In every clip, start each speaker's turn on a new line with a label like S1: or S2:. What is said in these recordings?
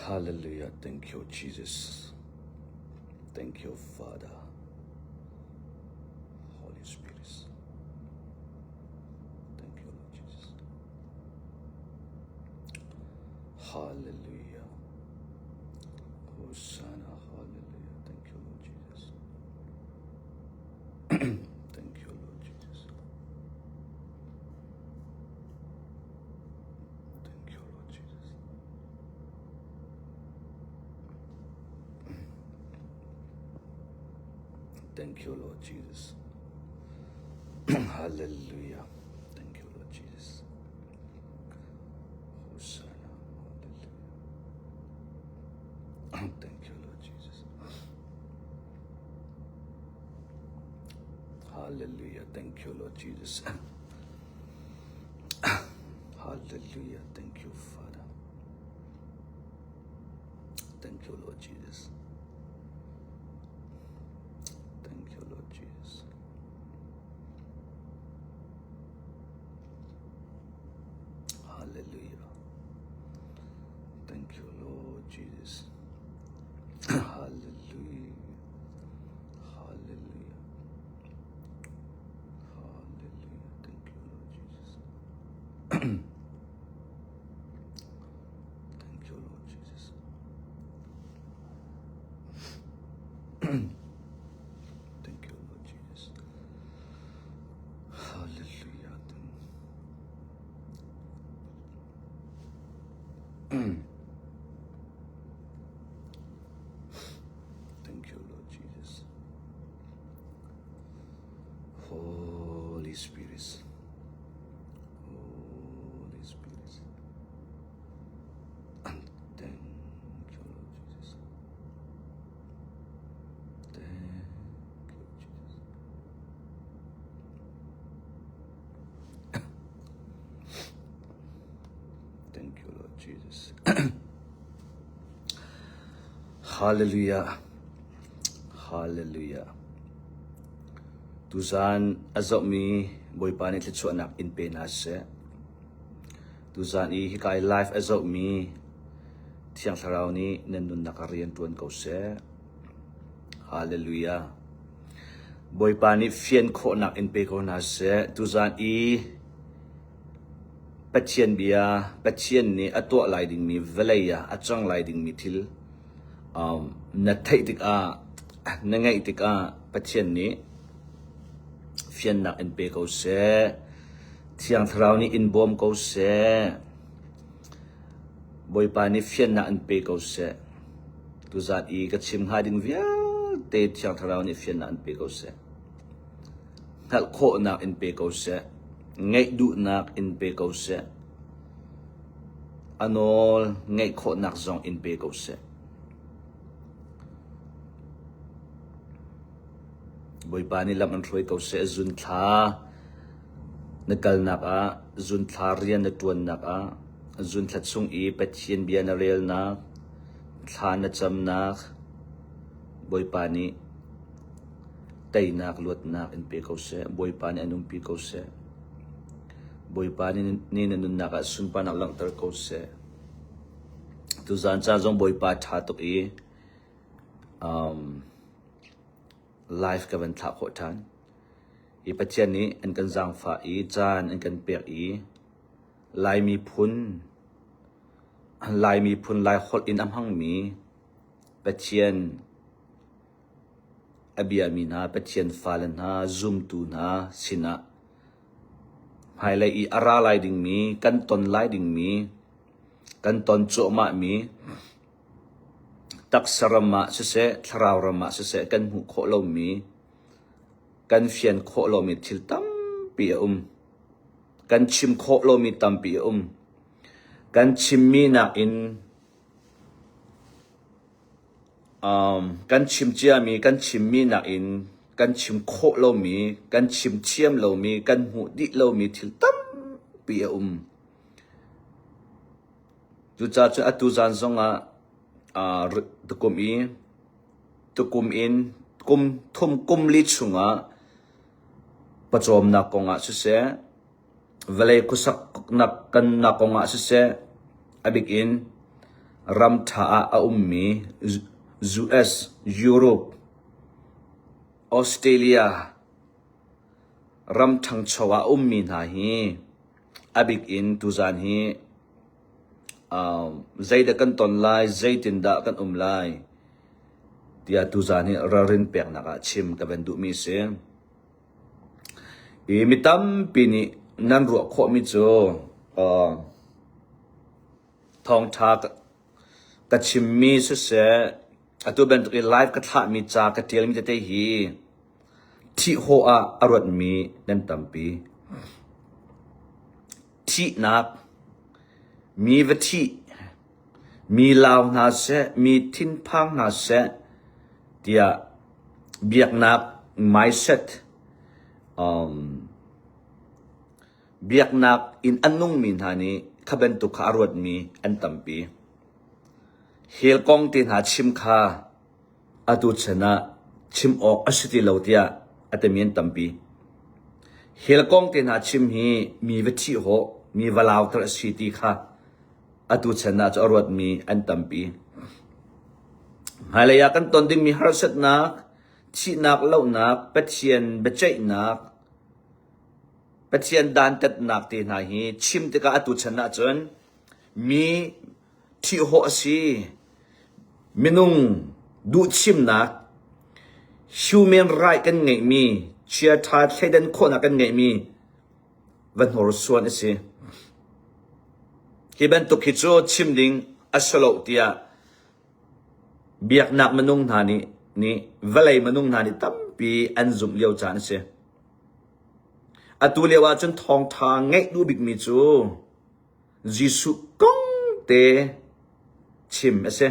S1: Hallelujah. Thank you, Jesus. Thank you, Father. Holy Spirit. Thank you, Lord Jesus. Hallelujah. Hosanna. Hallelujah. Thank you, Lord Jesus. Thank you, Lord Jesus. Thank you, Lord Jesus. Thank you, Lord Jesus. Hallelujah. Thank you, Lord Jesus. Hosanna. Hallelujah. Thank you, Lord Jesus. Hallelujah. Thank you, Lord Jesus. Hallelujah. Thank you, Father. Thank you, Lord Jesus. Thank you, Lord Jesus. Hallelujah. Thank you, Lord Jesus. Hallelujah. Hallelujah. Hallelujah. Thank you, Lord Jesus. Thank you, Lord Jesus. Thank you, Lord Jesus. Hallelujah. Thank you, Lord Jesus. Holy Spirit. Holy Spirit. And thank you, Lord Jesus. Thank you, Jesus. Thank you, Lord Jesus. Hallelujah. Hallelujah. Tuzan a zohmi Bawipa nih thluachuahnak in pe hna seh. Tuzan i hika i live a zohmi Thiang Thlarau nih nan nunnak ah rian ṭuan ko seh. Hallelujah. Bawipa nih fian khawhnak in pe ko hna seh. Tuzan i Pathian bia, Pathian nih a tuah lai dingmi vawlei ah a cang lai dingmi thil um, na theih tikah, na ngeih tikah Pathian nih fiannak in pe ko seh. Thiang Thlarau nih in bawm ko seh. Bawipa nih fiannak in pe ko seh. Tuzat i ka chim hnga ding vialte Thiang Thlarau nih fiannak in pe ko seh. Hngalh khawhnak in pe ko seh. Ngeih duhnak in pe ko seh. A nawl ngeih khawhnak zong in pe ko seh. Bawipa nih lam an hruai ko seh. Zunthla na kalnak ah, zunthla rian na ṭuannak ah, zunthla chung i Pathian bia na relnak, thla na camnak, Bawipa nih Teinak luatnak in pe ko seh. Bawipa nih an umpi ko seh. Bawipa nih na nunnak ah sunparnak langhter ko seh. Tuzaan caan zong Bawipa ṭha tuk i um, live ka van thlah khawh ṭhan. Hi Pathian nih an kan zaangfah i caan an kan pek i Laimi phun Laimi phun Lai holh in a hmangmi Pathian A biami hna Pathian fale hna zumtu hna sinah hmailei i a ra lai dingmi, kan ton lai dingmi, kan ton cuahmahmi taksa ram ah siseh, thlarau ram ah siseh kan hmuh khawh lomi, kan fian khawh lomi thil tampi a um. Kan chim khawh lomi tampi a um. Kan chimmi nakin Um, kan chim ciami, kan chimmi nakin kan chim khawh lomi, kan chim thiam lomi, kan hmuh dih lomi thil tampi a um. Cucaah cun atu zan zongah uh, tukum i tukum in kum thum kum li chungah pawcawmnak kongah siseh, vawlei khuasaknak kannak kongah siseh, a bik in Ram ṭha ah a ummi US, Europe, Australia ram ṭhangcho ah a ummi hna hi a bik in tuzaan hi zeidah kan ton lai, zeitindah kan um lai tiah tuzaan hi ralrin peknak ah chim ka van duhmi a si. I mi tampi nih nan ruah khawhmi cu thawngṭha ka chimmi siseh, atu bantuk i live ka thlahmi ca ka ṭialmi tete hi thihhawh ah a ruatmi nan tampi. Thihnak, mi va thih, mi lau hna seh, mi thinphang hna seh tiah biaknak mindset um, biaknak in a nungmi hna nih kha bantuk kha a ruatmi an tampi. Hell kong te hna chim kha atu chan ah chim awk a si ti lo tiah a timi an tampi. Hell kong te hna chim hi mi va thih hawh, mi va lauter a si ti kha atu chan ah cu a ruatmi an tampi. Hmailei ah kan ton dingmi harsatnak, thihnak, lohnak, Pathian biaceihnak, Pathian dantatnak te hna hi chim tikah atu chan ahcun mi thihhawh a si. Minung duhchimnak, human right kan ngeihmi, chiaṭha thleidan khawhnak kan ngeihmi va hnorsuan a si. Hi bantuk hi cu chim ding a si lo tiah biaknak minung hna nih nih vawlei minung hna nih tampi an zumh lio caan a si. Atu lio ahcun thawngṭha ngeih duh bikmi cu Jesuh kong te chim a si.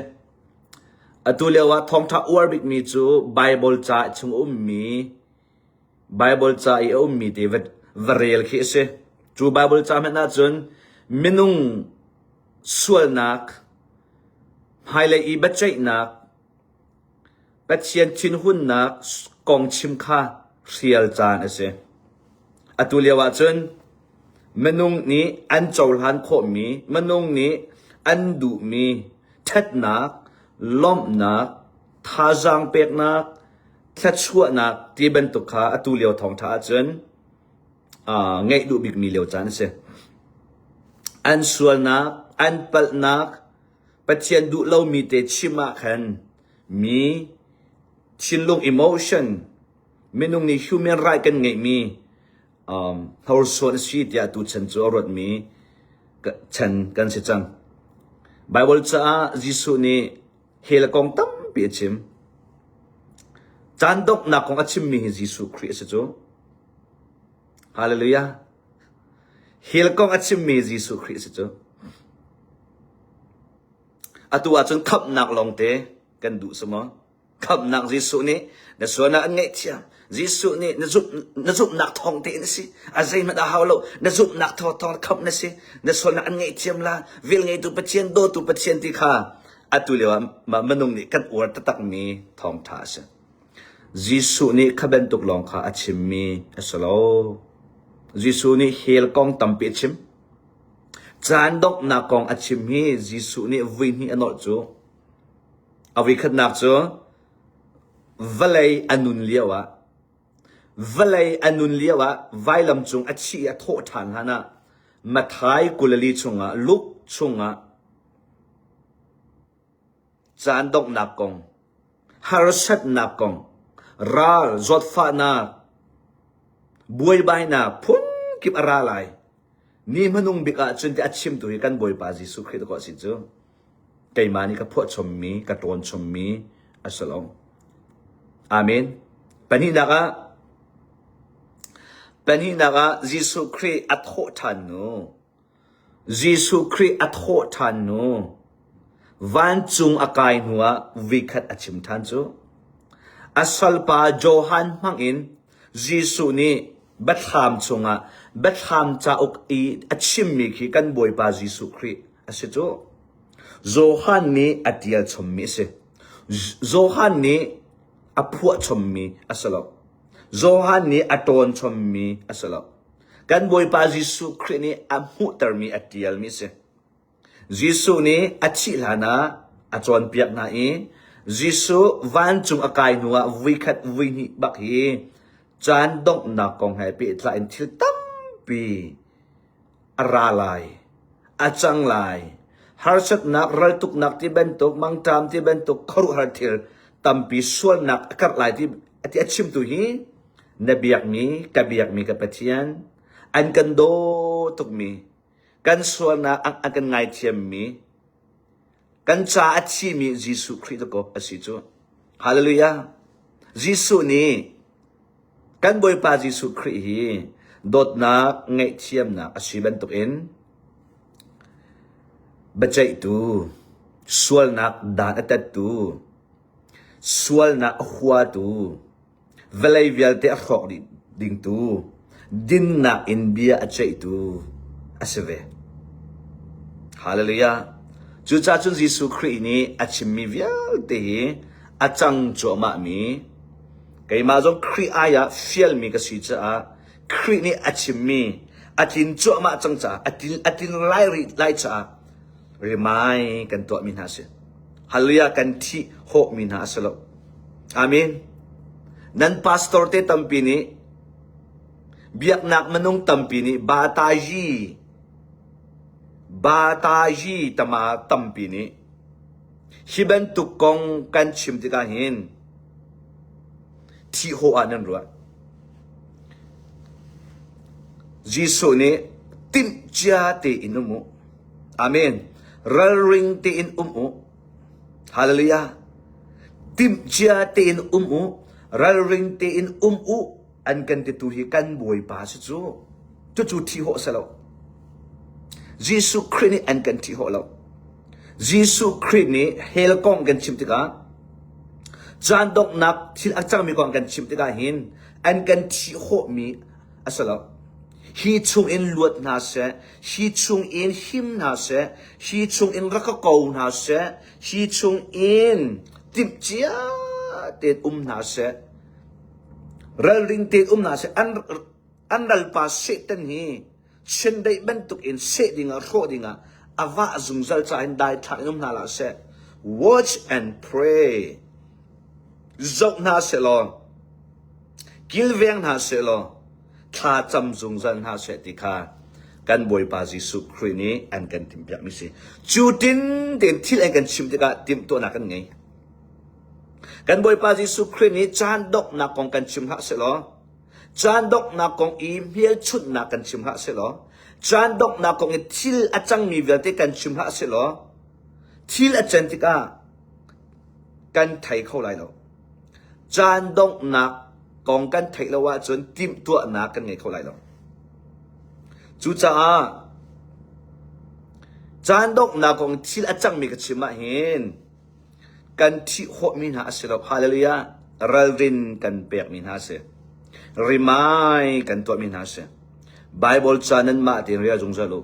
S1: Atu lio ah thawngṭha uar bikmi cu Baibal ca chung a ummi Baibal ca i a ummi te va, va rel khi a si. Cu Baibal ca hmanh ahcun minung sualnak, hmailei i biaceihnak, Pathian thinhunnak kong chim kha hrial caan a si. Atu lio ahcun minung nih an cohlan khawhmi, minung nih an duhmi ṭhatnak, lawmhnak, thazaang peknak, thluachuahnak ti bantuk kha atu lio thawngṭha ahcun uh, ngeih duh bikmi lio caan a si. An sualnak, an palhnak, Pathian duh lomi te chim ah khan mi thinlung emotion minung nih human right kan ngeihmi um, hnorsuan a si tiah tu chan cu a ruatmi chan kan si cang. Bible caah Jesuh nih hell kong tampi a chim. Caan donghnak kong a chimmi hi Jesuh Khrih a si cu. Hallelujah. Hell kong a chimmi Jesuh Khrih a si cu. Atu ahcun khamhnak lawngte kan duh si maw? Khamhnak Jesuh nih na sualnak an ngaihthiam. Jesuh nih na zumh na zumhnak thawng tein a si. A zeihmanh a hau lo. Na zumhnak thawng thawng khamh na si. Na sualnak an ngaihthiam la. Velngeitu Pathian, dawtu Pathian ti kha atu lio ah minung nih kan uar taktakmi thawngṭha a si. Jesuh nih kha bantuk lawng kha a chimmi a si lo. Jesuh nih hell kong tampi a chim. Caan donghnak kong a chim hi Jesuh nih vui hnih a nolh cu. A voikhatnak cu vawlei a nun lioah vawlei a nun lioah vailam cung a thih i a thawh ṭhan hlanah Matthai 24 chungah Luke chungah caan donghnak kong, harsatnak kong, ral, zawtfahnak, buaibainak phunkip a ra lai. Ni hmanung bik ah cun ti a chimtu hi kan Bawipa Jesuh Khrih dakaw a si cu. Keimah nih ka phuahchommi, ka ṭawnchommi a si lo. Amen. Pahnihnak ah pahnihnak ah Jesuh Khrih a thawh ṭhan hnu Jesuh Khrih a thawh ṭhan hnu vancung a kai hnuah voikhat a chim ṭhan cu. A salpa Johan hmangin Jesuh nih biathlam chungah biathlam cauk i a chimmi khi kan Bawipa Jesuh Khrih a si cu. Johan nih a ṭial chommi a si. Johan nih a phuah chommi a si lo. Johan nih a ṭawn chommi a si lo. Kan Bawipa Jesuh Khrih nih a hmuhtermi a ṭialmi a si. Jesuh nih a thih hlanah a cawnpiak hna i Jesuh vancung a kai hnuah voikhat voihnih bak hi caan donghnak kong he pehtlai in thil tampi a ra lai, a cang lai. Harsatnak, raltuknak ti bantuk, mangṭam ti bantuk khuaruahhar thil tampi sualnak a karh lai ti ti a chimtu hi na biakmi, ka biakmi ka Pathian, an kan daw tukmi, kan sualnak an kan ngaithiammi, kan ca a thimi Jesuh Khrih dakaw a si cu. Hallelujah. Jesuh nih kan Bawipa Jesuh Khrih hi dawtnak ngaihthiamnak a si bantukin biaceihtu, sualnak dan a tattu, sualnak a huatu, Vawlei vialte a hrawk dih dingtu, dinnak in bia a ceihtu a si ve. Hallelujah. Cucaah cun Jesuh Khrih nih a chimmi vialte hi a cang cuahmahmi, keimah zong Khrih ai ah fialmi ka si caah Khrih nih a chimmi a tlin cuahmah cang caah a tlin, a tlin lai rih lai caah rimai kan tuahmi hna a si. Hallelujah kan thih hawhmi hna a si lo. Amen. Nan pastor te tampi nih biaknak minung tampi nih batayi batayi tama tampi nih hi bantuk kong kan chim tikah hin thih hawh ah nan ruah. Jesuh nih timhcia tein um u. Amen. Ralring tein um u. Hallelujah. Timhcia tein um u. Ralring tein um u. An kan titu hi kan Bawipa si cu. Cucu thi hawh si lo. Jesuh Khrih nih an kan thi hawh lo. Jesuh Khrih nih hell kong kan chim tikah caan donghnak thil a cangmi kong kan chim tikah hin an kan thih hawhmi a si lo. Hi chungin luat hna seh, hi chungin him hna seh, hi chungin rak ka ko hna seh, hi chungin timhcia tein um hna seh, ralring tein um hna seh, an, an ralpa Satan hi chindeih bantukin seh dingah hrawh dingah a vah zungzal caah hin daithlak in um hna hlah seh. Watch and pray. Zoh hna seh law, kilveng hna seh law, thla cam zungzal hna seh ti kha kan Bawipa Jesuh Khrih nih an kan timhpiakmi si. Cu tin tein thil an kan chim tikah timhtuahnak kan ngei. Kan Bawipa Jesuh Khrih nih caan donghnak kong kan chim hlah seh law, caan donghnak kong i hmelchunhnak kan chim hlah seh law, caan donghnak kong i thil a cangmi vialte kan chim hlah seh law, thil a can tikah kan thei kho lai lo. Caan donghnak kong kan theih lo ahcun timhtuahnak kan ngei kho lai lo. Cucaah caan donghnak kong thil a cangmi ka chim ahhin kan thih khawhmi hna a si lo. Hallelujah. Ralrin kan pekmi hna a si. Rimai kan tuahmi hna a si. Bible ca nanmah tein rel zungzal u.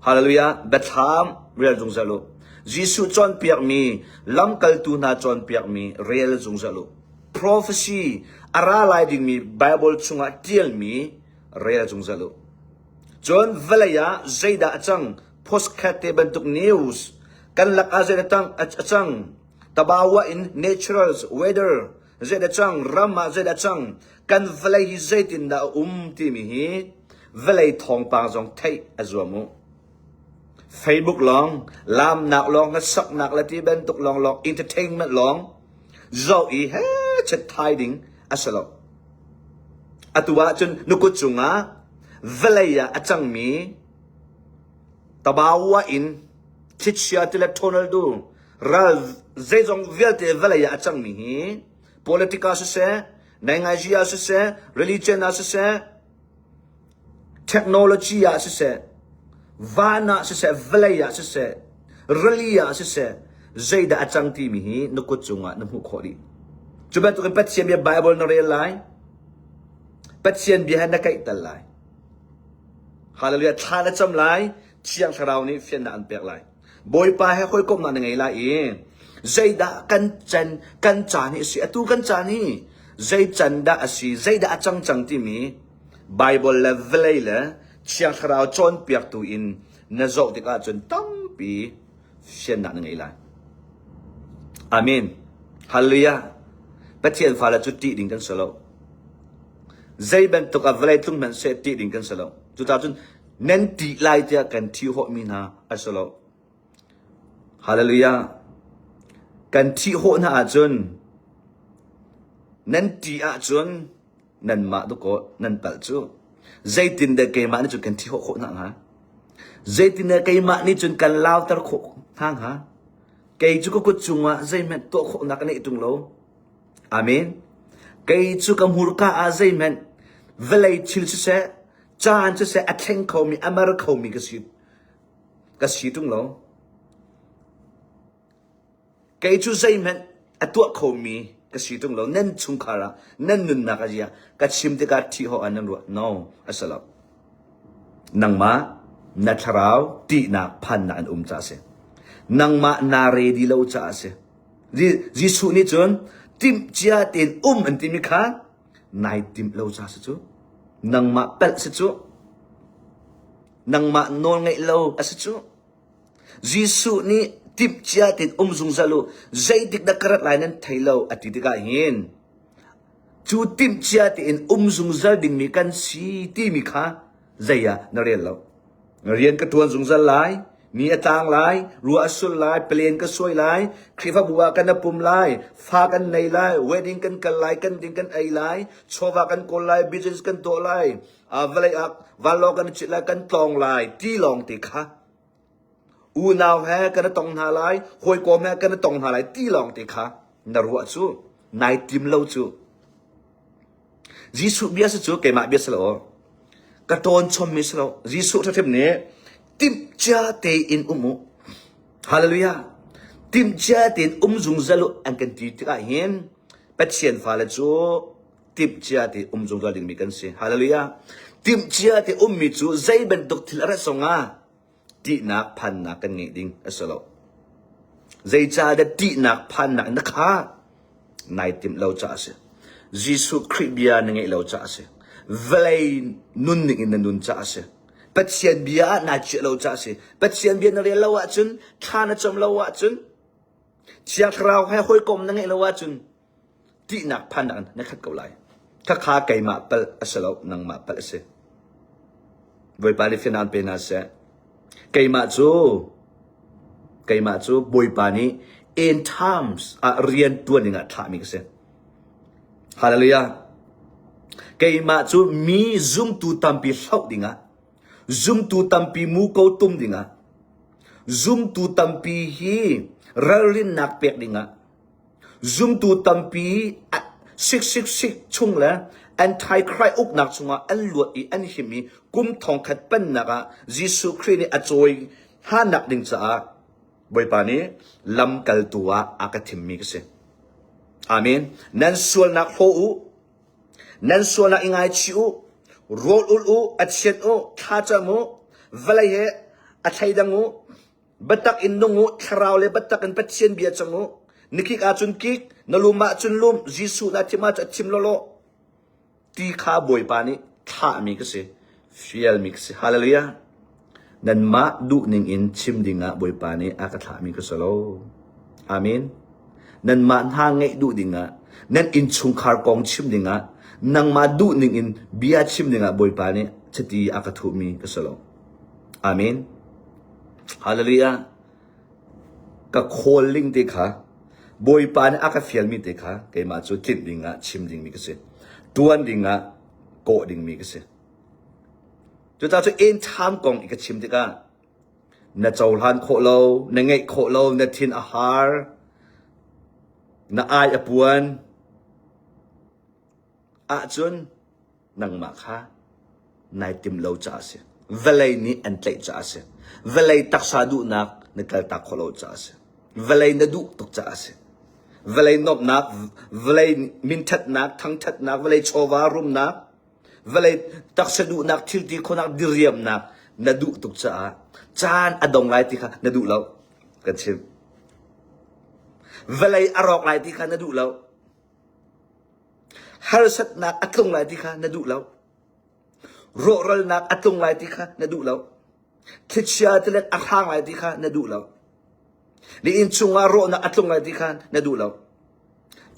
S1: Hallelujah. Biathlam rel zungzal u. Jesuh cawnpiakmi, lamkaltu hna cawnpiakmi rel zungzal u. Prophecy a ra lai dingmi Bible chungah ṭialmi rel zungzal u. Cun vawlei ah zeidah a cang? Postcard te bantuk news kan lakah zeidah a cang? Tabawa in naturals weather zeidah cang? Ram ah zeidah cang? Kan vawlei hi zeitindah a um timi hi vawlei thawngpang zong theih a zuam u. Facebook lawng, laamnak lawng, hlasaknak le ti bantuk lawng lawng, entertainment lawng zoh i he chet thai ding a si lo. Atu ahcun na kut cungah vawlei ah a cangmi tabawa in thlichia ti le tornado ral zeizong vialte vawlei ah a cangmi hi politika siseh, naingaiji ah siseh, religion ah siseh, Technology ah siseh, van ah siseh, vawlei ah siseh, rili ah siseh, zeidah a cang timi hi na kut cungah na hmuh khawh dih. Cu bantukin Pathian bia Bible na rel lai. Pathian bia he na kaihter lai. Hallelujah. Thla na cam lai. Thiang Thlarau nih fiannak an pek lai. Bawipa he hawikomhnak na ngei lai i zeidah kan can kan caan hi a si atu kan caan hi zei can dah a si zeidah a cang cang timi Bible le vawlei le Thiang Thlarau cawnpiaktu in na zoh tikah cun tampi. thukpi fiannak na ngei lai. Amen. Hallelujah. Pathian fale cu ṭih ding kan si lo. Zei bantuk ah vawlei tlung hmanh seh ṭih ding kan si lo. Cucaah cun nan ṭih lai tiah kan ṭhihawhmi hna a si lo. Hallelujah. Kan ṭhihawh hna ahcun nan ṭih ahcun nanmah dawkaw nan palh cu. Zeitindah keimah nih cun kan ṭhihawh khawh hna hnga? Zeitindah keimah nih cun kan lauter khawh hna hnga? Kei cu ka kut cungah zeihmanh tuah khawhnak ka neih ṭung lo. Amen. Kei cu ka hmurka ah zeihmanh vawlei thil siseh, caan siseh a thleng khomi, a mer khomi ka si. Ka si ṭung lo. Kei cu zeihmanh a tuah khomi ka si ṭung lo. Nan chungkhar ah, nan nunnak a zia ka chim tikah ṭhihawh ah nan ruah. No, a si lo. Nangmah na thlarau ṭihnak phannak an um caah a si. Nangmah naa ready lo caah a si. Jesuh nih cun timhcia tein um an timi kha nai timh lo caah si cu. Nangmah palh si cu. Nangmah nawl ngeih lo a si cu. Jesuh nih timhcia tein um zungzal u, zeitik dah ka rat lai nan thei lo a ti tikah hin cu timhcia tein um zungzal dingmi kan si timi kha zei ah na rel lo. Rian ka ṭuan zungzal lai, ni a tlang lai, ruah a sul lai, palen ka suai lai, Khrihfabu ah kan pum lai, fa kan nei lai, wedding kan kal lai, kan ding kan ei lai, chawva kan kawl lai, business kan tuah lai, vawlei ah vanlawng kan cit lai, kan tlawng lai ti lawng te kha unau he kan i tong hna lai, hawikom he kan i tong hna lai ti lawng te kha na ruah cu, nai tim lo cu. Jesuh bia si cu keimah bia si lo. Ka tawn chommi si lo. Jesuh ṭhaṭhim nih timhcia tein um u. Hallelujah. Timhcia tein um zungzal u an kan ti tikah hin Pathian fale cu timhcia te um zungzal dingmi kan si. Hallelujah. Timhcia te ummi cu zei bantuk thil a rat zongah ṭihnak phannak kan ngeih ding a si lo. Zeicahdah ṭihnak phannak na kha nai timh lo caah a si. Jesuh Khrih bia na ngeih lo caah a si. Vawlei nunning in na nun caah a si. Pathian bia ah naa chiah lo caah a si. Pathian bia na rel lo ahcun, thla na cam lo ahcun, Thiang Thlarau he hawikom na ngeih lo ahcun ṭihnak phannak in na khat ko lai. Khakha keimah palh a si lo, nangmah palh a si. Bawipa nih fianaan pe hna seh. Keimah cu keimah cu Bawipa nih end times ah rian ṭuan dingah thlahmi ka si. Hallelujah. Keimah cu mi zumtu tampi hloh dingah, zumtu tampi muko tum dingah, zumtu tampi hi ralrinnak pek dingah, Zumtu tampi 666 chung le Antichrist uknak chungah an luat i an him i kum thongkhat pennak ah Jesuh Khrih nih a cawi hnanak ding caah Bawipa nih lamkaltu ah a ka thimmi ka si. Amen. Nan sualnak hlaw u. Nan sualnak i ngaichih u. Rawl ul u, a chiat u, thlacam u, vawlei he a thleidang u. Biatak in nung u, thlarau le biatak in Pathian bia cang u. Na kik ahcun kik, na lum ahcun lum, Jesuh na thim ahcun a thim lawlaw. Ti kha Bawipa nih thlahmi ka si, fialmi ka si. Hallelujah. Nanmah duhning in chim dingah Bawipa nih a ka thlahmi ka si lo. Amen. Nanmah hna ngeih duh dingah, nan innchungkhar kong chim dingah, nangmah duhning in bia chim dingah Bawipa nih chiti a ka thuhmi ka si lo. Amen. Hallelujah. Ka calling te kha Bawipa nih a ka fialmi te kha keimah cu tlinh dingah chim dingmi ka si. Tuan dingah kawh dingmi ka si. Cucaah cu end time kong i ka chim tikah na cohlan khawh lo, na ngeih khawh lo, na thin a har, na ai a puan ahcun nangmah kha nai tim lo caah a si. Vawlei nih an tlaih caah a si. Vawlei taksa duhnak na kaltak khawh lo caah a si. Vawlei na duh tuk caah a si. Vawlei nuamhnak, vawlei minthatnak, thangthatnak, vawlei chawva rumnak, vawlei taksa duhnak, thilti khawhnak, diriamnak na duh tuk caah caan a dong lai ti kha na duh lo. Kan chim. Vawlei a rawk lai ti kha na duh lo. Harsatnak a tlung lai ti kha na duh lo. Rawhralnak a tlung lai ti kha na duh lo. Thlichia tilet a hrang lai ti kha na duh lo. Na inn chungah rawhnak a tlung lai ti kha na duh lo.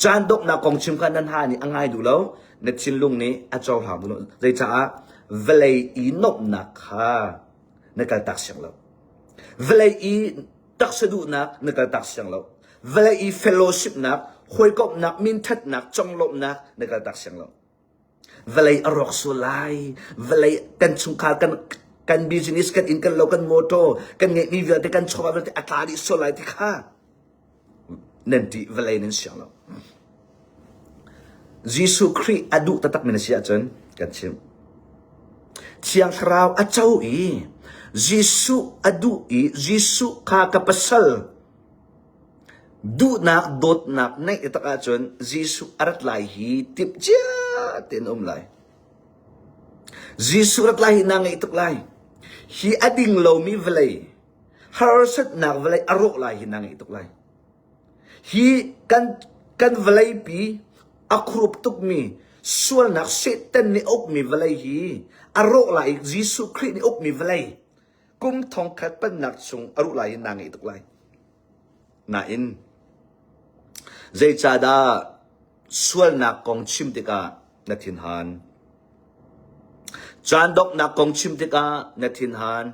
S1: Caan donghnak kong chim kha nan ha nih a ngai duh lo. Na thinlung nih a cohlang duh lo. Zeicaah vawlei i nuamhnak kha na kaltak siang lo. Vawlei i taksa duhnak na kaltak siang lo. Vawlei i fellowshipnak, hawikomhnak, minthatnak, conglawmhnak na kaltak siang lo. Vawlei a rawk sual lai. Vawlei kan chungkhar kan kan business kan inn kan lo kan motor kan ngeihmi vialte kan chawva vialte a tla dih sual lai ti kha nan ṭih vawlei nan siang lo. Jesuh Khrih a duh taktakmi na si ahcun kan chimh. Thiang Thlarau a co i Jesuh a duh i Jesuh kha ka pasal Duhnak dawtnak neih taktak ahcun Jesuh a rat lai hi timh cia tein a um lai. Jesuh rat lai hi naa ngaih tuk lai. Hi a ding lomi vawlei, harsatnak vawlei a rawh lai hi naa ngaih tuk lai. Hi kan kan vawleipi a khurup tukmi sualnak Satan nih a ukmi vawlei hi a rawh lai i Jesuh Khrih nih a ukmi vawlei kum thongkhat pennak chung a ruh lai in naa ngaih tuk lai. Nain, zeicahdah sualnak kong chim tikah na thinhan? Caan donghnak kong chim tikah na thinhan?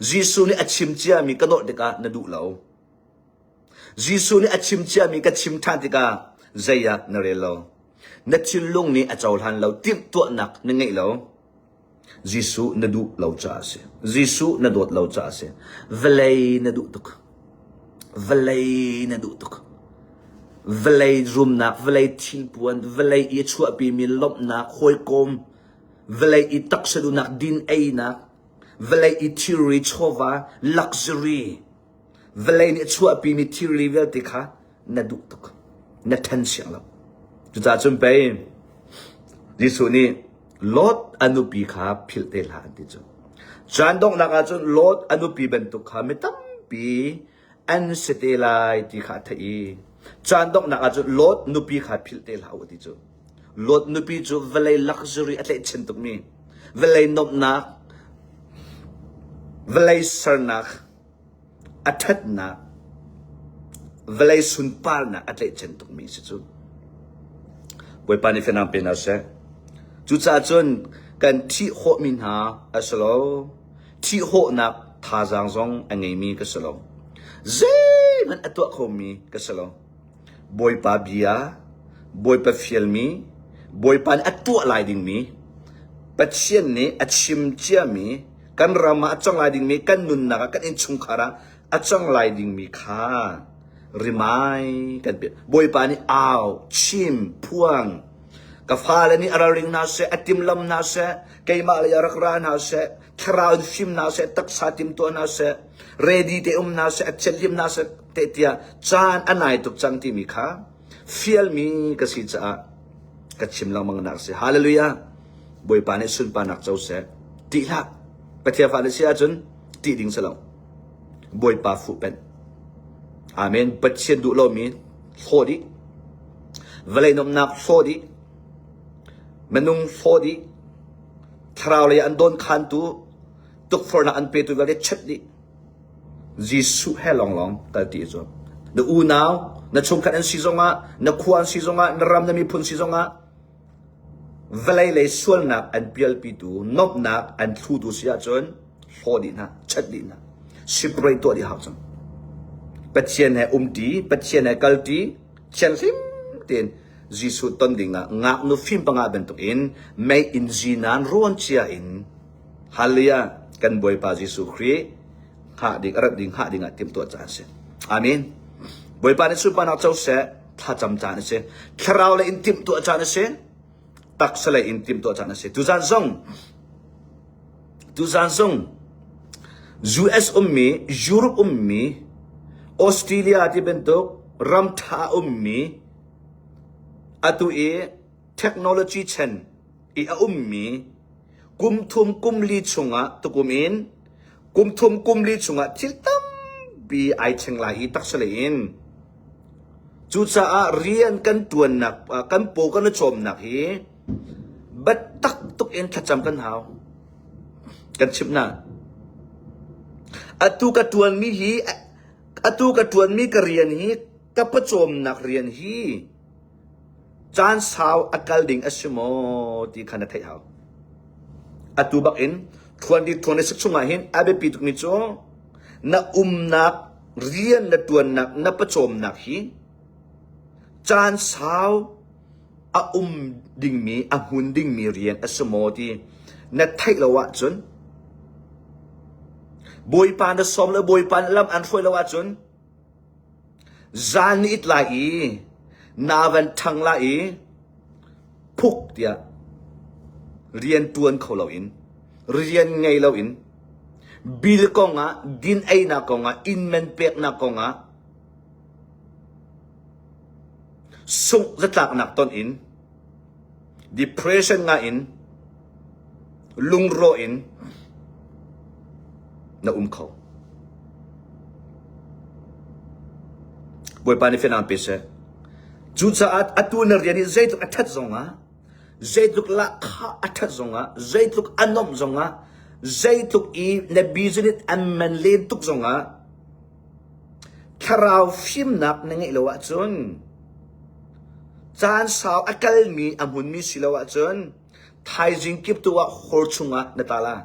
S1: Jesuh nih a chim ciami ka nawlh tikah na duh lo. Jesuh nih a chim ciami ka chim ṭhan tikah zei ah na rel lo. Na thinlung nih a cohlan lo, timhtuahnak na ngeih lo. Jesuh na duh lo caah a si. Jesuh na dawt lo caah a si. Vawlei na duh tuk. Vawlei na duh tuk. Vawlei rumnak, vawlei thilpuan, vawlei i a chuahpimi lawmhnak, hawikom, vawlei i taksa duhnak, din einak, vawlei i thilri chawva, luxury, vawlei nih a chuahpimi thilri vialte kha na duh tuk. Na ṭhen siang lo. Cucaah cun pei Jesuh nih Lot a nupi kha philh te hlah an ti cu. Caan donghnak ah cun Lot a nupi bantuk kha mi tampi an si te lai ti kha a theih i caan donghnak ah cun Lot nupi kha philh te hlah u a ti cu. Lot nupi cu vawlei luxury a tlaihchan tukmi, vawlei nuamhnak, vawlei sernak, a ṭhatnak, vawlei sunparnak a tlaihchan tukmi si cu. Bawipa nih fianang pe hna seh. Cucaah cun kan thih khawhmi hna a si lo. Thih khawhnak thazaang zong a ngeimi ka si lo. Zeihmanh a tuah khomi ka si lo. Bawipa bia, Bawipa fialmi, Bawipa nih a tuah lai dingmi, Pathian nih a chim ciami, kan ram ah a cang lai dingmi, kan nunnak ah, kan innchungkhar ah a cang lai dingmi kha rimai kan pe. Bawipa nih au, chim, phuang. Ka fale nih a ralring hna seh, a timlam hna seh, keimah lei ah rak ra hna seh, thlarau in fim hna seh, taksa timtuah hna seh, ready te um hna seh, a thianhlim hna seh, te tiah caan a nai tuk cang timi kha fialmi ka si caah ka chim lengmang nak si. Hallelujah! Bawipa nih sunparnak co seh. Ṭih hlah. Pathian fa na si ahcun ṭih ding si lo. Bawipa fuhpenh. Amen. Pathian duh lomi hlaw dih. Vawlei nuamhnak hlaw dih. Minung hlaw dih. Thlarau lei an dawnkhantu, tukforhnak an petu vialte chet dih. Jesuh he lawnglawng kal ti cu. Na unau, na chungkhat an si zongah, na khua an si zongah, na ram na miphun si zongah, vawlei lei sualnak an pialpitu, nomhnak an thlutu si ahcun hlaw dih hna, chat dih hna. Separate tuah dih hau cang. Pathian he umṭi, Pathian he kalṭi, thianghlim tein Jesuh ton dingah ngaknu fim panga bantukin mei in zinan rawn cia in Hallelujah! Kan Bawipa Jesuh Khrih hngah ding, a rat ding hngah ding ah timhtuah caan a si. Amen. Bawipa nih sunparnak co seh, thlacam caan a si. Thlarau lei in timhtuah caan a si. Taksa lei in timhtuah caan a si. Tuzan zong tuzan zong US ummi, Europe ummi, Australia ti bantuk ram tha ummi atu i technology chan i a ummi Kum thum kum li chungah tukum in kum thum kum li chungah thil tampi ai thleng lai i taksa lei in. Cucaah rian kan ṭuannak, kan paw kan i cawmnak hi biatak tuk in thlacam kan hau. Kan chimh hna. Atu ka ṭuanmi hi atu ka ṭuanmi ka rian hi ka pawcawmnak rian hi caan sau a kal ding a si maw ti kha na theih hau. Atu bak in 2026 chungah hin a biapi tukmi cu na umnak rian na ṭuannak na pawcawmnak hi caan sau a um dingmi a hmun dingmi rian a si maw ti na theih lo ahcun Bawipa na sawm le Bawipa na lam an hruai lo ahcun zan ni it lai i na van ṭhang lai i phuk tiah rian ṭuan kho loin rian ngei loin bill kongah din einak kongah inn man peknak kongah Sungh zatlaknak ton in, depression ngah in, lungrawh in na um kho. Bawipa nih fianang pe seh. Cucaah atu na rian hi zeitluk a ṭhat zongah, zeitluk lahkhah a ṭhat zongah, zeitluk a nuamh zongah, zeitluk i na business an man len tuk zongah, Thlarau fimnak na ngeih lo ahcun caan sau a kalmi a hmunmi si lo ahcun thaizing kip tu ah hor chungah na tla la.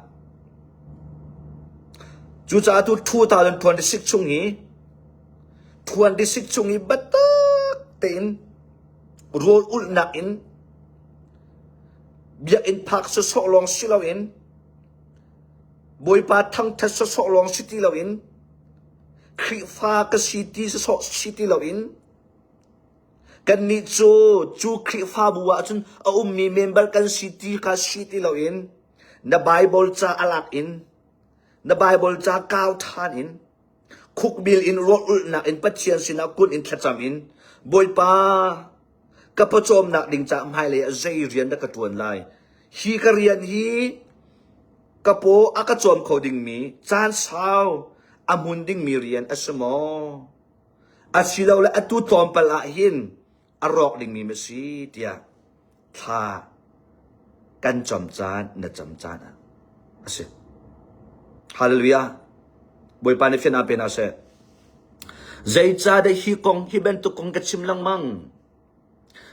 S1: Cucaah tu 2026 chung hi 26 chung hi biatak tein rawl ulhnak in biakinn phak sawsawh lawng si loin Bawipa thangṭhat sawsawh lawng si ti loin Khrihfa ka si ti sawsawh si ti loin kannih cu cu Khrihfabu ah cun a ummi member kan si ti kha si ti loin na Bible ca a lak in na Bible ca kau ṭhan in khukbil in rawl ulhnak in Pathian sinah kun in thlacam in Bawipa ka pawcawmnak ding ca hmailei ah zei rian dah ka ṭuan lai hi ka rian hi ka paw a ka cawm kho dingmi caan sau a hmun dingmi rian a si maw asilole atu tlawmpal ah hin a rawk dingmi ma si tiah thla kan cam caan na cam caan ah a si. Hallelujah. Bawipa nih fian pe hna seh. Zeicahdah hi kong hi bantuk kong ka chim lengmang?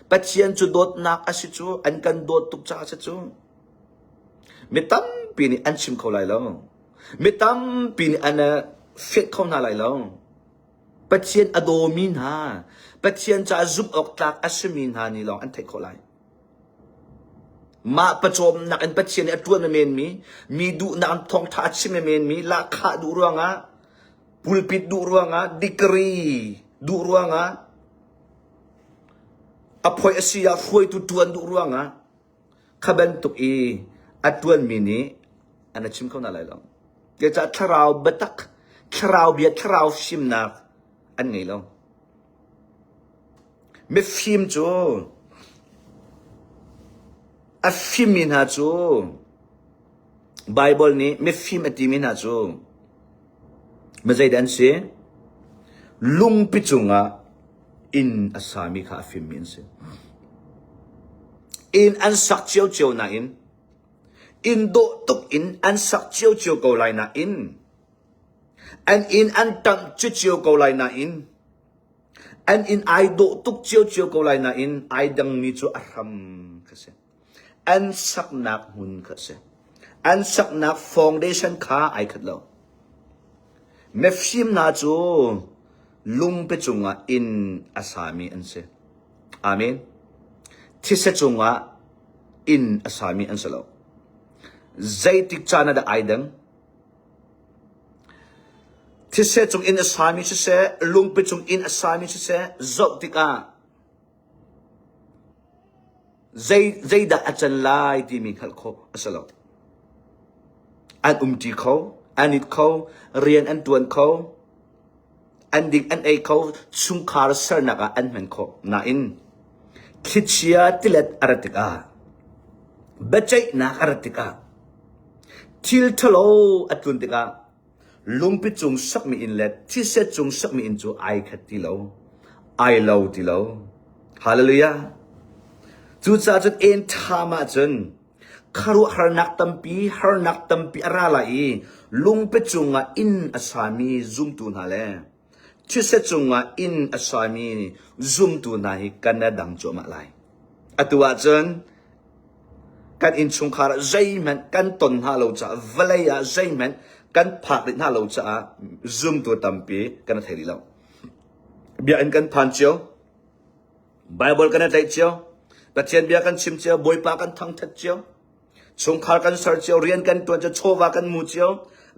S1: Pathian cu dawtnak a si cu an kan dawt tuk caah a si cu. Mi tampi nih an chim kho lai lo. Mi tampi nih an fit kho hna lai lo. Pathian a dawmi hna, Pathian caah zumh awk tlak a simi hna nih lawng an theih khawh lai. Mah pawcawmnak in Pathian nih a ṭuan menmi, mi duhnak in thawngṭha a chim menmi, lahkhah duh ruangah, pulpit duh ruangah, degree duh ruangah, a phoih a si ah hruaitu ṭuan duh ruangah, kha bantuk i a ṭuanmi nih an a chim kho hna lai lo. Cucaah thlarau biatak, thlarau bia, thlarau fimnak an ngei lo. Mifim cu a fimmi hna cu Baibal nih mifim a timi hna cu mizeidah an si? Lungpi cungah inn a sami kha a fimmi an si. Inn an sak ciocio nain inn dawh tuk in an sak ciocio ko lai nain an inn an ṭamh ciocio ko lai nain an inn ai dawh tuk ciocio ko lai nain ai dangmi cu a hram kha si. An saknak hmun kha si. An saknak foundation kha ai khat lo. Mifim hna cu lungpi cungah inn a sami an si. Amen. Thisa cungah inn a sami an si lo. Zeitik caan ah dah ai dang? Thise cung inn a sami siseh, lungpi cung inn a sami siseh, zoh tikah Zei zeidah a can lai timi hngalh khawh a si lo. An umṭi kho, an it kho, rian an ṭuan kho, an ding an ei kho, chungkhar sernak ah an hman khawh. Nain thlichia tilet a rat tikah, biaceihnak a rat tikah, thil ṭhalo a tlun tikah Lungpi cung sakmi inn le thise cung sakmi inn cu ai khat ti lo. Ai lo ti lo. Hallelujah. Cucaah cun en ṭham ahcun Khuaruahharnak tampi, harnak tampi a ra lai i lungpi cungah inn a sami zumtu hna le thise cungah inn a sami zumtu hna hi kan i dang cuahmah lai. Atu ahcun kan innchungkhar ah zeihmanh kan ton hna lo caah vawlei ah zeihmanh kan phak rih hna lo caah zumtu tampi kan i thei rih lo. Biakinn kan phan cio. Bible kan i tlaih cio. Pathian bia kan chim cio. Bawipa kan thangthat cio. Chungkhar kan ser cio. Rian kan tuan cio. Chawva kan mu cio.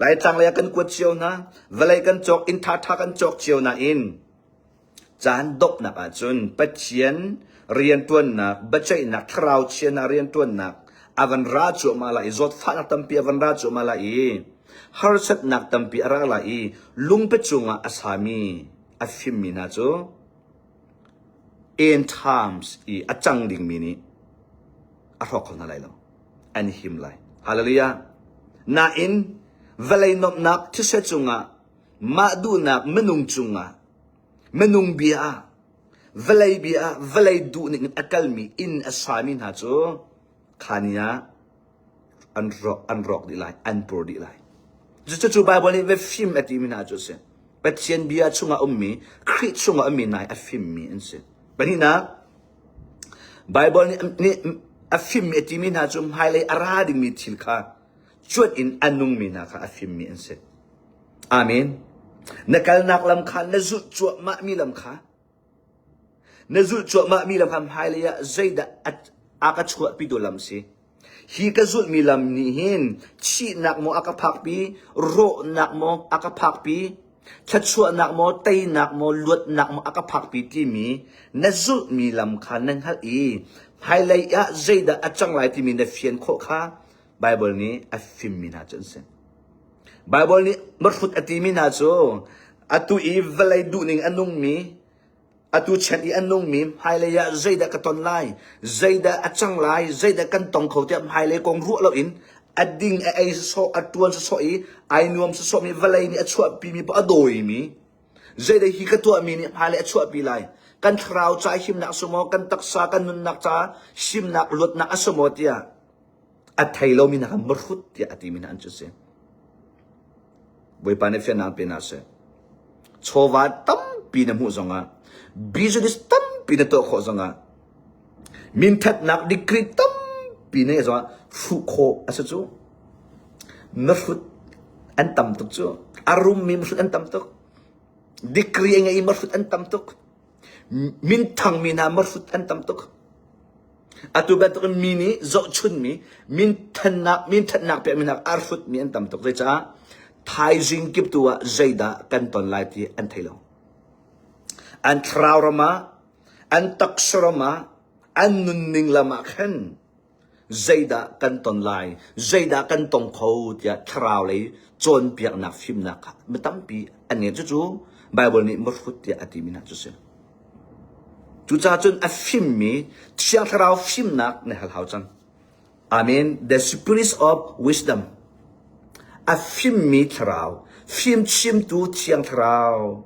S1: Laitlang lei ah kan kuat cio hna. Vawlei kan cawk. Inn thatha kan cawk cio nain caan donghnak ahcun Pathian riantuannak, biaceihnak, thlarau chianak riantuannak a van ra cuahmah lai i zawtfahnak tampi a van ra cuahmah lai i harsatnak tampi a ra lai i lungpi cungah a sami a fimmi hna cu End times i a cang dingmi nih a hrawk kho hna lai lo. An him lai. Hallelujah. Nain vawlei nuamhnak thise cungah mah duhnak minung cungah minung bia ah vawlei bia ah vawlei duhning in a kalmi inn a sami hna cu khani ah an rawk an rawk dih lai an pur dih lai cucu Bible nih va fim a timi hna cu a si Pathian bia chungah ummi Khrih chungah ummi hna hi a fimmi an si pahnihnak Bible nih, nih a fimmi a timi hna cu hmailei a ra dingmi thil kha cuanh in a nungmi hna kha a fimmi an si Amen na kalnak lam kha na zulh cuahmahmi lam kha Na zulh cuahmahmi lam kha hmailei ah zeidah a ka chuahpitu lam si? Hi ka zulhmi lam nih hin thihnak maw a ka phakpi, rawhnak maw a ka phakpi, thluachuahnak maw, teinak maw, luatnak maw a ka phakpi timi na zulhmi lam kha na hngalh i hmailei ah zeidah a cang lai timi na fian khawh kha Baibal nih a fimmi hna cu an si. Baibal nih mahrut a timi hna cu atu i vawlei duhning a nungmi, atu chan i a nungmi hmailei ah zeidah ka ton lai, zeidah a cang lai, zeidah kan tong kho tiah hmailei kong ruah loin a ding a ei sawsawh, a ṭuan sawsawh i ai nuam sawsawhmi vawlei nih a chuahpimi poah a dawimi zeidah hi ka tuahmi nih hmailei a chuahpi lai kan thlarau ca himnak a si maw kan taksa kan nunnak ca himnak luatnak a si maw tiah a thei lomi hna kha marhut tiah a timi hna an cu si. Bawipa nih fiannak pe hna seh. Chawva tampi na hmuh zongah, business tampi na tuah khawh zongah, minthatnak degree tampi na ngeih zongah hruh khawh a si cu. Mahrut an tam tuk cu. A rummi mahrut an tam tuk. Degree a ngei mahrut an tam tuk. Minthangmi hna mahrut an tam tuk. Atu bantukin mi nih zohchunmi minthannak minthatnak pekmi hna arfutmi an tam tuk. Zeicah thaizing kip tu ah zeidah kan ton lai ti an thei lo. An thlarau ram ah, an taksa ram ah, an nunning lam ah khan zeidah kan ton lai, zeidah kan tong kho tiah thlarau lei cawnpiaknak fimnak kha mi tampi an ngei. Cucu Bible nih mahrut tiah a timi hna cu si. Cucaah cun a fimmi Thiang Thlarau fimnak na hal hau cang. Amen. The spirit of wisdom. A fimmi thlarau, fimchimtu Thiang Thlarau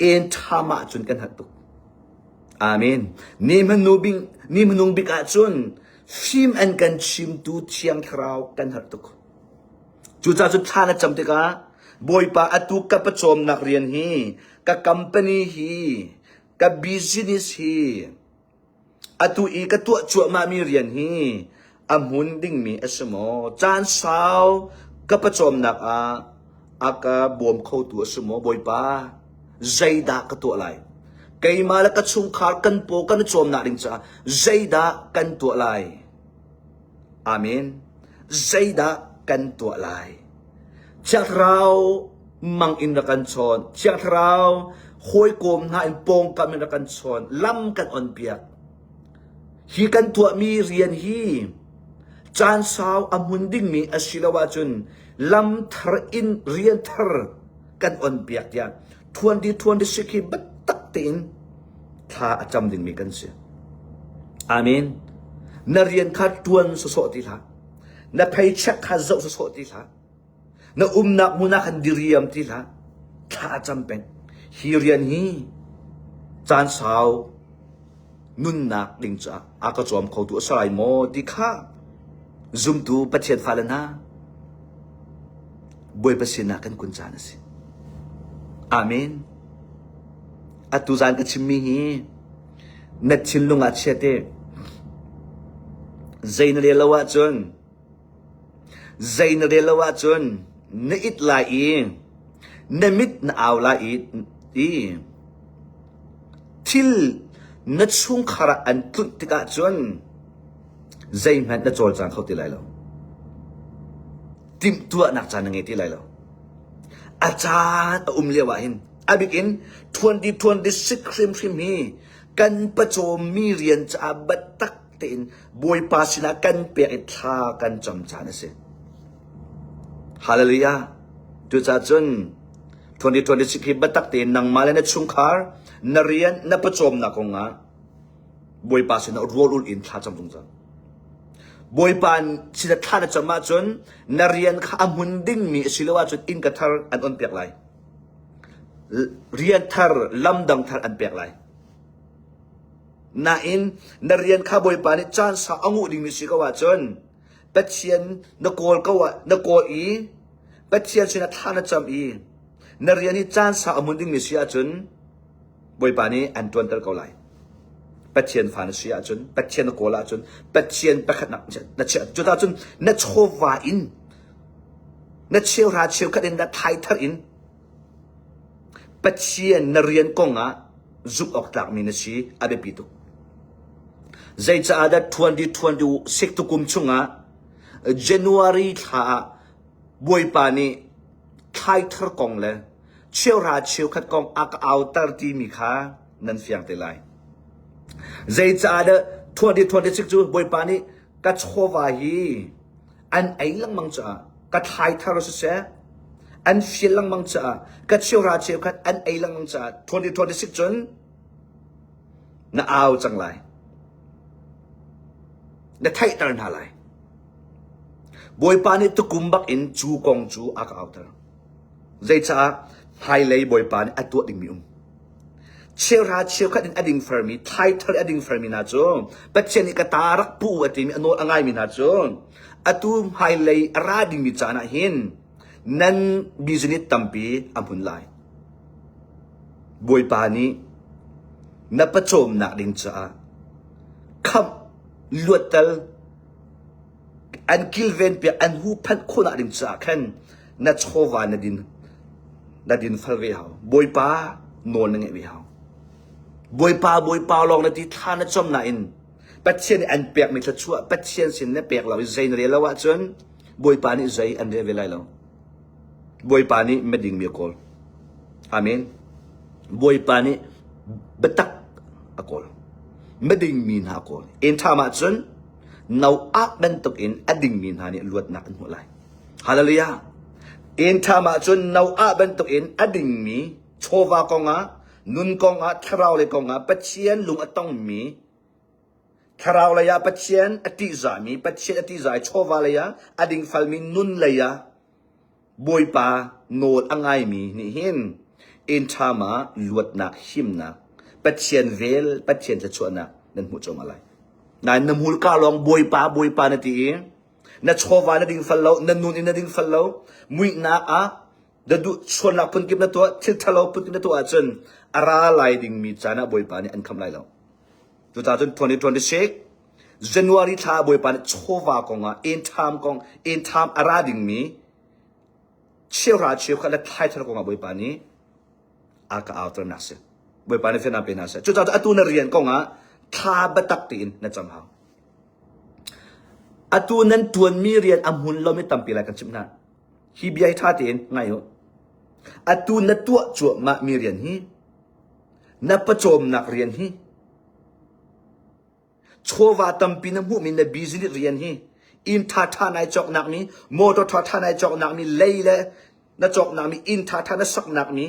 S1: en ṭham ahcun kan hat tuk. Amen. Ni hmanung bik, ni hmanung bik ahcun fim an kan chimtu Thiang Thlarau kan herh tuk. Cucaah cu thla na cam tikah Bawipa atu ka pawcawmnak rian hi, ka company hi, ka business hi, atu i ka tuah cuahmahmi rian hi a hmun dingmi a si maw? Caan sau ka pawcawmnak ah a ka bawm khotu a si maw? Bawipa, zeidah ka tuah lai? Keimah le ka chungkhar kan paw kan i cawmnak ding caah zeidah kan tuah lai? Amen. Zeidah kan tuah lai? Thiang Thlarau mang in rak kan chawn. Thiang Thlarau hawikom hna in pawngkam in rak kan chawn. Lam kan on piak. Hi kan tuahmi rian hi caan sau a hmun dingmi a si lo ahcun lam thar in rian thar kan on piak tiah 2026 hi biatak tein thla a cam dingmi kan si. Amen. Na rian kha ṭuan sawsawh ti hlah. Na paycheck kha zoh sawsawh ti hlah. Na umnak hmun ah khan diriam ti hlah. Thla a cam peng. Hi rian hi caan sau nunnak ding caah a ka cawm khotu a si lai maw ti kha. Zumtu Pathian fale hna, Bawipa sinah kan kun caan a si. Amen. Atu zan ka chimmi hi na thinlung ah chia te. Zei na rel lo ahcun zei na rel lo ahcun na it lai i na mit na au lai i, i thil na chungkhar ah an tlunh tikah cun zeihmanh na cawlcang kho ti lai lo. Timhtuahnak caan na ngei ti lai lo. A caan a um lio ah hin a bik in 2026 hrimhrim hi kan pawcawmmi rian caah biatak tein Bawipa sinah kan pek i thla kan cam caan a si. Hallelujah. Cucaah cun 2026 hi biatak tein nangmah le na chungkhar, na rian, na pawcawmnak kongah Bawipa sinah rawl ulh in thla cam zungzal. Bawipa sinah thla na cam ahcun na rian kha a hmun dingmi a si lo ahcun innka thar an on piak lai. Rian thar, lamdang thar an pek lai. Nain na rian kha Bawipa nih caan sau a nguh dingmi si ko ahcun Pathian na kawl ko ah na kawl i Pathian sinah thla na cam i na rian hi caan sau a hmun dingmi si ahcun Bawipa nih an ṭuanter ko lai. Pathian fa na si ahcun, Pathian na kawl ahcun, Pathian pakhat na chiah. Cucaah cun na chawva in, na cheuhra cheukhat in, na thaithar in, Pathian na rian kong ah zumh awk tlakmi na si a biapi tuk. Zeicaah dah 2026 tukum chungah January thla ah Bawipa nih thlaithar kong le cheuhra cheukhat kong a ka auter timi kha nan fiang te lai. Zeicaah dah 2026 cu Bawipa nih ka chawva hi an ei lengmang caah ka thlaithar siseh an fial lengmang caah ka cheuhra cheukhat an ei lengmang caah 2026 cun na au cang lai. Na theihter hna lai. Bawipa nih tukum bak in cu kong cu a ka auter. Zeicah hmailei Bawipa nih a tuah dingmi um. Cheuhra cheukhat in a dingfermi, thlaithar a dingfermi hna cu Pathian nih ka ta rak pu a timi a nawl a ngaimi hna cu atu hmailei a ra dingmi caan ah hin nan business tampi a hmun lai. Bawipa nih na pawcawmnak ding caah khamh luattal an kilven piak an huhphenh khawhnak ding caah khan na chawva na din na din fal ve hau bawipa nawl na ngeih ve hau bawipa bawipa lawng na ti thla na cam nain pathian nih an pekmi thluachuah pathian sin na pek lo i zei na rel lo ahcun bawipa nih zei an rel ve lai lo bawipa nih miding mi a kawl amen bawipa nih biatak a kawl miding mi hna a kawl en ṭham ahcun Noah bantukin a dingmi hna nih luatnak an hmuh lai. Hallelujah. Inn ṭham ahcun Noah bantukin a dingmi chawva kongah, nun kongah, thlarau lei kongah Pathian lung a tongmi, thlarau lei ah Pathian a ṭihzahmi, Pathian a ṭihzah i chawva lei ah a dingfalmi nun lei ah Bawipa nawl a ngaimi nih hin inn ṭham ah luatnak, himnak, Pathian vel, Pathian thluachuahnak nan hmuh cuahmah lai. Nain na hmurka lawng Bawipa, Bawipa na ti i na chawva na ding fal lo, na nun in na ding fal lo, muihnak ah na duh sualnak phunkip na tuah, thil ṭhalo phunkip na tuah ahcun a ra lai dingmi caan ah Bawipa nih an khamh lai lo. Cucaah cun 2026 January thla ah Bawipa nih chawva kongah inn ṭham kong inn ṭham a ra dingmi cheuhra cheukhat le thlaithar kongah Bawipa nih a ka auternak si. Bawipa nih fiannak pe hna seh. Cucaah atu na rian kongah thla biatak tein na cam hau. Atu nan ṭuanmi rian a hmun lomi tampi lai kan chimh hna. Hi bia hi ṭha tein ngai u. Atu na tuah cuahmahmi rian hi na pawcawmnak rian hi Chawva tampi na hmuhmi na business rian hi inn ṭhaṭha nai cawknak mi, motor ṭhaṭha nai cawknak mi, lei le na cawknak mi, inn ṭhaṭha na saknak mi,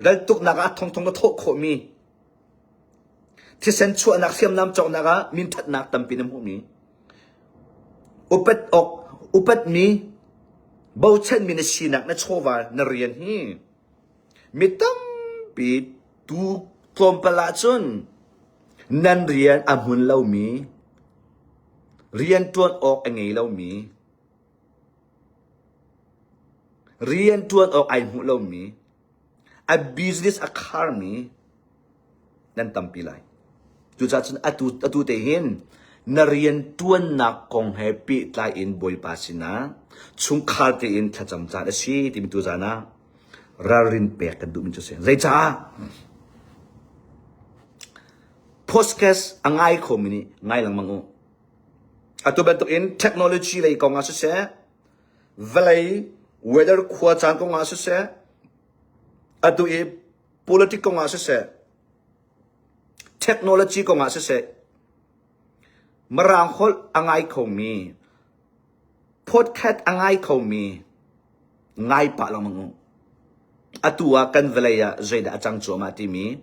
S1: raltuknak ah thongthong na thawh khawhmi, thisen chuahnak hriamnam cawknak ah minṭhatnak tampi na hmuhmi, upat awk upatmi, bochanmi na sinak na chawva na rian hi Mi tampi tu tlawmpal ahcun nan rian a hmun lomi. Rianṭuan awk a ngei lomi, rianṭuan awk ai hmuh lomi, a business a kharmi nan tampi lai. Cucaah cun atu, atu te hin na rianṭuannak kong he pehtlai in Bawipa sinah chungkhar tein thlacam caan a si timi tuzaan ah ralrin pek kan duhmi cu a si. Zeicah? Podcast a ngai khomi nih ngai lengmang u. Atu bantuk in technology lei kong ah siseh, vawlei weather khua caan kong ah siseh, atu i politic kong ah siseh, technology kong ah siseh, Mirang holh a ngai khomi, podcast a ngai khomi ngai pah lengmang u. Atu ah kan vawlei ah zeidah a cang cuahmah timi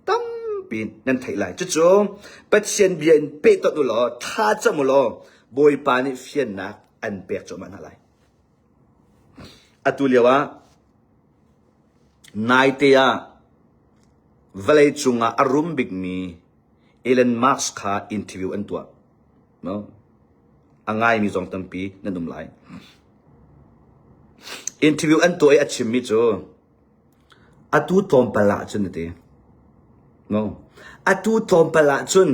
S1: tampi nan theih lai. Cucu Pathian bia in pehtonh u law tha cam u law Bawipa nih fiannak an pek cuahmah hna lai. Atu lio ah naite ah vawlei cungah a rum bikmi Elon Musk kha interview an tuah. No? A ngaimi zong tampi nan um lai. Interview an tuah i a chimmi cu atu tlawmpal ah cun a ti. No. Atu tlawmpal ah cun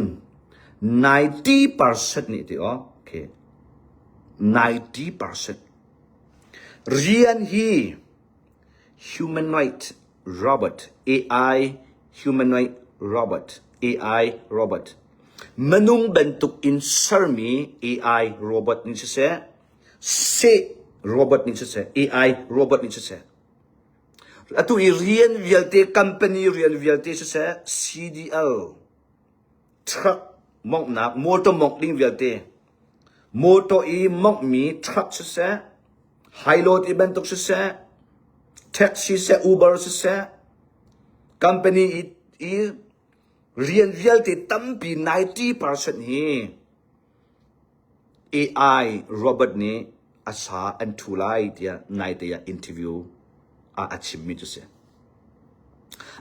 S1: 90% nih ti aw. Okay. 90% rian hi humanoid robot AI humanoid robot AI robot minung bantuk in sermi AI robot nih siseh seh robot nih siseh AI robot nih siseh atu i rian vialte company rian vialte siseh CDL truck monghnak motor mongh ding vialte motor i monghmi truck siseh high load i bantuk siseh taxi siseh uber siseh company i, i rian vialte tampi 90% hi AI robot nih a sa an ṭhu lai tiah naite ah interview ah a chimmi cu si.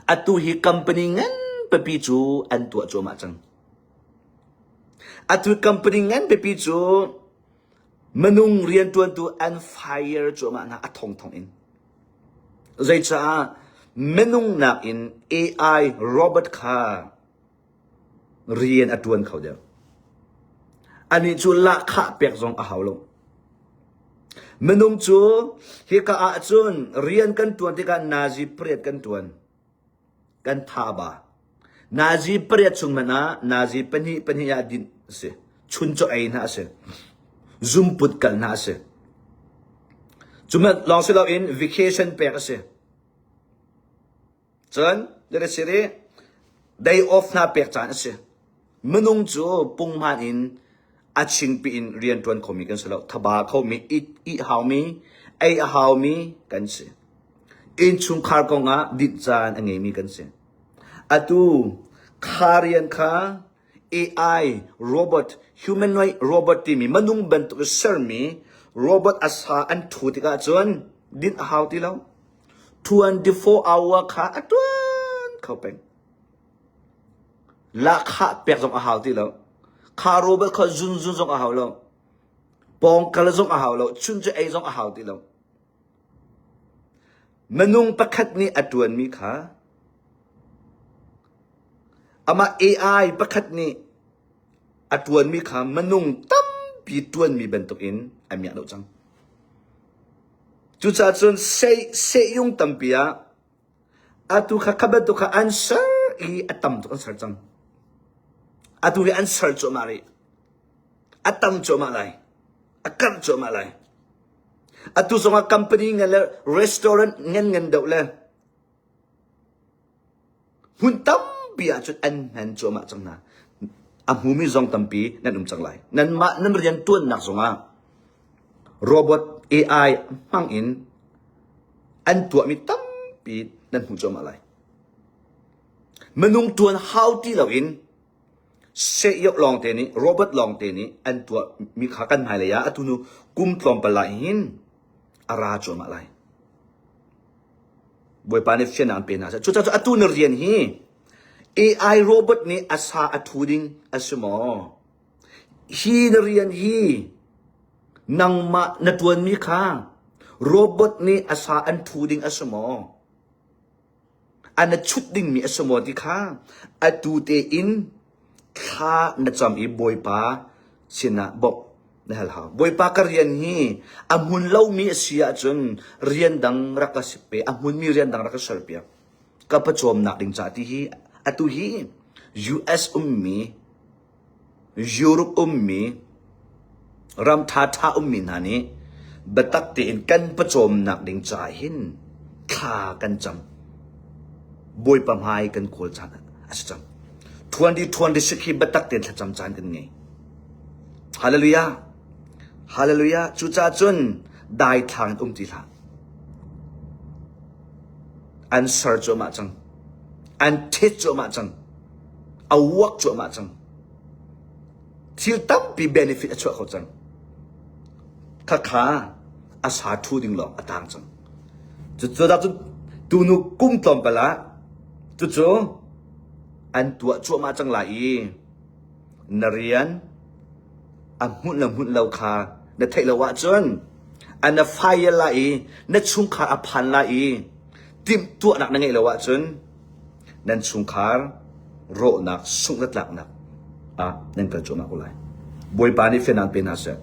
S1: Atu hi company ngan pipi cu an tuah cuahmah cang. Atu company ngan pipi cu minung rianṭuantu an fire cuahmah hna a thongthong in. Zeicah minung nakin AI robot kha rian a ṭuan kho deuh. Anih cu lahkhah pek zong a hau lo. Minung cu hika ah cun rian kan ṭuan tikah nazi pariat kan ṭuan. Kan tha ba. Nazi pariat chung hmanh ah nazi pahnih pahnih ah dinh a si. Chuncaw ei hna a si. Zumput kal hna a si. Cu lawng si loin vacation pek a si. Cun siri day off hna pek caan a si. Minung cu punghman in a chingpi in rian ṭuan khomi kan si lo. Thaba khomi, ih haumi, ei a haumi kan si. Innchungkhar kongah dinh caan a ngeimi kan si. Atu kha rian kha AI robot, humanoid robot timi minung bantuk i sermi robot a sa an ṭhu tikah cun dinh a hau ti lo. 24 hour kha a ṭuan kho peng. Lahkhah pek zong a hau ti lo. Kha robot kha zunzun zong a hau lo. Pawngkal zong a hau lo. Chun cu ei zong a hau ti lo. Minung pakhat nih a ṭuanmi kha amah AI pakhat nih a ṭuanmi kha minung tampi ṭuanmi bantukin a miak deuh cang. Cucaah cun sehyung tampi ah atu kha kha bantuk kha an ser i a tam tuk an ser cang. Atu hi an ser cuahmah rih. A tam cuahmah lai. A karh cuahmah lai. Atu zongah company ngan le restaurant ngan ngan deuh le Hmun tampi ahcun an hman cuahmah cang hna. A hmumi zong tampi nan um cang lai. Nanmah nan riantuannak zongah robot AI hmang in an tuahmi tampi nan hmuh cuahmah lai. Minung tuan hau ti loin seh lawngte nih robot lawngte nih an tuahmi kha kan hmailei ah atu nu kum tlawmpal ah hin a ra cuahmah lai. Bawipa nih fiannak an pe hna seh. Cucaah atu na rian hi AI robot nih a sa a thu ding a si maw? Hi na rian hi nangmah na ṭuanmi kha robot nih a sa an ṭhu ding a si maw? An na chut dingmi a si maw ti kha atu tein thla na cam i Bawipa sinah bawmh na hal hau. Bawipa ka rian hi a hmun lomi a si ahcun rian dang rak ka si pe, a hmunmi rian dang rak ka serpiak. Ka pawcawmnak ding ca ti hi atu hi US ummi Europe ummi ram ṭhaṭha ummi hna nih biatak tein kan pawcawmnak ding caah hin thla kan cam. Bawipa hmai kan kawl caan a si cang. 2026 hi biatak tein thlacam caan kan ngei. Hallelujah. Hallelujah. Cucaah cun daithlang in um ti hlah. An ser cuahmah cang. An thet cuahmah cang. A uak cuahmah cang. Thil tampi benefit a chuah kho cang. Khakha a sa thu ding lawng a tang cang. Cucu dah cu tunu kum tlawmpal ah cucu an tuah cuahmah cang lai i na rian a hmunh le hmunh lo kha na theih lo ahcun a na fire lai i na chungkhar a phan lai i timhtuahnak na ngeih lo ahcun nan chungkhar rawhnak sungh le tlaknak ah nan kal cuahmah ko lai. Bawipa nih fiannak pe hna seh.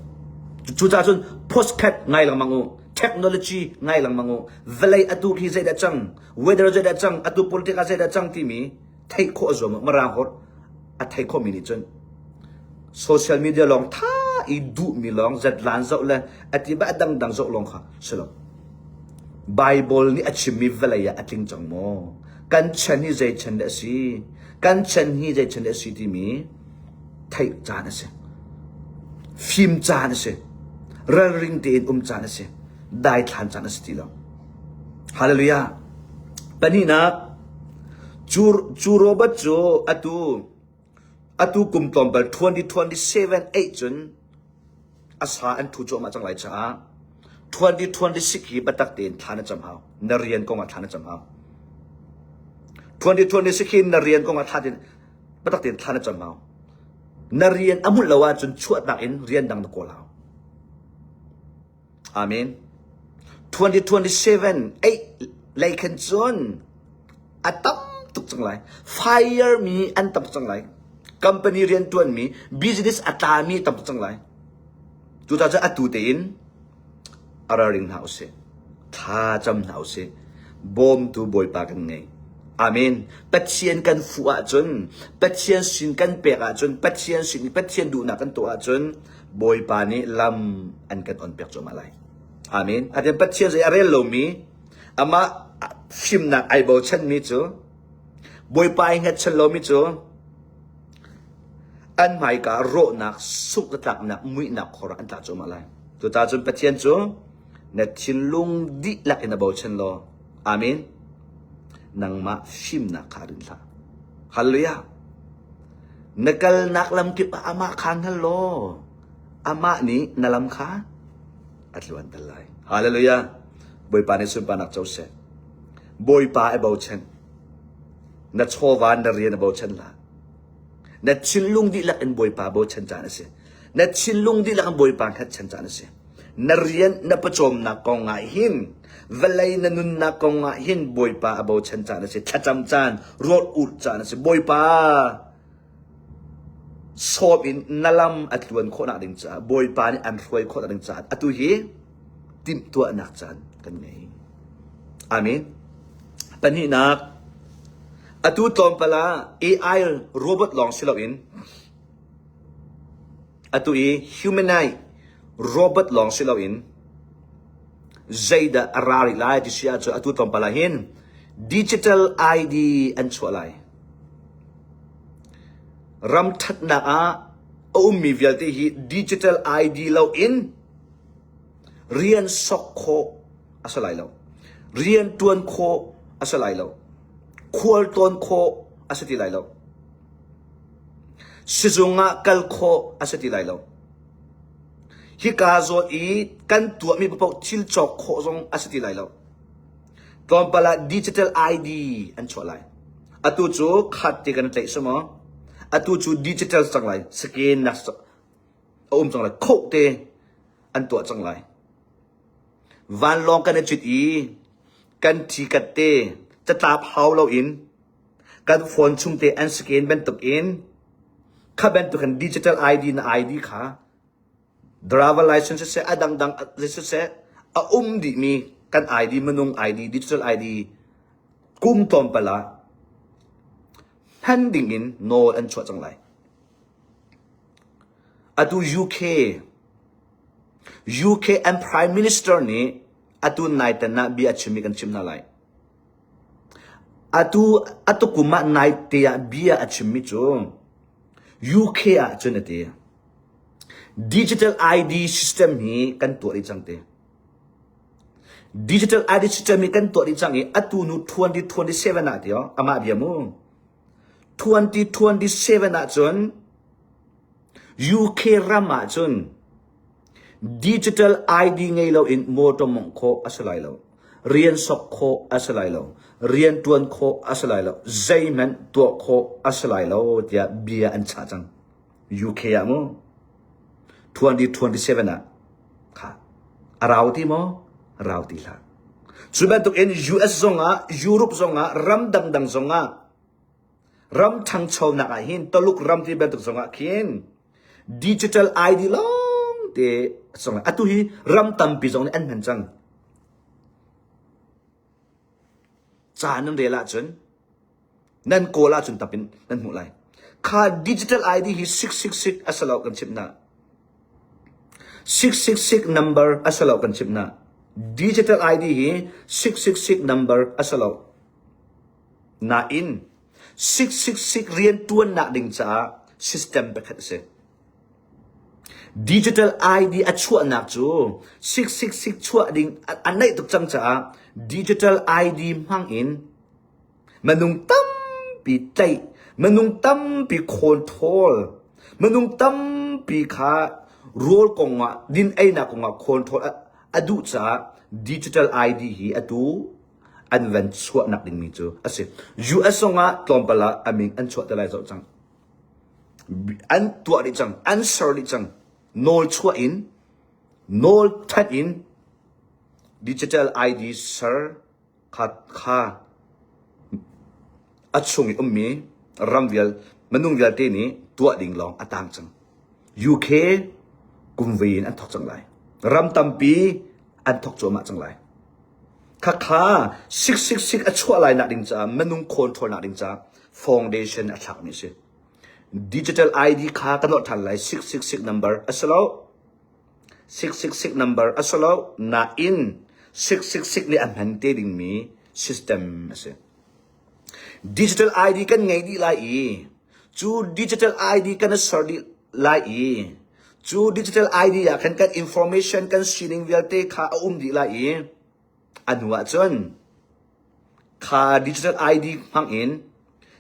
S1: Cucaah cun postcard ngai lengmang u, technology ngai lengmang u, vawlei atu khi zeidah cang, weather zeidah cang, atu politics ah zeidah cang timi theih khawh a zuam u. Mirang holh a thei khawhmi nih cun social media lawng tha i duhmi lawng zatlan zoh le a ti ba dangdang zoh lawng kha si lo. Bible nih a chimmi vawlei ah a tling cang maw? Kan chan hi zei chan dah a si? Kan chan hi zei chan dah a si timi theih caan a si. Fim caan a si. Ralring tein um caan a si. Daithlan caan a si ti lo. Hallelujah. Pahnihnak, cu, cu robot cu atu atu kum tlawmpal 2027 8 cun a sa an thu cuahmah cang lai caah 2026 hi biatak tein thla na cam hau. Na rian kong ah thla na cam hau. 2026 hi na rian kong ah thla tein biatak tein thla na cam hau. Na rian a hmuh lo ahcun chuahtak in rian dang na kawl hau. Amen. 2027 8 lei khan cun a tam tuk cang lai. Fire mi an tam tuk cang lai. Company riantuan mi, business a tla mi tam tuk cang lai. Cucaah cun atu tein a ralring hna usih. Thla cam hna usih. Bawmtu Bawipa kan ngei. Amen. Pathian kan fuh ahcun, Pathian sin kan pek ahcun, Pathian sin i Pathian duhnak kan tuah ahcun, Bawipa nih lam an kan on piak cuahmah lai. Amen. Atin Pathian zei a rel lomi, amah fimnak ai bochanmi cu, Bawipa ai hngatchan lomi cu, an hmaika rawhnak, sungh tlaknak, muihnak khor ah an tla cuahmah lai. Cucaah cun Pathian cu na thinlung dihlak in a bochan law, Amen. Nangmah fimnak kha rin hlah. Hallelujah. Na kalnak lam kip ah amah kha hngal law, amah nih na lam kha a tluanter lai. Hallelujah. Bawipa nih sunparnak co seh. Bawipa a bochan. Na chawva na rian a bochan hlah. Na thinlung dihlak in Bawipa bochan caan a si. Na thinlung dihlak in Bawipa hngatchan caan a si. Na rian na pawcawmnak kong ah hin vawlei na nunnak kong ah hin Bawipa a bochan caan a si. Thlacam caan, rawl urh caan a si. Bawipa sawm in na lam a tluan khawhnak ding caah Bawipa nih an hruai khawhnak ding caah atu hi timhtuahnak caan kan ngei. Amen. Pahnihnak, atu tlawmpal ah AI robot lawng si loin atu i humanoid robot lawng si loin zeidah a ra rih lai ti si ahcun atu tlawmpal ah hin digital ID an chuah lai. Ram ṭhatnak ah a ummi vialte hi digital ID loin rian sok khawh a si lai lo. Rian ṭuan khawh a si lai lo. Khual tlawn khawh a si ti lai lo. Sizung ah kal khawh a si ti lai lo. Hika zawn i kan tuahmi paoh thil cawk khawh zong a si ti lai lo. Tlawmpal ah digital ID an chuah lai. Atu cu khat ti kan tlaih si maw? Atu cu digital cang lai. Scan nak. A um cang lai. Khoh te an tuah cang lai. Vanlawng kan i cit i kan thi kat te catlap hau loin kan phone chung te an scan bantuk in kha bantuk in digital ID na ID kha driver license siseh a dangdang siseh a um dihmi kan ID minung ID digital ID kum tlawmpal ah hman ding in nawl an chuah cang lai. Atu UK UK an Prime Minister nih atu naitan ah bia a chimmi kan chim hna lai. Atu atukum ah naite ah bia a chimmi cu UK ah cun a ti. Digital ID system hi kan tuah dih cang ti. Digital ID system hi kan tuah dih cang i atu nu 2027 ah ti amah bia mu. 2027 ah cun UK ram ah cun digital ID ngei loin motor mawngh khawh a si lai lo. Rian sok khawh a si lai lo. Rian ṭuan khawh a si lai lo. Zeihmanh tuah khawh a si lai lo tiah bia an chah cang. UK ah mu 2027 ah kha a rau ti maw? Rau ti hlah. Cu bantuk in US zongah, Europe zongah, ram dangdang zongah ram ṭhangchonak ah hin Taluk ram ti bantuk zongah khin digital ID lawng te zong atu hi ram tampi zong nih an hman cang. Ca nan rel ahcun nan kawl ahcun tapin nan hmuh lai. Kha digital ID hi 666 a si lo kan chimh hna. 666 number a si lo kan chimh hna. Digital ID hi 666 number a si lo. Nain 666 rian ṭuannak ding caah system pakhat a si. Digital ID a chuahnak cu 666 chuah ding a naih tuk cang caah digital ID hmang in minung tampi tlaih, minung tampi khawnṭhawl, minung tampi kha rawl kongah din einak kongah khawnṭhawl a duh caah digital ID hi atu an van chuahnak dingmi cu a si. US zongah tlawmpal ah a min an chuah te lai zoh cang. An tuah dih cang, an ser dih cang. Nawl chuah in, nawl thanh in digital ID ser kha kha a chung i ummi ram vial minung vialte nih tuah ding lawng a tang cang. UK kumvei in an thawk cang lai. Ram tampi an thawk cuahmah cang lai. Khakha 666 a chuah lai nak ding caah minung control nak ding caah foundation a thlakmi a si. Digital ID kha kan nolh ṭhan lai 666 number a si lo. 666 number a si lo nain 666 nih a hman te dingmi system a si. Digital ID kan ngei dih lai i cu digital ID kan i ser dih lai i cu digital ID ah khan kan information kan sining vialte kha a um dih lai i a hnu ah cun kha digital ID hmang in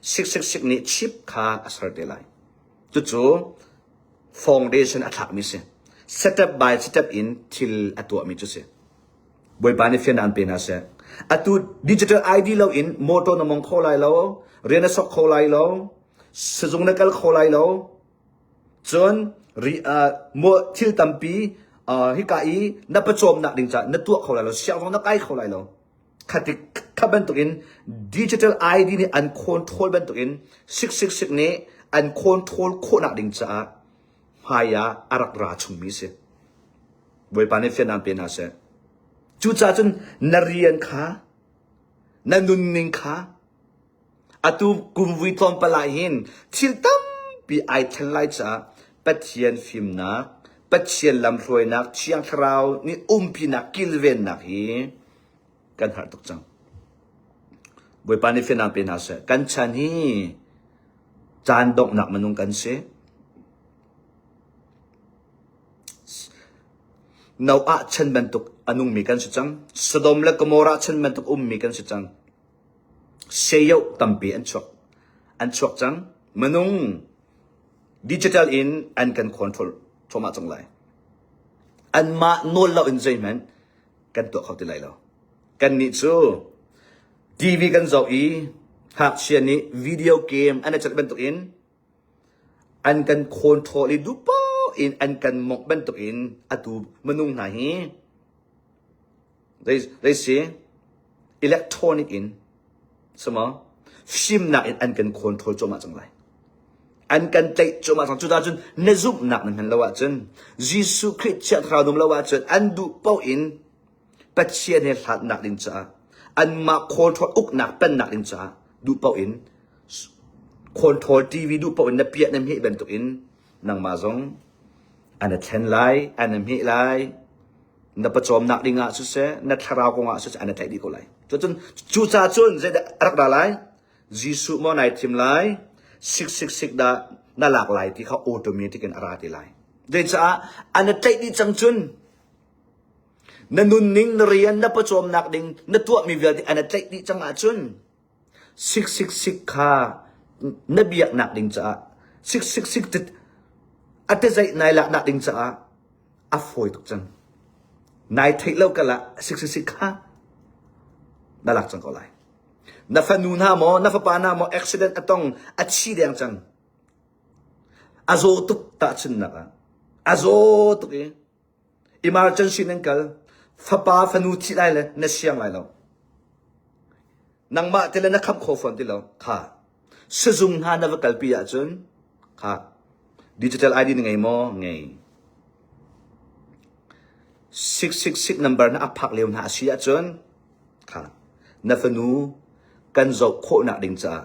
S1: 666 nih chip kha a ser te lai. Cucu foundation a thlakmi si. Step by step in thil a tuahmi cu si. Bawipa nih fian an pe hna seh. Atu digital ID lo in motor na mong kho lai lo, rian na sok kho lai lo, sizung na kal kho lai lo. Cun ri uh, mo thil tampi uh, hika i na pawcawmnak ding caah na tuah kho lai lo, siang zong na kai kho lai lo. Khatik kha bantukin digital ID nih an control bantukin 666 nih an control khawhnak ding caah hmai ah a rak ra chungmi si. Bawipa nih fiannak pe hna seh. Cucaah cun na rian kha, na nunning kha, atu kumvui tlawmpal ah hin thil tampi ai thlen lai caah Pathian fimnak, Pathian lamhruainak, Thiang Thlarau nih umpinak, kilvennak hi kan harh tuk cang. Bawipa nih fiannak pe hna seh. Kan chan hi caan donghnak minung kan si. Noah chan bantuk a nungmi kan si cang. Sodom le Gomorrah chan bantuk ummi kan si cang. Seyoh tampi an chuak. An chuak cang. Minung digital in an kan control thluahmah cang lai. Anmah nawl lo in zeihmanh kan tuah kho ti lai lo. Kannih cu TV kan zoh i ngakchia nih video game an i celh bantukin an kan control i duh paoh. in an kan mongh bantukin atu minung hna hi zei si electronic in sama fimnak in an kan control cuahmah cang lai. An kan tlaih cuahmah cang. Cucaah cun na zumhnak na hman lo ahcun Jesuh Khrih Thiang Thlarau num lo ahcun an duh paoh in Pathian he hlatnak ding caah anmah control uknak pennak ding caah duh paoh in control TV duh paoh in na piah na hmeh bantukin nangmah zong an i thlen lai an i hmeh lai na pawcawmnak ding ah siseh na thlarau kong ah siseh an i tlaih dih ko lai cucun cucaah cun zeidah a rak ra lai Jesuh maw nai thim lai sik sik sik dah na lak lai ti kha automatic in a ra ti lai zeicah an i tlaih dih cang cun Na nunning, na rian, na pawcawmnak ding, na tuahmi vialte an i tlaih dih cang ahcun sik sik sik kha na biaknak ding caah sik sik sik a tizaih nai laknak ding caah a fawi tuk cang. Nai theih lo kal ah sik sik sik kha na lak cang ko lai. Na fanu hna maw, na fapa hna maw accident a tong, a thi deng cang. A zaw tuk tahchunhnak ah. A zaw tuk i Emergency nan kal. Fapa fanu thih lai le na siang lai lo. Nangmah te le na khamh kho fawn ti lo. Kha. Sizung hna na va kalpi ahcun kha digital ID na ngei maw? Ngei. 666 number na a phak lio hna a si ahcun kha na fanu kan zoh khawhnak ding caah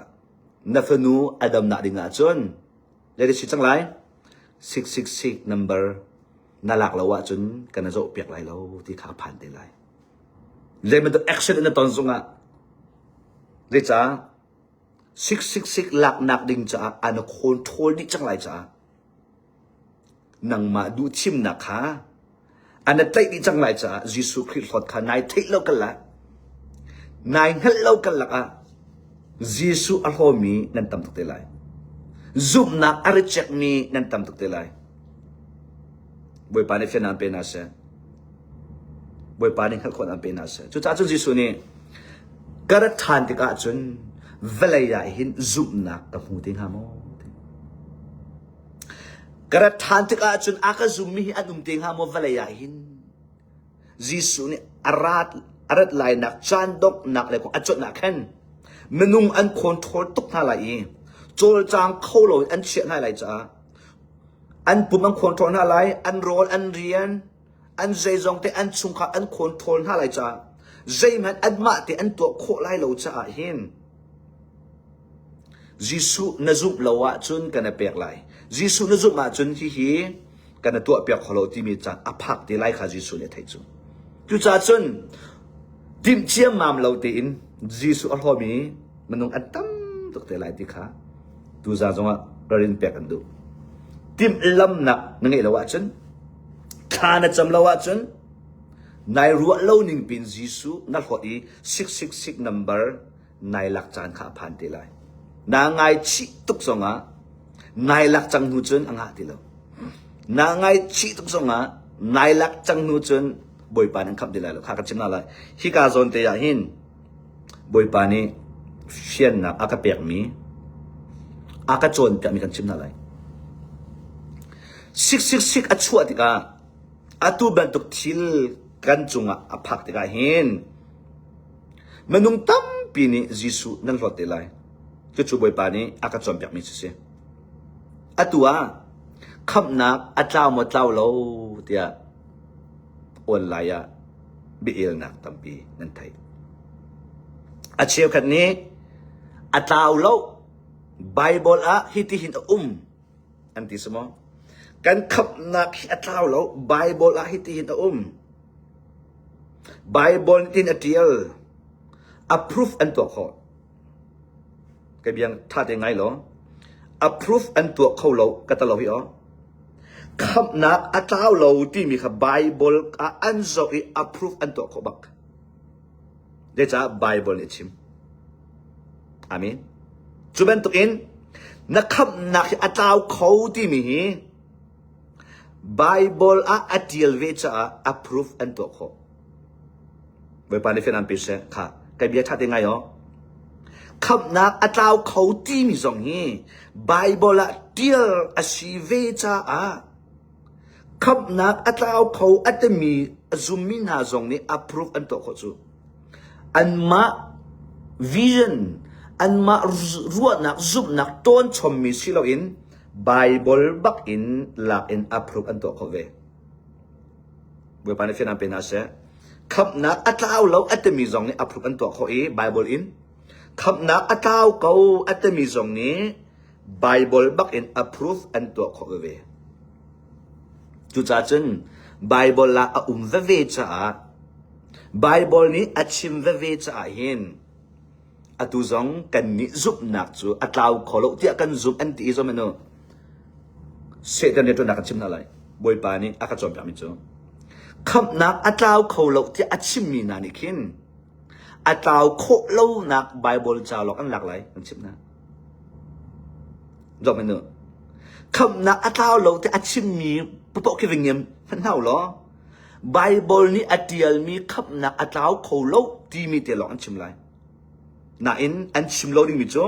S1: na fanu a damnak ding ahcun Let si cang lai. 666 number na lak lo ahcun kan na zoh piak lai lo ti kha phan te lai. Zei bantuk action na ton zongah zeicah 666 laknak ding caah an control dih cang lai caah nangmah duh thimnak kha An tlaih dih cang lai caah Jesuh Khrih hlawt kha nai theih lo kal ah nai hngalh lo kal lakah Jesuh a hlawmi nan tam tuk te lai. Zumhnak a reject mi nan tam tuk te lai. Bawipa nih fian an pe hna seh. Bawipa nih hngalh khawh an pe hna seh. Cucaah cun Jesuh nih ka rat ṭhan tikah cun vawlei ah hin zumhnak ka hmu te hnga maw? Ka rat ṭhan tikah cun a ka zummi hi an um te hnga maw vawlei ah hin? Jesuh nih a rat, a rat lainak caan donghnak le kong a cuanh ah khan minung an control tuk hna lai i cawlcang kho lo in an chiah hna lai caah an pum an control hna lai, an rawl, an rian, an zeizong te an chungkhar an control hna lai caah zeihmanh anmah te an tuah khawh lai lo caah hin Jesuh na zumh lo ahcun kan i pek lai. Jesuh na zumh ahcun hihi kan i tuahpiak kho lo timi caan a phak te lai kha Jesuh nih a theih cu. Cucaah cun timh ciammam lo tein Jesuh a hlawmi minung an tam tuk te lai ti kha tuzaan zongah ralrin pek an duh. Timhlamnak na ngeih lo ahcun thla na cam lo ahcun nai ruah lo ning pin Jesuh na hlawt i 666 number nai lak caan kha a phan te lai. Naa ngaichih tuk zongah nai lak cang hnu cun a ngah ti lo. Naa ngaichih tuk zongah nai lak cang hnu cun Bawipa nih an khamh ti lai lo. Kha ka chim hna lai. Hika zawn te ah hin Bawipa nih fiannak a ka pekmi a ka cawnpiakmi kan chim hna lai. Sik sik sik a chuah tikah atu bantuk thil kan cungah a phak tikah hin Minung tampi nih Jesuh nan hlawt te lai. Cucu Bawipa nih a ka cawnpiakmi cu si. Atu ah khamhnak a tlau maw tlau lo tiah online ah biaelnak tampi nan theih. A cheukhat nih a tlau lo Bible ah hitihin a um an ti si maw? Kan khamhnak hi a tlau lo Bible ah hitihin a um. Bible nih tin a ṭial. Approve an tuah khawh. Ka biang ṭha te ngai law. Approve an tuah kho lo ka ta lo hi aw. Khamhnak a tlau lo timi kha Bible ah an zoh i approve an tuah khawh bak. Zeicah Bible nih a chim. Amen. Cu bantukin na khamhnak hi a tlau kho timi hi Baibal ah a ṭial ve caah approve an tuah khawh. Bawipa nih fian an pe seh. Kha, kai bia ṭha te ngai aw. Khamhnak a tlau kho timi zong hi Baibal ah ṭial a si ve caah. Khamhnak a tlau kho a timi a zummi hna zong nih approve an tuah khawh cu. Anmah vision, anmah ruahnak, zumhnak ṭawn chommi si loin Bible bak in lak in approve an tuah khawh ve. Bawipa nih fianang pe hna seh. Khamhnak a tlau lo a timi zong nih approve an tuah khawh i Bible in khamhnak a tlau ko a timi zong nih Bible bak in approve an tuah khawh veve. Cucaah cun Bible ah a um veve caah Bible nih a chim veve caah hin atu zong kannih zumhnak cu a tlau kho lo tiah kan zumh an ti i zong anu Satan rianṭuannak kan chim hna lai. Bawipa nih a ka cawnpiakmi cu khamhnak a tlau kho lo tiah a chimmi hna nih khin a tlau khawh lonak Bible ca lawng an lak lai kan chimh hna. Zoh hmanh u. Khamhnak a tlau lo tiah a chimmi papoh khi va ngiam hmanh hna u law Bible nih a ṭialmi khamhnak a tlau kho lo timi te lawng an chim lai. Nain an chim lo dingmi cu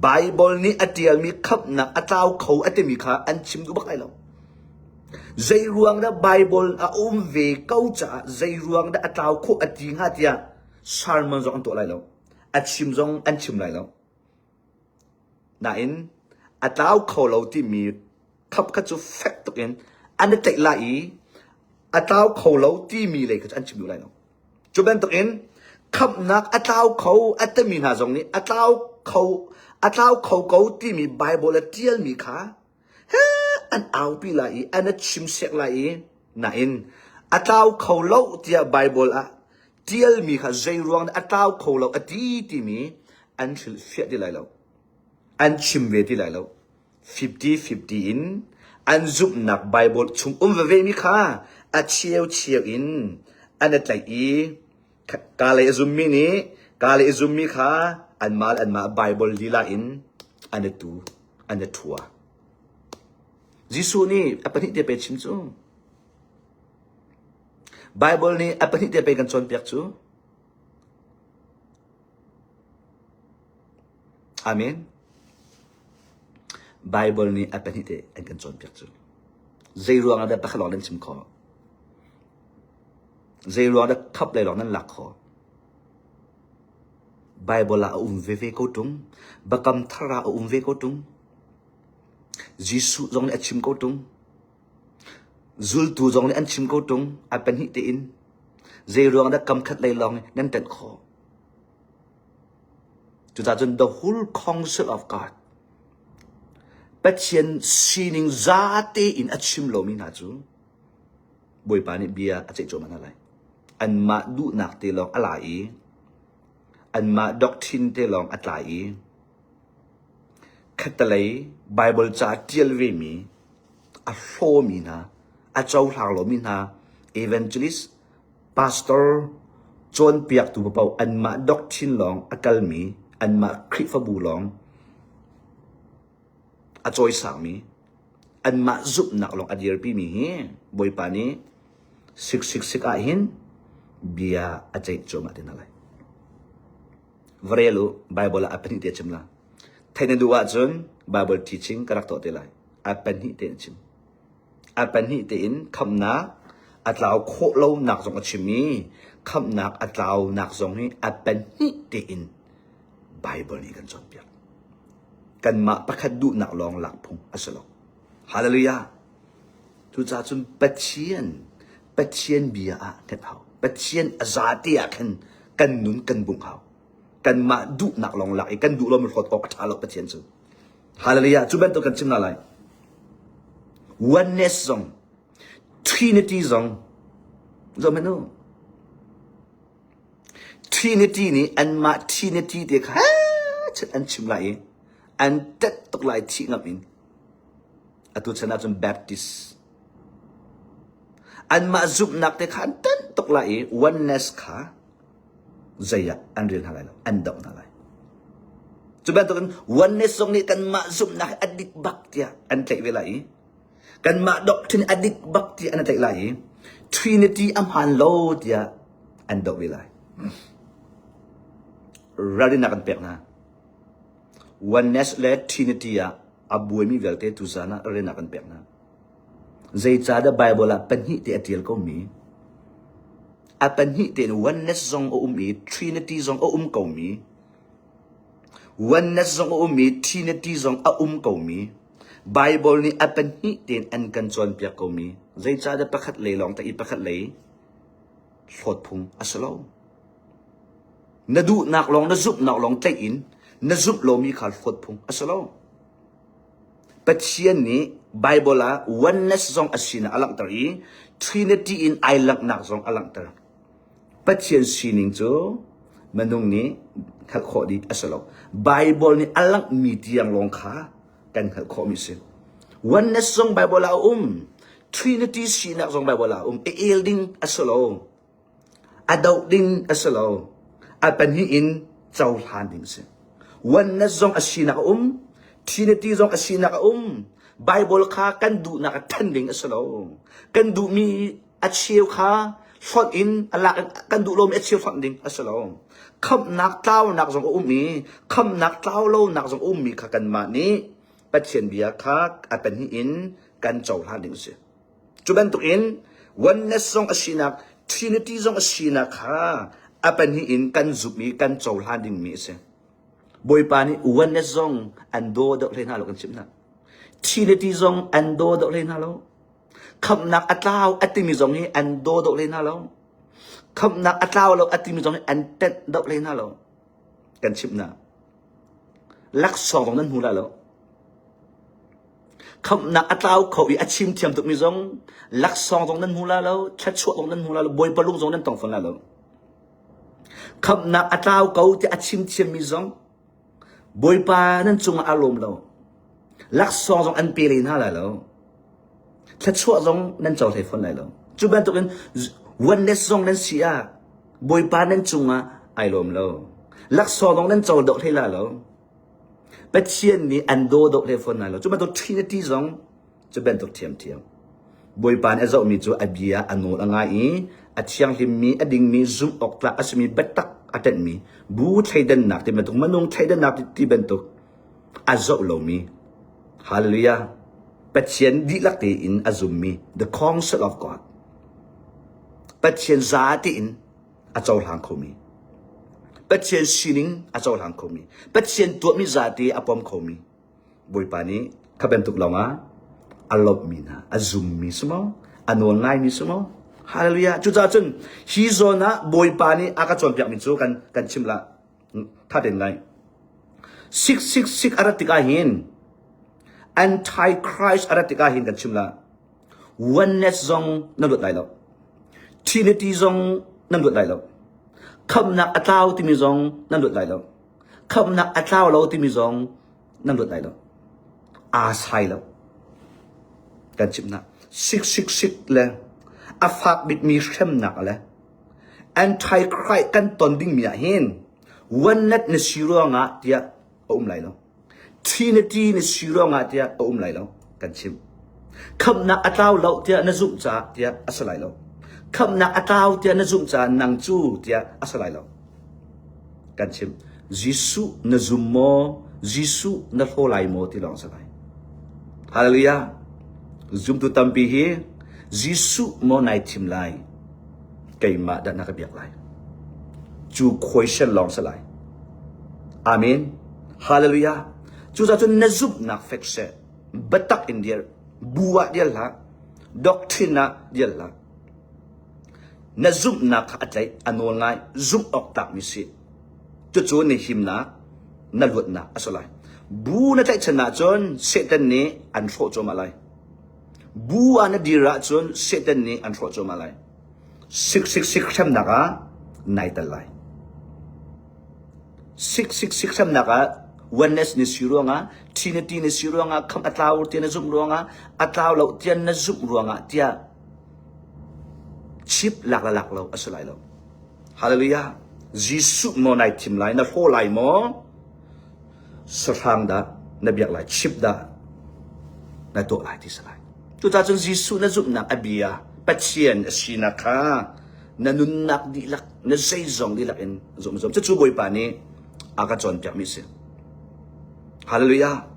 S1: Bible nih a ṭialmi khamhnak a tlau kho a timi kha an chim duh bak lai lo. Zei ruang dah Bible a um ve ko caah zei ruang dah a tlau khawh a ti hnga tiah sermon zong an tuah lai lo. A chim zong an chim lai lo. Nain a tlau kho lo timi khap kha cu fek tuk in an i tlaih lai i a tlau kho lo timi lei kha cu an chim duh lai lo. Cu bantukin khamhnak a tlau kho a timi hna zong nih a tlau kho a tlau kho ko timi Baibal a ṭialmi kha an aupi lai i an i chimsek lai i nain a tlau kho lo tiah Baibal ah ṭialmi kha zei ruang dah a tlau kho lo a ti timi an hrilhfiah ti lai lo. An chim ve ti lai lo. 50-50 in an zumhnak Baibal chung um veve mi kha a cheu-cheu in an i tlaih i ka lei a zummi nih ka lei a zummi kha anmah le anmah Baibal lila in an i tu, an i ṭhua. Jesuh nih a pahnih te pe chim cu. Baibal nih a pahnih te pe kan cawnpiak cu. Amen. Baibal nih a pahnih te an kan cawnpiak cu. Zei ruang ah dah pakhat lawng nan chim khawh? Zei ruang dah khap lei lawng nan lak khawh? Baibal ah a um veve ko ṭung. Biakam thar ah a um ve ko ṭung. Jesuh zong nih a chim ko ṭung. Zultu zong nih an chim ko ṭung. A pahnih tein. Zei ruang dah kam khat lei lawng nan ṭanh khawh? Cucaah cun the whole counsel of God Pathian sining zate in a chim lomi hna cu Bawipa nih bia a ceih cuahmah hna lai. Anmah duhnak te lawng a la i anmah doctrine te lawng a tlai i khattelei Bible ca ṭial vemi a hlawmi hna, a cohlang lomi hna evangelist Pastor cawnpiaktu paoh anmah doctrine lawng a kalmi, anmah Khrihfabu lawng a cawisangmi, anmah zumhnak lawng a dirpimi hi Bawipa nih 666 ah hin bia a ceih cuahmah te hna lai. Va rel u, Bible ah a pahnih te a chim la. Theih na duh ahcun Bible teaching ka rak tuah te lai. A pahnih te a chim. A pahnih tein khamhnak a tlau khawh lonak zong a chim i khamhnak a tlaunak zong hi a pahnih tein Baibal nih kan cawnpiak. Kanmah pakhat duhnak lawng lak phung a si lo. Hallelujah! Cucaah cun Pathian, Pathian bia ah kan hau. Pathian a zate ah khan kan nun kan bungh hau. Kanmah duhnak lawng lak i kan duh lomi hlawt awk a ṭha lo Pathian cu. Hallelujah. Cu bantuk kan chim hna lai. Oneness zong, Trinity zong, zoh hmanh u. Trinity nih anmah Trinity te kha an chim lai i an tet tuk lai thih ngam in. Atu chan ahcun Baptist. Anmah zumhnak te kha an tet tuk lai i oneness kha zei ah an rel hna lai lo an doh hna lai cu bantukin oneness zong nih kanmah zumhnak hi a dik bak tiah an tlaih ve lai i kanmah doctrine a dik bak tiah an tlaih lai i trinity a hmaan lo tiah an doh ve lai ralrinnak an pek hna oneness le trinity ah a buaimi vialte tuzan ah ralrinnak an pek hna. Zeicahdah Baibal ah pahnih te a ṭial komi? A pahnih tein oneness zong a um i Trinity zong a um komi. Oneness zong a um i Trinity zong a um komi. Baibal nih a pahnih tein an kan cawnpiak komi. Zeicahdah pakhat lei lawng tak i pakhat lei hlawt phung a si lo. Na duhnak lawng, na zumhnak lawng tlaih in na zumh lomi kha hlawt phung a si lo. Pathian nih Baibal ah oneness zong a sinak a langhter i Trinity in ai langhnak zong a langhter. Pathian sining cu minung nih hngalh khawh dih a si lo. Baibal nih a langhmi tiang lawng kha kan hngalh khawhmi a si. Oneness zong Baibal ah a um. Trinity sinak zong Baibal ah a um. I el ding a si lo. A doh ding a si lo. A pahnih in cohlan ding a si. Oneness zong a sinak a um. Trinity zong a sinak a um. Bible kha kan duhnak a ṭhen ding a si lo. Kan duhmi a cheu kha hlonh in a lak in kan duh lomi a cheu hlonh ding a si lo. Khamhnak tlaunak zong a um i khamhnak tlau lonak zong a ummi kha kanmah nih Pathian bia kha a pahnih in kan cohlan ding a si. Cu bantukin oneness zong a sinak, Trinity zong a sinak kha a pahnih in kan zumh i kan cohlan dingmi a si. Bawipa nih oneness zong an daw deuh hlei hna lo kan chimh hna. Trinity zong an daw deuh hlei hna lo. Khamhnak a tlau a timi zong hi an daw deuh hlei hna lo. Khamhnak a tlau lo a timi zong hi an tenh deuh hlei hna lo. Kan chimh hna. Laksawng zong nan hmu lai lo. Khamhnak a tlau kho i a chim thiam tukmi zong laksawng zong nan hmu la lo, thluachuah zong nan hmu la lo, Bawipa lung zong nan tong fawn la lo. Khamhnak a tlau ko ti a chim thiammi zong Bawipa nan cungah a lawm lo. Laksawng zong an pe len hna lai lo. Thluachuah zong nan co hlei fawn lai lo. Cu bantukin oneness zong nan si ah Bawipa nan cungah ai lawm lo. Laksawng zong nan co dawh hlei la lo. Pathian nih an daw dawh hlei fawn hna lo. Cu bantuk Trinity zong cu bantuk ṭhiamṭhiam. Bawipa nih a zohmi cu a bia a nawl a ngai i a thianghlimmi, a dingmi, zumh awk tlak a simi biatak a ṭanhmi, bu thleidannak ti bantuk, minung thleidannak ti bantuk a zoh lomi. Hallelujah. Pathian dihlak tein a zummi, the counsel of God. Pathian za tein a cohlang khomi Pathian sining a cohlang khomi Pathian tuahmi zate a pom khomi Bawipa nih kha bantuk lawngah a lawmhmi hna a zummi si maw a nawl ngaimi si maw Hallelujah cucaah cun hi zawn ah Bawipa nih a ka cawnpiakmi cu kan kan chim la tha ten lai 666 a rat tikah hin antichrist a rat tikah hin kan chim la Oneness zong nan ruat lai lo. Trinity zong nan ruat lai lo. Khamhnak a tlau timi zong nan ruat lai lo. Khamhnak a tlau lo timi zong nan ruat lai lo. Aa sai lo. Kan chimh hna. Sik sik sik le a fak bikmi hremnak le antichrist kan ton dingmi ah hin oneness na si ruangah tiah a um lai lo. Trinity na si ruangah tiah a um lai lo kan chim. Khamhnak a tlau lo tiah na zumh caah tiah a si lai lo. Khamhnak a tlau tiah na zumh caah nang cu tiah a si lai lo. Kan chim. Jesuh na zum maw? Jesuh na hlaw lai maw ti lawng a si lai. Hallelujah. Zumtu tampi hi Jesuh maw nai thim lai? Keimah dah na ka biak lai? Cu question lawng si lai. Amen. Hallelujah. Cucaah cun na zumhnak fek seh. Biatak in dir. Bu ah dir hlah. Doctrine ah dir hlah. Na zumhnak kha a tlaih, a nawl ngai, zumh awk tlakmi si. Cucu na himnak, na luatnak a si lai. Bu na tlaihchan ahcun Satan nih an hrawh cuahmah lai. Bu ah na dir ahcun Satan nih an hrawh cuahmah lai. Sik sik sik hremnak ah nai tel lai. Sik sik sik hremnak ah oneness ni si ruangah, Trinity ni si ruangah, khamh a tlau tiah na zumh ruangah, a tlau lo tiah na zumh ruangah tiah chip lak le lak lo a si lai lo. Hallelujah. Jesuh maw nai thim lai, na hlaw lai maw? Sahrang dah na biak lai, chip dah na tuah lai ti si lai. Cucaah cun Jesuh na zumhnak a bia Pathian a sinak kha na nunnak dihlak, na zeizong dihlak in zum zum. Cucu Bawipa nih a ka cawnpiakmi a si. Hallelujah.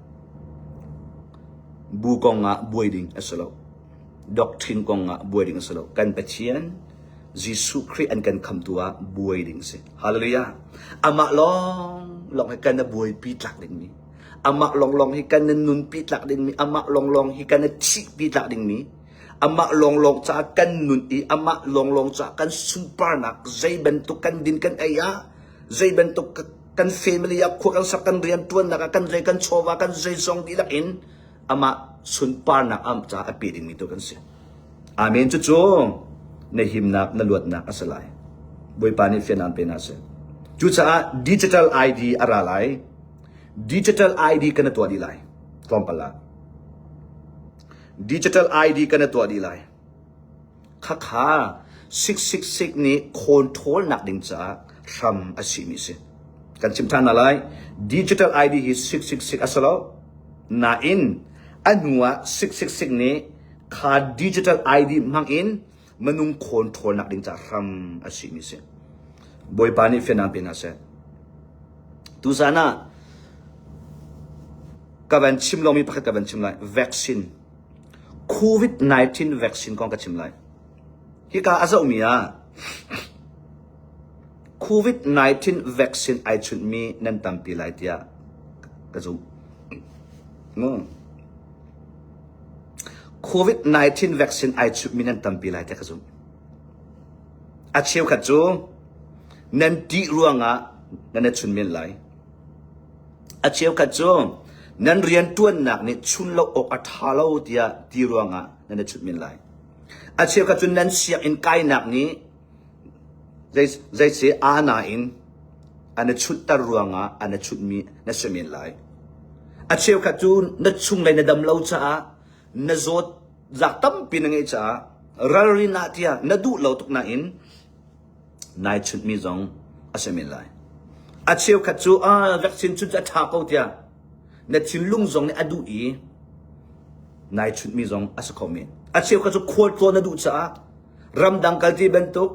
S1: Bu kong ah buai ding a si lo. Doctrine kong ah buai ding a si lo. Kan Pathian Jesuh Khrih an kan khamtu ah buai ding a si. Hallelujah. Amah lawng lawng hi kan buaipi tlak dingmi. Amah lawnglawng hi kan nunpi tlak dingmi. Amah lawnglawng hi kan thihpi tlak dingmi. Amah lawnglawng caah kan nun i amah lawnglawng caah kan sunparnak zei bantuk kan din kan ei ah zei bantuk kan family ah khua kan sak kan rian tuannak ah kan zei kan chawva kan zeizong dihlak in amah sunparnak am caah a pe dingmi tu kan si. Amen. Cucu na himnak na luatnak a si lai. Bawipa nih fiannak pe hna seh. Cucaah digital ID a ra lai. Digital ID kan tuah dih lai. Tlawmpal ah. Digital ID kan tuah dih lai. Khakha 666 nih control nak ding caah hram a simi si. Kan chim ṭhan hna lai. Digital ID hi 666 a si lo. Nain a hnu ah 666 nih kha digital ID hmang in minung control nak ding caah hram a simi si. Bawipa nih fianang pe hna seh. Tuzan ah ka van chim lomi pakhat ka van chim lai. Vaccine. COVID-19 vaccine kong ka chim lai. Hika a zohmi ah COVID-19 vaccine ai chunhmi nan tampi lai tiah ka zumh. COVID-19 vaccine ai chunhmi nan tampi lai tiah ka zumh. A cheukhat cu nan ṭih ruangah nan i chun men lai. A cheukhat cu nan rianṭuannak nih chun lo awk a ṭha lo tiah ti ruangah nan i chunh men lai. A cheukhat cu nan sianginn kainak nih zeisi aa in an i chunhter ruangah an i chunhmi na si men lai. A cheukhat cu na chunglei na dam lo caah na zawt zak tampi na ngeih caah ralrin ah tiah na duh lo tuk nain nai chunhmi zong a si men lai. A cheukhat cu ah vaccine chunh cu a ṭha ko tiah na thinlung zong nih a duh i nai chunhmi zong a si kho men. A cheukhat cu khualtlawn na duh caah ramdang kal ti bantuk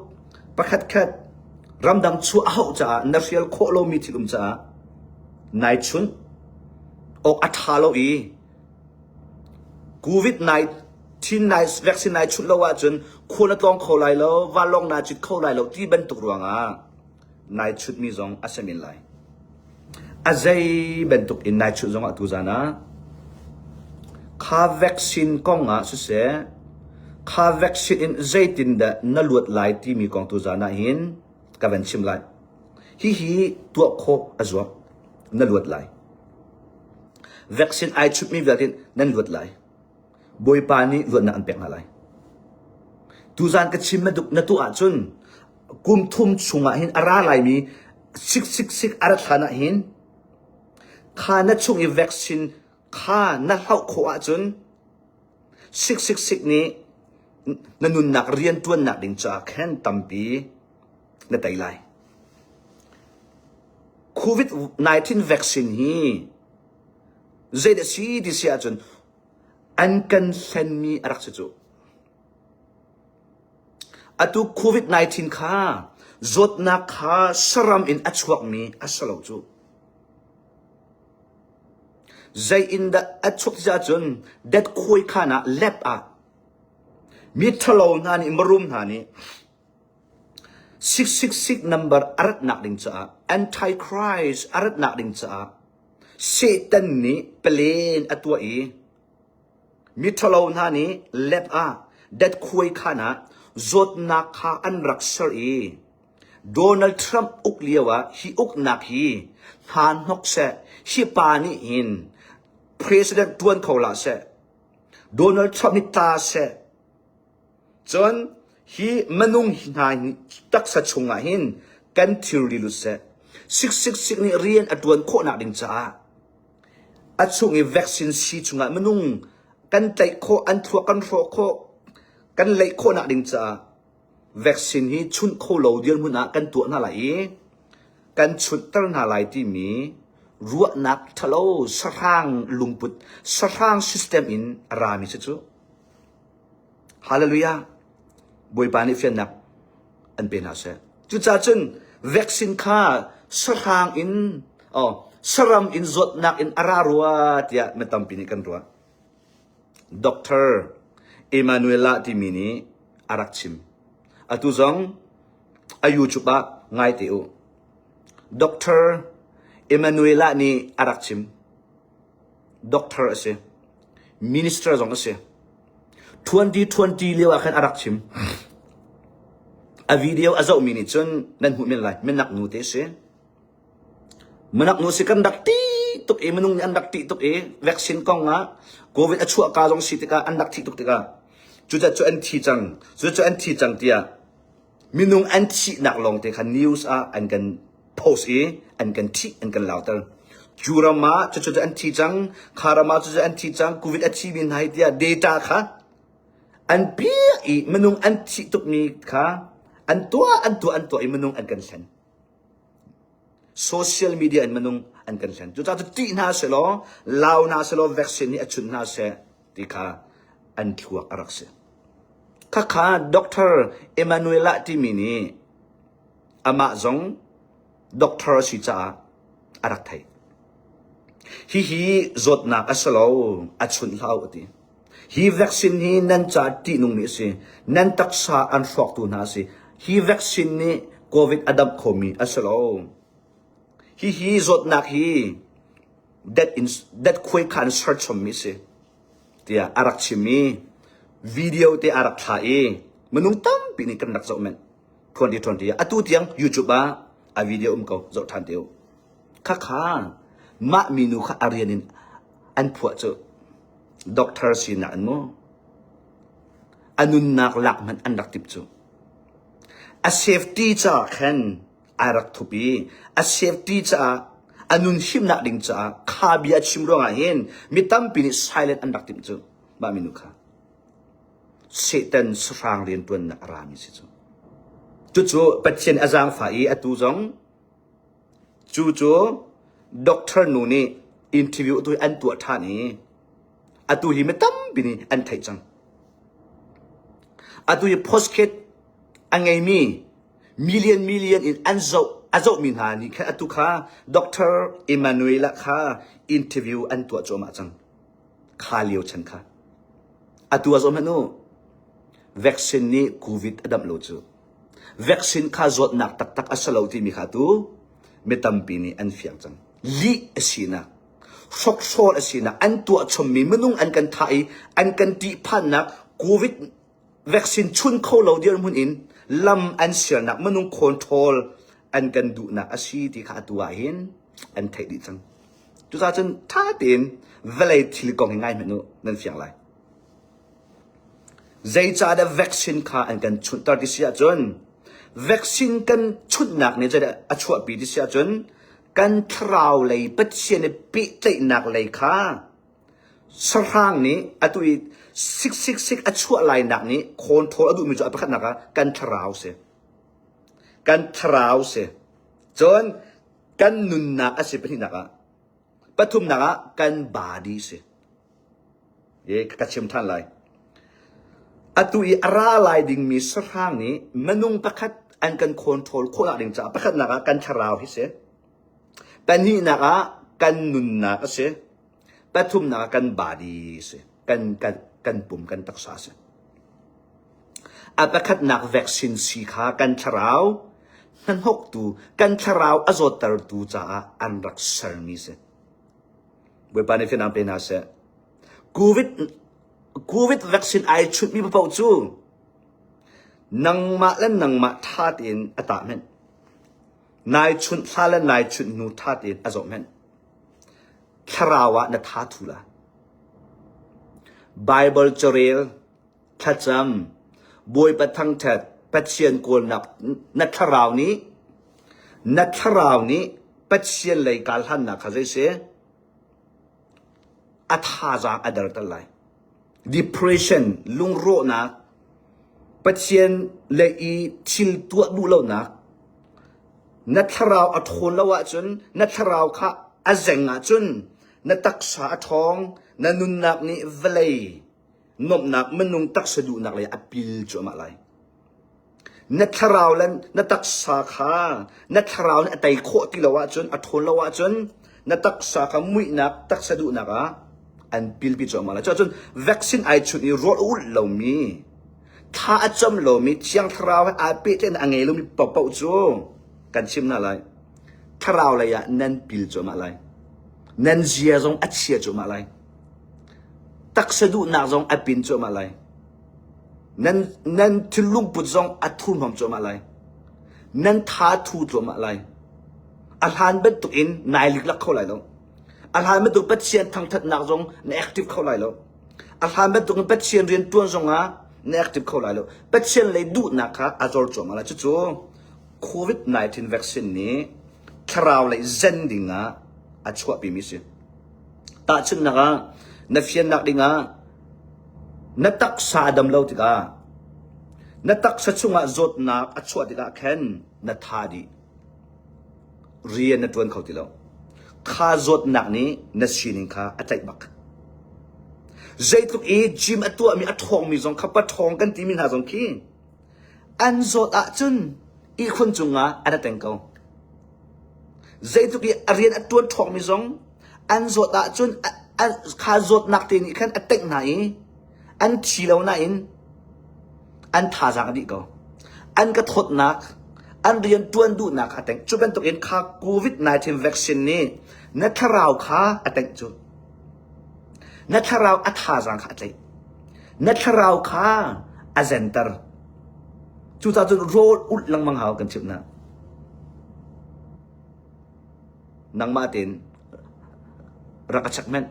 S1: pakhatkhat ramdang chuah a hauh caah na hrial khawh lomi thil um caah nai chunh awk a ṭha lo i COVID-19 vaccine nai chunh lo ahcun khua na tlawng kho lai lo, vanlawng naa cit kho lai lo ti bantuk ruangah nai chunhmi zong a si men lai. A zei bantuk in nai chunh zongah tuzan ah kha vaccine kong ah siseh, kha vaccine in zeitindah na luat lai timi kong tuzan ah hin ka van chim lai. Hihi tuah khawh a zuam. Na luat lai. Vaccine ai chutmi vialte nan luat lai. Bawipa nih luatnak an pek hna lai. Tuzan ka chim na tuah ahcun kum thum chungah hin a ra laimi sik sik sik a rat hlan ah hin kha na chung i vaccine kha na hlauh khawh ahcun sik sik sik nih na nunnak rianṭuannak ding caah khan tampi na tei lai. COVID-19 vaccine hi zeidah si ti si ahcun an kan hlenmi a rak si cu. Atu COVID-19 kha zawtnak kha saram in a chuakmi a si lo cu. Zei in dah a chuak ti ahcun dat khuai khan ah lab ah mi ṭhalo hna nih marum hna nih 666 number a ratnak ding caah Antichrist a ratnak ding caah Satan nih plan a tuah i miṭhalo hna nih lab ah datkhuai khan ah zawtnak kha an rak ser i Donald Trump uk lio ah hi uknak hi hna hnok seh hi pa nih hin president ṭuan kho hlah seh Donald Trump nih tla seh Cun hi minung hna taksa chungah hin kan thilri lut seh. Siksiksik nih rian a ṭuan khawhnak ding caah a chung i vaccine sii chungah minung kan tlaih khawh, an thluak kan hrawh khawh, kan leih khawhnak ding caah vaccine hi chunh kho lo dirhmun ah kan tuah hna lai i kan chunhter hna lai timi ruahnak ṭhalo sahrang lungput, sahrang system in a rami si cu. Hallelujah. Bawipa nih fiannak an pe hna seh. Cucaah cun vaccine kha sahrang in oh, saram in zawtnak in a ra rua tiah mi tampi nih kan ruah. Doctor. Emanuela timi nih a rak chim. Atu zong a YouTube ah ngai te u. Doctor Emanuela nih a rak chim. Doctor a si. Minister zong a si. 2020 lio ah khan a rak chim. A video a zohmi nih cun nan hmuh men lai. Minak nu te si. Minak nu si kan rak ti tuk i minung nih an rak ti tuk i vaccine kong ah COVID a chuah ka zong si tikah an rak thi tuk tikah cucat cu an thi cang cucat cu an thi cang tiah Minung an thihnak lawngte kha news ah an kan post i an kan thih an kan lauter. Cu ram ah cucu cu an thi cang, kha ram ah cucu an thi cang, COVID a thimi hna hi tiah data kha an piak i minung an thih tukmi kha an tuah an tuah an tuah i minung an kan hlen. Social media in minung an kan hlen. Cucaah cu ṭih hna selaw, lau hna selaw, vaccine nih a chunh hna seh ti kha an thluak a rak si. Khakha Doctor Emanuela timi nih amah zong doctor a si caah a rak theih. Hihi zawtnak a si lo, a chunh hlah u a ti. Hi vaccine hi nan ca ṭihnungmi a si. Nan taksa an hrawktu hna a si. Hi vaccine nih COVID a damh khomi a si lo. Hihi zawtnak hi that in that khuai kha an ser chommi a si. Tiah a rak chim i video te a rak thlah i minung tampi nih kan rak zoh men. 2020 atu tiang YouTube ah a video um ko zoh ṭhan te u. Khakha mah minu kha a rian in an phuah cu doctor sinak in maw a nunnak lak hmanh an rak tip cu a safety caah khan ai rak thup i a safety caah a nun himnak ding caah kha bia a chim ruangah hin mi tampi nih silent an rak timh cu mah minu kha Satan sahrang riantuannak a rami si cu cucu Pathian a zaangfah i atu zong Cu cu doctor nu nih interview tu an tuah ṭhan i atu hi mi tampi nih an theih cang. Atu hi postcard a ngeimi million million in an zoh a zohmi hna nih khan atu kha Doctor Emmanuela kha interview an tuah cuahmah cang. Kha lio chan kha. Atu ah zoh hmanh u. Vaccine nih COVID a damh lo cu. Vaccine kha zawtnak taktak a si lo timi kha tu mi tampi nih an fiang cang. Lih a sinak, hrokhrawl a sinak, an tuah chommi minung an kan thah i an kan ṭihphannak COVID vaccine chun kho lo dirhmun in lam an sialnak minung control an kan duhnak a si ti kha atu ah hin an theih dih cang. Cucaah cun ṭha tein vawlei thil kong hi ngai hmanh u nan fiang lai. Zeicahdah vaccine kha an kan chunhter ti si ahcun vaccine kan chunhnak nih zeidah a chuahpi ti si ahcun kan thlarau lei Pathian i pehtlaihnak lei kha sahrang nih atu i 666 a chuah lainak nih control a duhmi cu a pakhatnak ah kan thlarau si. Kan thlarau si. Cun kan nunnak a si pahnihnak ah. Pathumnak ah kan body si. E, ka chim ṭhan lai. Atu i a ra lai dingmi sahrang nih minung pakhat an kan control khawhnak ding caah pakhatnak ah kan thlarau hi si. Pahnihnak ah kan nunnak a si. Pathumnak ah kan body si. Kan, kan, kan pum, kan taksa si. A pakhatnak vaccine si kha kan thlarau hnahnawktu, kan thlarau a zawttertu caah an rak sermi si. Bawipa nih fianang pe hna seh. COVID, COVID vaccine ai chunhmi paoh cu nangmah le nangmah ṭha tein a tah hmenh. Nai chunh hla le nai chunh hnu ṭha tein a zoh hmenh. Thlarau ah na tha thu la. Bible carel, thlacam, Bawipa thangṭhat, Pathian kawlnak na thlarau nih na thlarau nih Pathian lei kaal hlannak kha zei si? A thazaang a derter lai. Depression, lungrawhnak, Pathian lei i thil tuah duh lonak, na thlarau a ṭhawn lo ahcun, na thlarau kha a zeng ahcun, na taksa a ṭhawng, na nunnak nih vawlei nuamhnak minung taksa duhnak lei a pil cuahmah lai. Na thlarau le na taksa kha na thlarau nih a tei khawh ti lo ahcun, a ṭhawn lo ahcun na taksa kha muihnak, taksa duhnak ah An pilpi cuahmah lai. Cuahcun vaccine ai chunh i rawl a ulh lomi, thla a cam lomi, Thiang Thlarau he aa pehtlaihnak a ngei lomi paohpaoh cu kan chim hna lai. Thlarau lei ah nan pil cuahmah lai. Nan zia zong a chia cuahmah lai. Taksa duhnak zong a pin cuahmah lai. Nan, nan thinlung put zong a thurhnawm cuahmah lai. Nan tha thu cuahmah lai. A hlan bantuk in nai liklak kho lai lo. A hlan bantuk Pathian thangthatnak zong na active kho lai lo. A hlan bantuk in Pathian rian tuan zong ah na active kho lai lo. Pathian lei duhnak kha a zor cuahmah lai. Cucu COVID-19 vaccine nih thlarau lei zen ding ah a chuahpimi si. Tahchunhnak ah, na fiannak ding ah na taksa a dam lo tikah na taksa chungah zawtnak a chuah tikah khan na tha dih. Rian na ṭuan kho ti lo. Kha zawtnak nih na sining kha a tlaih bak. Zeitluk i gym a tuahmi a ṭhawngmi zong kha paṭhawng kan timi hna zong khi an zawt ahcun ihkhun cungah an a teng ko. Zeitluk i a rian a ṭuan ṭhawngmi zong an zawt ahcun kha zawtnak te nih khan a tengh hna i an thi lo nain an thazaang a dih ko. An ka thawtnak, an rian ṭuan duhnak a tengh. Cu bantukin kha COVID-19 vaccine nih na thlarau kha a tengh cu. Na thlarau a thazaang kha a tlaih. Na thlarau kha a zenter. Cucaah cun rawl ulh lengmang hau kan chimh hna. Nangmah tein rak ka check hmanh.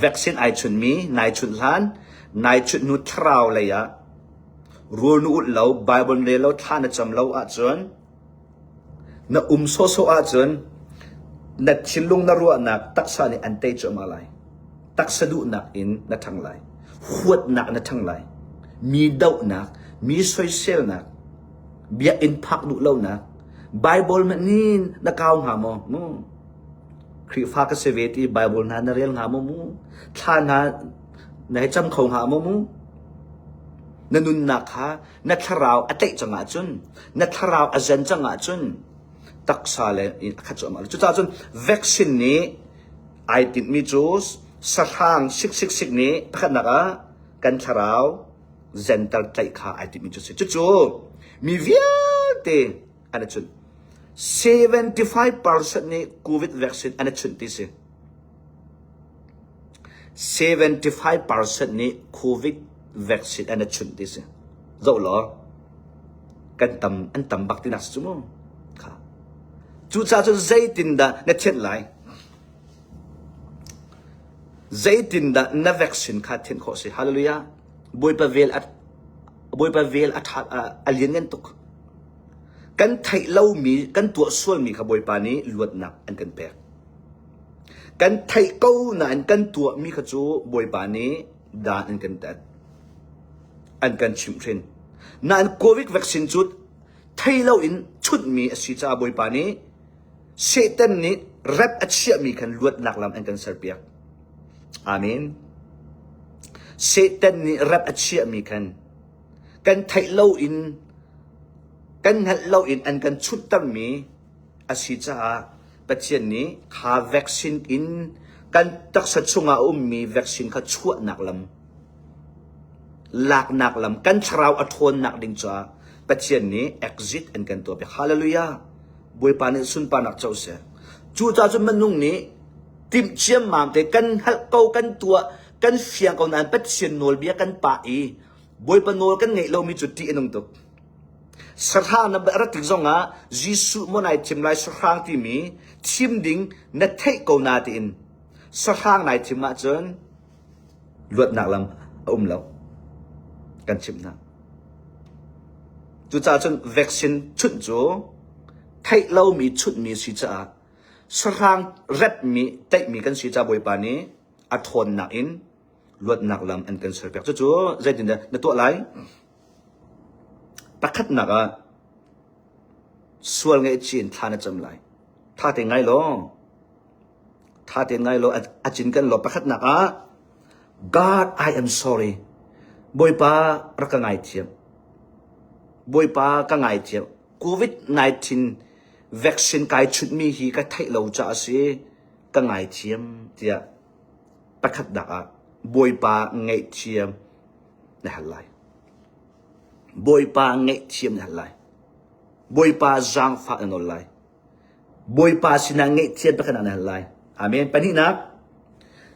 S1: Vaccine ai chunmi nai chunh hlan, nai chunh hnu thlarau lei ah rawl na ulh lo, Bible na rel lo, thla na cam lo ahcun na um sawhsawh ahcun na thinlung na ruahnak taksa nih an tei cuahmah lai. Taksa duhnak in na ṭhang lai. Huatnak na ṭhang lai. Mi dohnak, mi soiselnak, biakinn phak duh lonak, Bible hmanh nih na kau hnga maw? Mu. Khrihfa ka si ve ti Bible hna na rel hnga maw mu? Thla hna na hei cam kho hnga maw mu? Na nunnak kha na thlarau a tlaih cang ahcun, na thlarau a zen cang ahcun taksa le a khat cuahmah. Cucaah cun vaccine nih ai tinhmi cu sahrang 666 nih pakhatnak ah kan thlarau zenter tlaih kha ai timhmi cu a si. Cucu mi vialte an i chunh. 75% nih COVID vaccine an i chunh ti si. 75% nih COVID vaccine an i chunh ti si. Zoh law, kan tam, an tam bak tinak si cu mu. Kha. Cucaah cun zeitindah na thianh lai? Zeitindah na vaccine kha thianh khawh si? Hallelujah. Bawipa vel a Bawipa vel a ṭha a lianngan tuk. Kan theih lomi, kan tuah sualmi kha Bawipa nih luatnak an kan pek. Kan theih ko nain kan tuahmi kha cu Bawipa nih dan an kan tat. An kan chimhhrin. Nain COVID vaccine cu thei loin chunhmi a si caah Bawipa nih Satan nih rep a chiahmi khan luatnak lam an kan serpiak. Amen. Satan nih rep a chiahmi khan kan theih loin kan hngalh loin an kan chuttermi a si caah Pathian nih kha vaccine in kan taksa chungah a ummi vaccine kha chuahnak lam laknak lam kan thlarau a ṭhawnnak ding caah Pathian nih exit an kan tuahpiak. Hallelujah. Bawipa nih sunparnak co seh. Cucaah cun minung nih timh ciammam te kan hngalh ko kan tuah kan fiang ko nain Pathian nawlbia kan pah i Bawipa nawl kan ngeih lomi cu ṭih a nung tuk. Sahrang na rat tik zongah Jesuh maw nai thim lai sahrang timi thim ding na theih ko na tiin sahrang nai thim ahcun luatnak lam a um lo. Kan chimh hna. Cucaah cun vaccine chunh cu theih lomi chunhmi si caah sahrang repmi tlaihmi kan si caah Bawipa nih a ṭhawnnak in luatnak lam an kan serpiak. Cucu zeitindah na tuah lai? Pakhatnak ah sual ngaihchih in thla na cam lai. Tha te ngai law, tha te ngai law, a cin kan law pakhatnak ah God, I am sorry. Bawipa rak ka ngaithiam. Bawipa ka ngaithiam. COVID-19 vaccine kai chunhmi hi ka theih lo caah a si. Ka ngaithiam tiah. Pakhatnak ah Bawipa ngaihthiam na hal lai. Bawipa ngaihthiam na hal lai. Bawipa zaangfah na nawl lai. Bawipa sinah ngaihthiam pakhat na hal lai. Amen. Pahnihnak,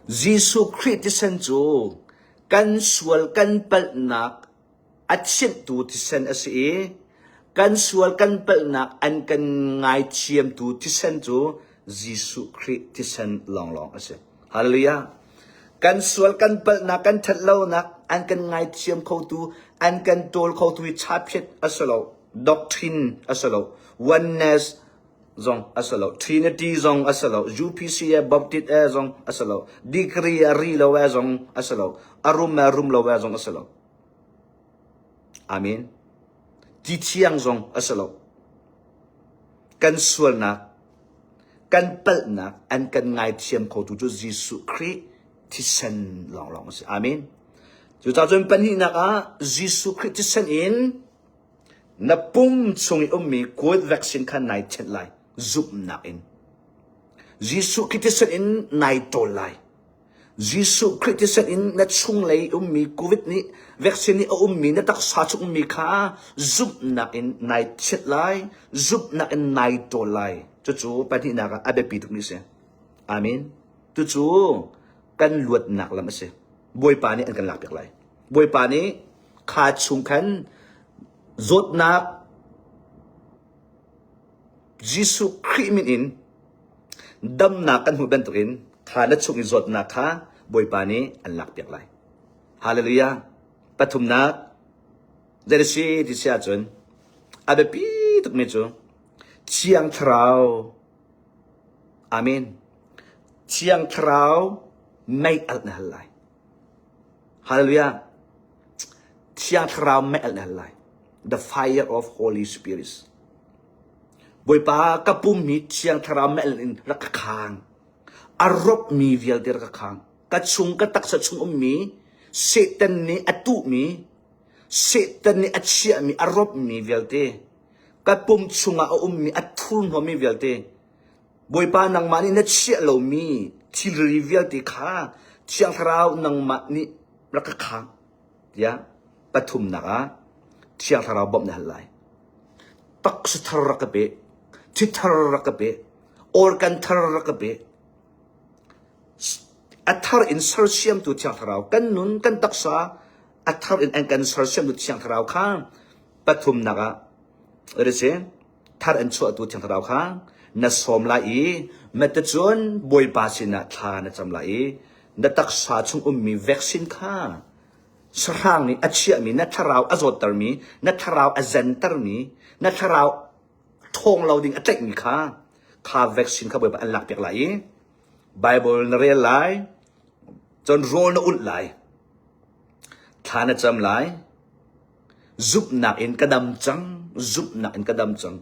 S1: Jesuh Khrih thisen cu kan sual kan palhnak a thianhtu thisen a si i kan sual kan palhnak an kan ngaithiamtu thisen cu Jesuh Khrih thisen lawnglawng a si. Hallelujah. Kan sual kan palhnak kan ṭhatlonak an kan ngaithiam khotu an kan ṭawl khotu hi chaphiat a si lo. Doctrine a si lo. Oneness zong a si lo. Trinity zong a si lo. UPC e Baptist e zong a si lo. Degree a ri lo e zong a si lo. A rum e rum lo e zong a si lo. Amen. Ti thiang zong a si lo. Kan sualnak, kan palhnak an kan ngaithiam khotu cu Jesuh Khrih thisen lawnglawng a si. Amen. Cucaah cun pahnihnak ah Jesuh Khrih thisen in na pum chung i ummi COVID vaccine kha nai thenh lai zumhnak in. Jesuh Khrih thisen in nai tawl lai. Jesuh Khrih thisen in na chunglei ummi COVID nih vaccine nih a ummi na taksa chung ummi kha zumhnak in nai thiat lai, zumhnak in nai ṭawl lai. Cucu pahnihnak ah a biapi tukmi a si. Amen. Cucu kan luatnak lam a si. Bawipa nih an kan lakpiak lai. Bawipa nih kha chung khan zawtnak Jesuh Khrih min in damnak kan hmuh bantukin kha na chung i zawtnak kha Bawipa nih an lakpiak lai. Hallelujah. Pathumnak zei a si ti si ahcun a biapi tukmi cu Thiang Thlarau Amen. Thiang Thlarau mei alh na hal lai. Hallelujah. Thiang Thlarau mei alh na hal lai. The fire of Holy Spirit. Bawipa ka pum hi Thiang Thlarau mei in rak ka khang. A ropmi vialte rak ka khang. Ka chung ka taksa chung ummi Satan nih a tuhmi Satan nih a chiahmi a ropmi vialte ka pum chungah a ummi a thurhnawmmi vialte Bawipa nangmah nih na chiah lomi thilri vialte kha Thiang Thlarau nangmah nih rak ka khang tiah pathumnak ah Thiang Thlarau bawmh na hal lai. Taksa thar rak ka pe, thi thar rak ka pe, organ thar rak ka pe. A thar in sersiamtu Thiang Thlarau kan nun kan taksa a thar in an kan sersiamtu Thiang Thlarau kha pathumnak ah si thar an chuahtu Thiang Thlarau kha na sawm lai i matacun Bawipa sinah thla na cam lai i na taksa chung ummi vaccine kha sahrang nih a chiahmi na thlarau a zawttermi na thlarau a zentermi na thlarau ṭhawng lo ding a tlaihmi kha kha vaccine kha Bawipa an lakpiak lai i Bible na rel lai cun rawl na ulh lai thla na cam lai Zumhnak in ka dam cang, zumhnak in ka dam cang.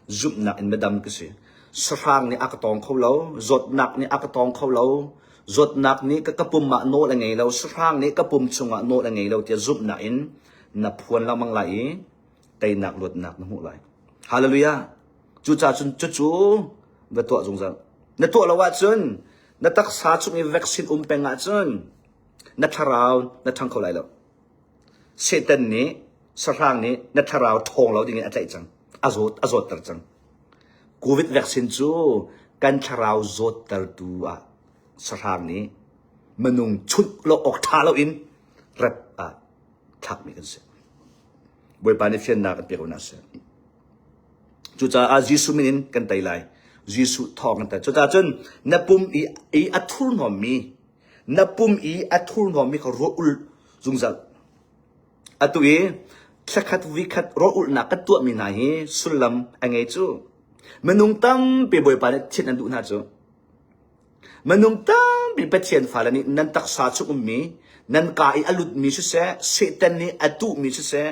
S1: Zumhnak in midam ka si. Sahrang nih a ka tawng kho lo, zawtnak nih a ka tawng kho lo, zawtnak nih ka, ka pum ah nawl a ngei lo, sahrang nih ka pum chungah nawl a ngei lo tiah zumhnak in na phuan lengmang lai i teinak luatnak na hmuh lai. Hallelujah. Cucaah cun cucu va tuah zungzal. Na tuah lo ahcun na taksa chung i vaccine um peng ahcun na thlarau na ṭhang kho lai lo. Satan nih sahrang nih na thlarau ṭhawng lo dingin a tlaih cang. A zawt a zawtter cang. Covid vaccine cu kan thlarau zawttertu ah sahrang nih minung chunh lo awk ṭha loin rep ah thlakmi kan si. Bawipa nih fiannak an pek hna seh. Cucaah Jesuh min in kan tei lai. Jesuh thawng kan tei. Cucaah cun na pum i, i a thurhnawmmi Na pum i a thurhnawmmi kha ruah ul zungzal. Atu i thlakhat vikhat ruah ulhnak kan tuahmi hna hi sullam a ngei cu. Minung tampi Bawipa nih thin an duh hna cu. Minung tampi Pathian fale nih nan taksa chung ummi, nan ka i a lutmi siseh, Satan nih a tuhmi siseh,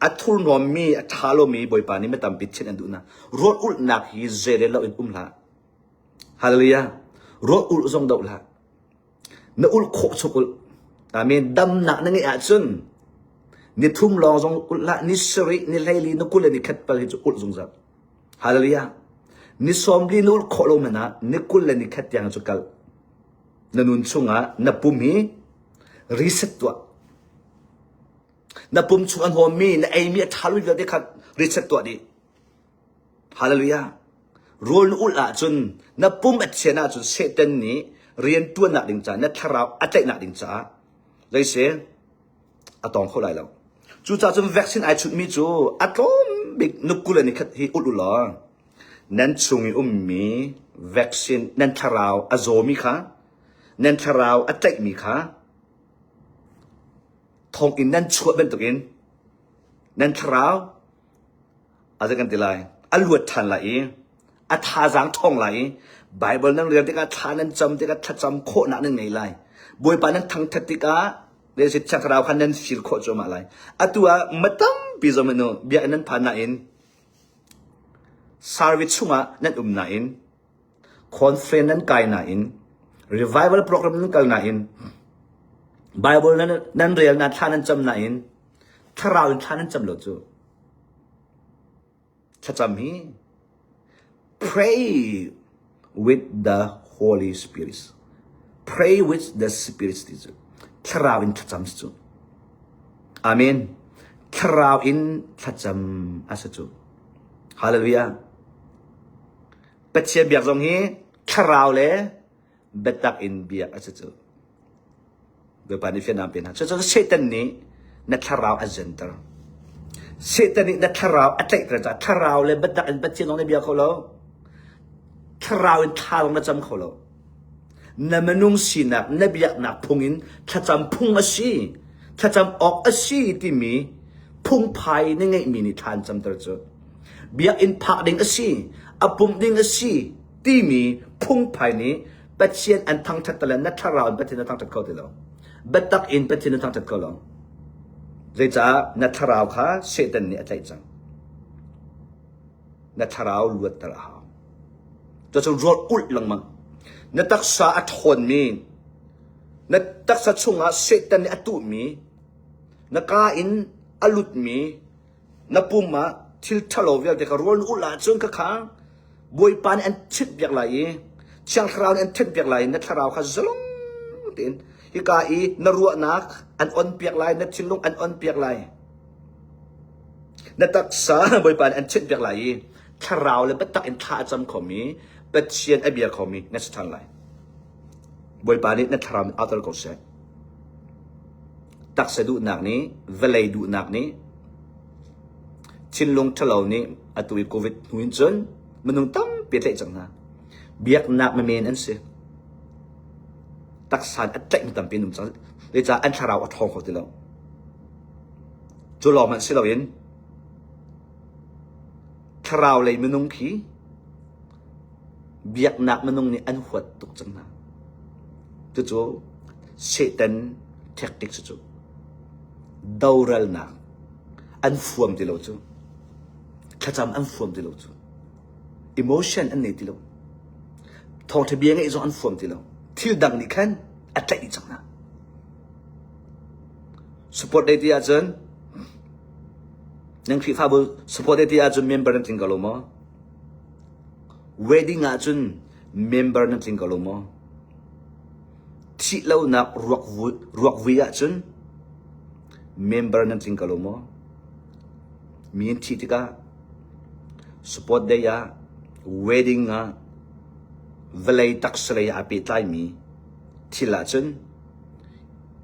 S1: a thurhnawmmi, a ṭha lomi Bawipa nih mi tampi thin an duh hna. Ruah ulhnak hi zeirel loin um hlah. Hallelujah. Rawl ulh zong doh hlah. Na ulh khawh chung ulh. Amen. Damnak na ngeih ahcun ni thum lawng zong ulh hlah, ni sarih, ni hleili, ni 20 le ni khat pal hi cu ulh zungzal. Hallelujah. Ni 40 na ulh khawh lo hmanh ah ni 20 le ni khat tiang cu kal. Na nun chungah na pum hi reset tuah. Na pum chung a hnawmmi, na eimi a ṭha lomi vialte kha reset tuah dih. Hallelujah. Rawl na ulh ahcun na pum a thian ahcun Satan nih rian ṭuannak ding caah na thlarau a tlaihnak ding caah zeisi a tawng kho lai lo. Cucaah cun vaccine ai chunhmi cu a tlawm bik nukul le nikhat hi ulh u law nan chung i ummi vaccine nan thlarau a zawmi kha nan thlarau a tlaihmi kha thonginn nan chuah bantukin nan thlarau a zei kan ti lai a luat ṭhan lai i a thazaang ṭhawng lai i Bible nan rel tikah thla nan cam tikah thlacam khawhnak nan ngei lai Bawipa nan thangṭhat tikah le si Thiang Thlarau kha nan feel khawh cuahmah lai atu ah ma tampi zong inu biakinn nan phan nain service chungah nan um nain conference nan kai nain revival program nan kal nain Bible nan nan rel na thla nan cam nain thlarau in thla nan cam lo cu thlacam hi pray with the Holy Spirit pray with the Spirit ti cu thlarau in thlacam si cu amen thlarau in thlacam a si cu hallelujah Pathian biak zong hi thlarau le biatak in biak a si cu. Bawipa nih fiannak pe hna. Cucu Satan nih na thlarau a zenter. Satan nih na thlarau a tlaihter caah thlarau le biatak in Pathian zong na bia kho lo. Thlarau in thla zong na cam kho lo. Na minung sinak, na biaknak phung in thlacam phung a si, thlacam awk a si timi phungphai na ngeihmi nih thla an camter cu. Biakinn phak ding a si, a pumh ding a si timi phungphai nih Pathian an thangṭhat le na thlarau in Pathian na thangṭhat kho ti lo. Biatak in Pathian na thangṭhat kho lo. Zeicah na thlarau kha Satan nih a tlaih cang. Na thlarau luatter a hau. Cucu rawl ulh lengmang. Na taksa a ṭhawnmi, na taksa chungah Satan nih a tuhmi, na kaa in a lutmi, na pum ah thil ṭhalo vialte kha rawl na ulh ahcun khakha Bawipa nih an thinhpiak lai i Thiang Thlarau nih an thinhpiak lai i na thlarau kha zalong tein hika i na ruahnak an onpiak lai, na thinlung an onpiak lai. Na taksa Bawipa nih an thinhpiak lai i thlarau le biatak in thla a cam khomi Pathian a bia khomi na si ṭhan lai. Bawipa nih na thlarau nih auter ko seh. Taksa duhnak nih, vawlei duhnak nih, thinlung ṭhalo nih atu i COVID hnu in cun minung tampi a tlaih cang hna. Biaknak menmen an si. Taksa in a tlaihmi tampi an um cang. Zeicah an thlarau a ṭhawng kho ti lo. Cu lawng hmanh si loin thlarau lei minung khi biaknak minung nih an huat tuk cang hna. Cucu Satan tactic cu cu doralnak an fuam ti lo cu thlacam an fuam ti lo cu emotion an nei ti lo thawngṭha bia ngeih zong an fuam ti lo thil dang nih khan a tlaih dih cang hna support day ti ahcun nan Khrihfabu support day ti ahcun member nan tling ko lo maw Wedding ahcun member nan tling ko lo maw? Thih lonak ruakvui ahcun member nan tling ko lo maw? Mi an thih tikah sport day ah, wedding ah, vawlei taksa lei aa pehtlaimi thil ahcun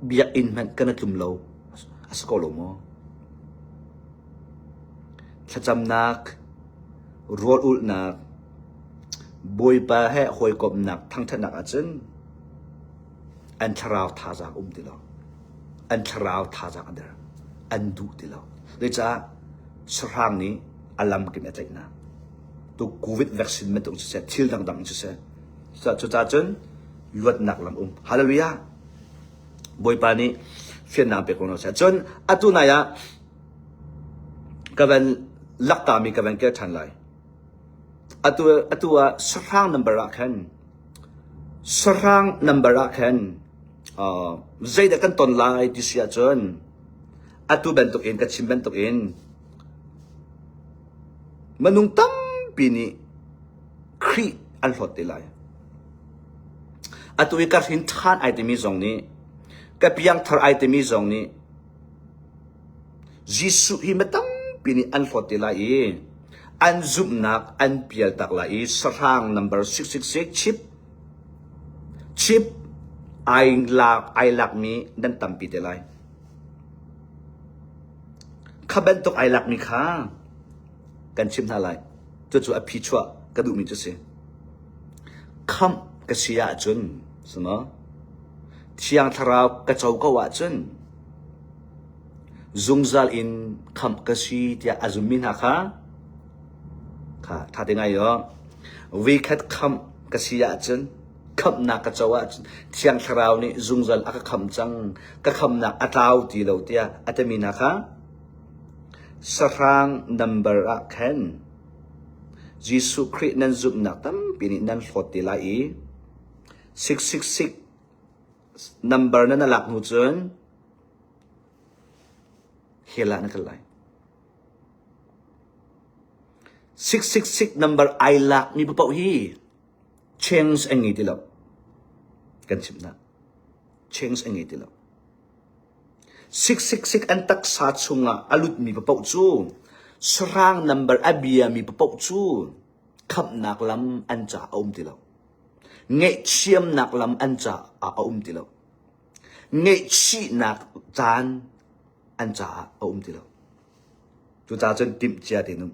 S1: biakinn hmanh kan i tlum lo a si ko lo maw? Thlacamnak rawl ulhnak, Bawipa he hawikomhnak thangṭhatnak ahcun an thlarau thazaang um ti lo. An thlarau thazaang a der. An duh ti lo. Zeicah sahrang nih a lamkim a tlaih hna. Tu COVID vaccine bantuk siseh, thil dangdang siseh. Cucaah cun luatnak lam um. Hallelujah. Bawipa nih fiannak pek ko hna seh. Cun atu nai ah Ka van laktami ka van kel ṭhan lai. Atu, atu ah sahrang number ah khan sahrang number ah khan uh, zeidah kan ton lai ti si ahcun atu bantukin ka chim bantukin minung tampi nih Khrih an hlawt te lai. Atu i ka hrin ṭhan ai timi zong nih, ka piangthar ai timi zong nih, Jesuh hi mi tampi nih an hlawt te lai i an zumhnak an pial tak lai i sahrang number 666 chip chip ai lak ai lakmi nan tampi te lai. Kha bantuk ai lakmi kha kan chimh hna lai. Cucu a phichuah ka duhmi cu si. Khamh ka si ahcun, sima, Thiang Thlarau ka co ko ahcun, zungzal in khamh ka si tiah a zummi hna kha, kha ṭha te ngai aw. Voikhat khamh ka si ahcun, khamhnak ka co ahcun Thiang Thlarau nih zungzal a ka khamh cang, ka khamhnak a tlau ti lo tiah a timi hna kha sahrang number ah khan Jesuh Khrih nan zumhnak tampi nih nan hlawt te lai i 666 number nan lak hnu cun hell ah na kal lai. 666 number ai lak mi paoh hi change an ngei ti lo. Kan chimh hna. Change an ngei ti lo. 666 an taksa chungah a lutmi paoh cu sahrang number a biami paoh cu khamhnak lam an caah a um ti lo. Ngaihchiamnak lam an caah a um ti lo. Ngaihchihnak caan an caah a um ti lo. Cucaah cun timhcia tein um.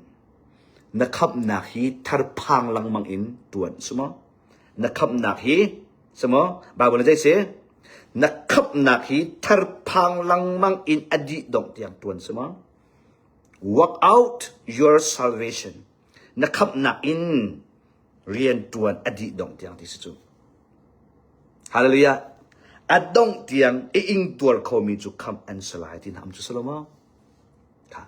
S1: Na khamhnak hi therphang lengmang in ṭuan si maw? Na khamhnak hi si maw? Baibal nih zei si? Na khamhnak hi therphang lengmang in a dih dongh tiang ṭuan si maw? Work out your salvation. Na khamhnak in rian ṭuan a dih dongh tiang ti si cu. Hallelujah. A dongh tiang i ingtuar khomi cu khamh an si lai ti hna um cu si lo maw? Kha.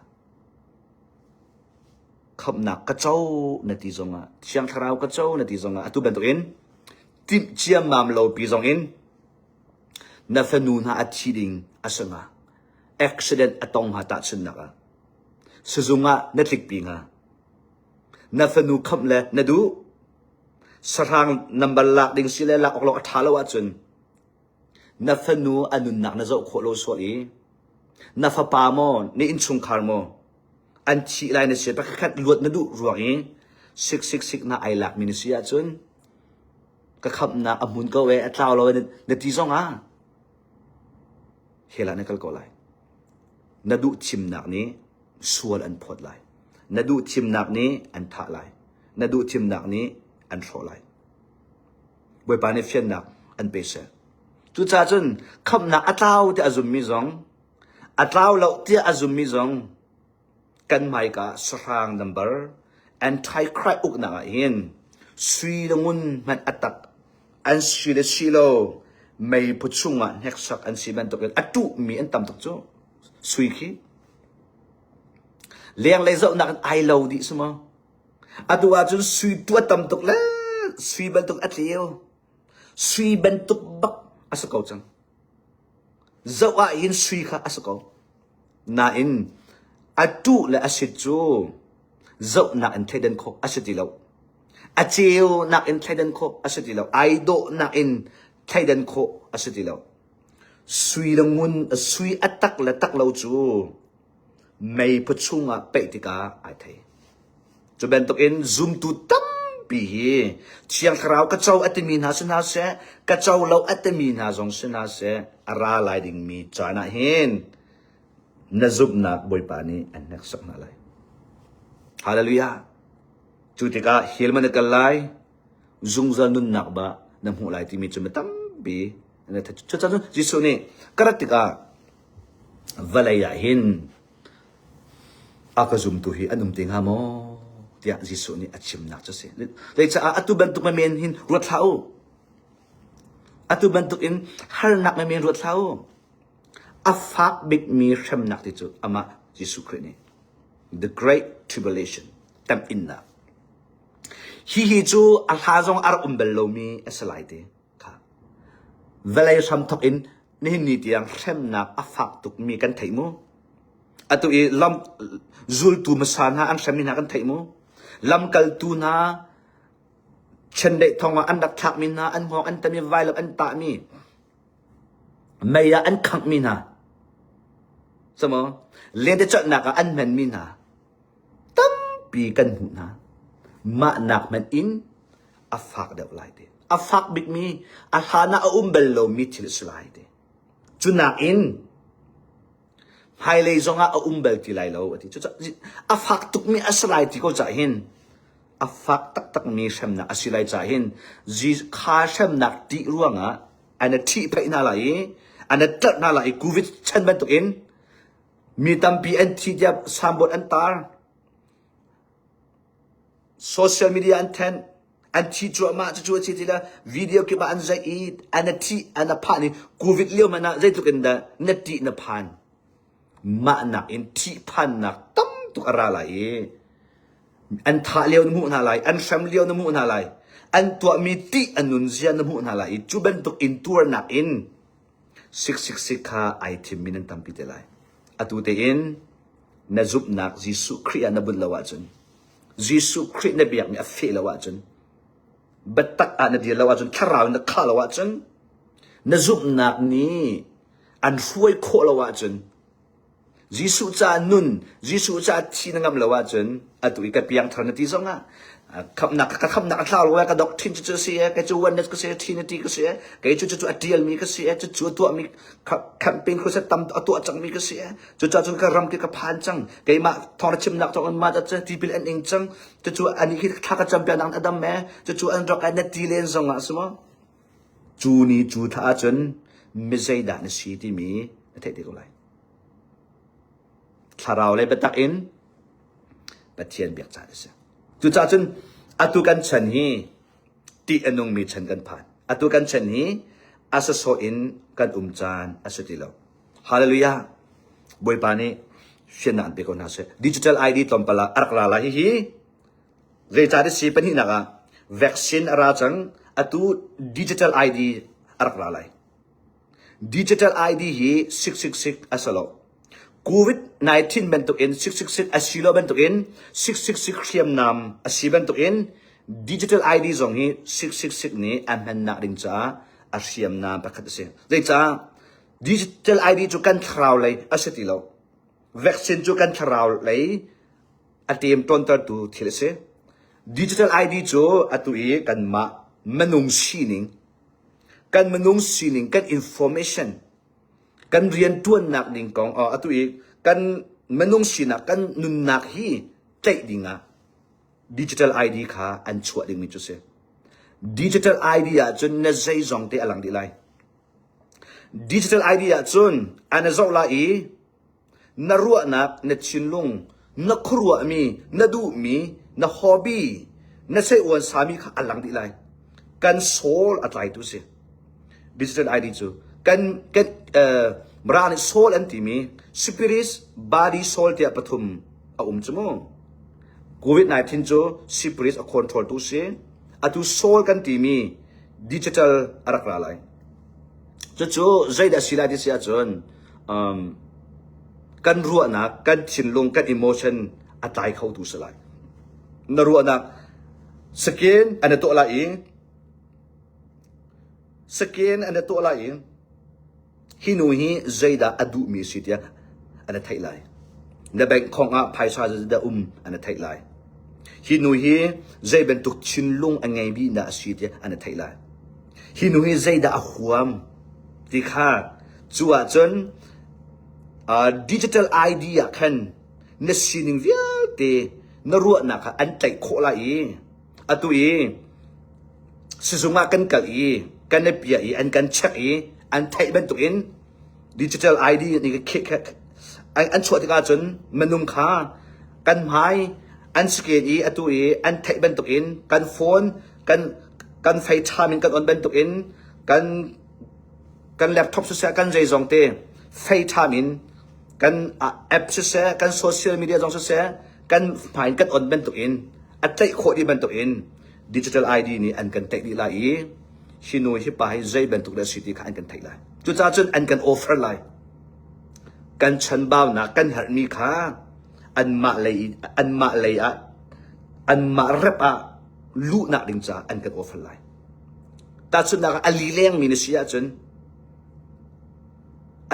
S1: Khamhnak ka co na ti zongah, Thiang Thlarau ka co na ti zongah, atu bantukin timh ciammam lo pi zongin na fanu hna a thi ding a si hnga. Accident a tong hnga tahchunhnak ah. Sizung ah na tlikpi hnga. Na fanu khamh le na duh. Sahrang number lak ding si le lak awk lo a ṭha lo ahcun Na fanu a nunnak na zoh khawh lo sual i na fapa maw na innchungkhar maw an thih lai na si pakhat luat na duh ruang i sik sik sik na ai lakmi na si ahcun ka khamhnak a hmun ko e a tlau lo na ti zong ah hell ah na kal ko lai. Na duh thimnak nih sual an phawt lai. Na duh thimnak nih an thah lai. Na duh thimnak nih an hrawh lai. Bawipa nih fiannak an pe seh. Cucaah cun khamhnak a tlau tiah a zummi zong, a tlau lo tiah a zummi zong kan hmaika sahrang number antichrist uknak ah hin sui le ngun hmanh a tak an si le si lo meiphu chungah hneksak an si bantukin a tuhmi an tam tuk cu sui khi lenglei zohnak in ai lo dih si maw Atu ahcun sui tu a tam tuk le sui bantuk a tleu. Sui bantuk bak a si ko cang. Zoh ah hin sui kha a si ko. Nain a tuh le a sit cu zohnak in thleidan khawh a si ti lo. A ceunak in thleidan khawh a si ti lo. Ai dawhnak in thleidan khawh a si ti lo. Sui le ngun, sui a tak le tak lo cu meiphu chungah peih tikah ai thei. Cu bantukin zumtu tampi hi Thiang Thlarau ka co a timi hna si hna seh, ka co lo a timi hna zong si hna seh, a ra lai dingmi caan ah hin na zumhnak Bawipa nih an hneksak hna lai. Hallelujah! Cu tikah hell man na kal lai, zungzal nunnak ba na hmuh lai timi cu mi tampi an i Cucaah Jesuh nih ka rat tikah vawlei ah hin a ka zumtu hi an um te hnga maw tiah Jesuh nih a chimnak cu a si. Zeicah atu bantuk men hin ruat hlah u. Atu bantuk in harnak men ruat hlah u. A fak bikmi hremnak ti cu amah Jesuh Khrih nih the great tribulation temhinnak. Hihi cu a hla zong a rak um bal lomi a si lai te. Kha. Vawlei hramthawk in nihin ni tiang hremnak a fak tukmi kan theih mu. Atu i lam zultu hmasa hna an hremmi hna kan theih mu. Lamkaltu hna. Chiandeih thong ah an rak thlakmi hna, an hngawng an tami, vailam an tahmi, mei ah an khanghmi hna. Samaw, lentecelhnak ah an hmanmi hna tampi kan hmuh hna. Mah nak hmanh in a fak deuh lai ti. A fak bikmi, a hlan ah a um bal lomi thil a si lai ti. Cu nakin hmailei zongah a um bal ti lai lo a ti. Cucaah a fak tukmi a si lai ti ko cah hin a fak taktakmi hremnak a si lai cah hin kha hremnak ṭih ruangah an i ṭhihphaih hna lai i an i tlerh hna lai i COVID chan bantukin mi tampi an thi tiah sambawt an tar. Social media an then an thi cuahmah cucu a si ti le video kip ah an zaih i an a thih an a phan i COVID lio hmanh ah zeitluk in dah na ṭih na phan mah nak in thihphannak tam tuk a ra lai i an thah lio na hmuh hna lai an hrem lio na hmuh hna lai an tuahmi ṭih a nun zia na hmuh hna lai i cu bantuk in tuarnak in 666 kha ai thimmi nan tampi te lai atu tein na zumhnak Jesuh Khrih ah na bunh lo ahcun Jesuh Khrih na biakmi a feh lo ahcun biatak ah na dir lo ahcun thlarau in na khah lo ahcun na zumhnak nih an hruai khawh lo ahcun Jesuh ca nun Jesuh ca thi na ngam lo ahcun atu i ka piangthar na ti zongah khamnak ka khamnak a thlau lo ka doctrine cu cu si e kei cu oneness ka si e trinity ka si e kei cu cu a tialmi ka si e cu cu a tuahmi campaign crusade tam a tuah cangmi ka si e Cucaah cun ka ram khi ka phan cang. Keimah thawng chimnak thawng in mah cu tipil an ing cang. Cucu ani khi thla ka cam piak nang adam me. Cucu an rak na ti len zong ah si maw? Cu ni cu thla ahcun mi zeidah na si timi na theih te ko lai. Thlarau le biatak in Pathian biak caan a si. Cucaah cun atu kan chan hi tih a nungmi chan kan phan. Atu kan chan hi a sawsawh in kan um caan a si ti lo. Hallelujah. Bawipa nih fiannak an pe ko hna seh. Digital ID tlawmpal ah a rak ra lai hihi zeicah si pahnihnak ah vaccine a ra cang atu digital ID a rak ra lai. Digital ID hi 666 a si lo. COVID-19 bantukin 666 a si lo bantukin 666 hriamnam a si bantukin digital ID zong hi 666 nih a hmannak ding caah a hriamnam pakhat a si. Zeicah Digital ID cu kan thlarau lei a si ti lo. Vaccine cu kan thlarau lei a ṭemṭawntertu thil a si. Digital ID cu atu i kanmah minung sining, kan minung sining, kan information, kan rianṭuannak ding kong, atu i kan minung sinak, kan nunnak hi tlaih dingah digital ID kha an chuah dingmi cu si. Digital ID ahcun na zeizong te a lang dih lai. Digital ID ahcun an i zoh lai i na ruahnak, na thinlung, na khuaruahmi, na duhmi, na hobby, na seiuan sami kha a lang dih lai. Kan soul a tlaitu si. Digital ID cu kan kan uh, Mara nih soul an timi spirit, body, soul tiah pathum a um cu mu. COVID-19 cu spirit a control tu si. Atu soul kan timi digital a rak ra lai. Cucu zeidah si lai ti si ahcun um, kan ruahnak, kan thinlung, kan emotion a tlai kho tu si lai. Na ruahnak skin an i tuah lai i skin an i tuah lai i Hi nu hi zeidah a duhmi si tiah an i theih lai. Na bank khong ah phaisa zeidah um an i theih lai. Hi nu hi zei bantuk thinlung a ngei mi dah a si tiah an i theih lai. Hi nu hi zeidah a huam ti kha cu ahcun uh, digital ID ah khan na sining vialte na ruahnak kha an tlaih khawh lai i Atu i sizung ah kan kal i kan i piah i an kan check i an theih bantukin digital ID nih an chuah tikah cun minung kha kan hmai an scan i atu i an theih bantukin kan phone kan kan FaceTime in kan on bantukin kan kan laptop siseh kan zeizong te FaceTime in kan app siseh kan social media zong siseh kan hmai in kan on bantukin a tlaih khawh dih bantukin digital ID nih an kan tlaih dih lai i hi nu hi pa hi zei bantuk dah si ti kha an kan theih lai. Cucaah cun an kan offer lai. Kan chanbaunak kan herhmi kha anmah lei anmah lei ah anmah rep ah luhnak ding caah an kan offer lai. Tahchunhnak ah a li lengmi na si ahcun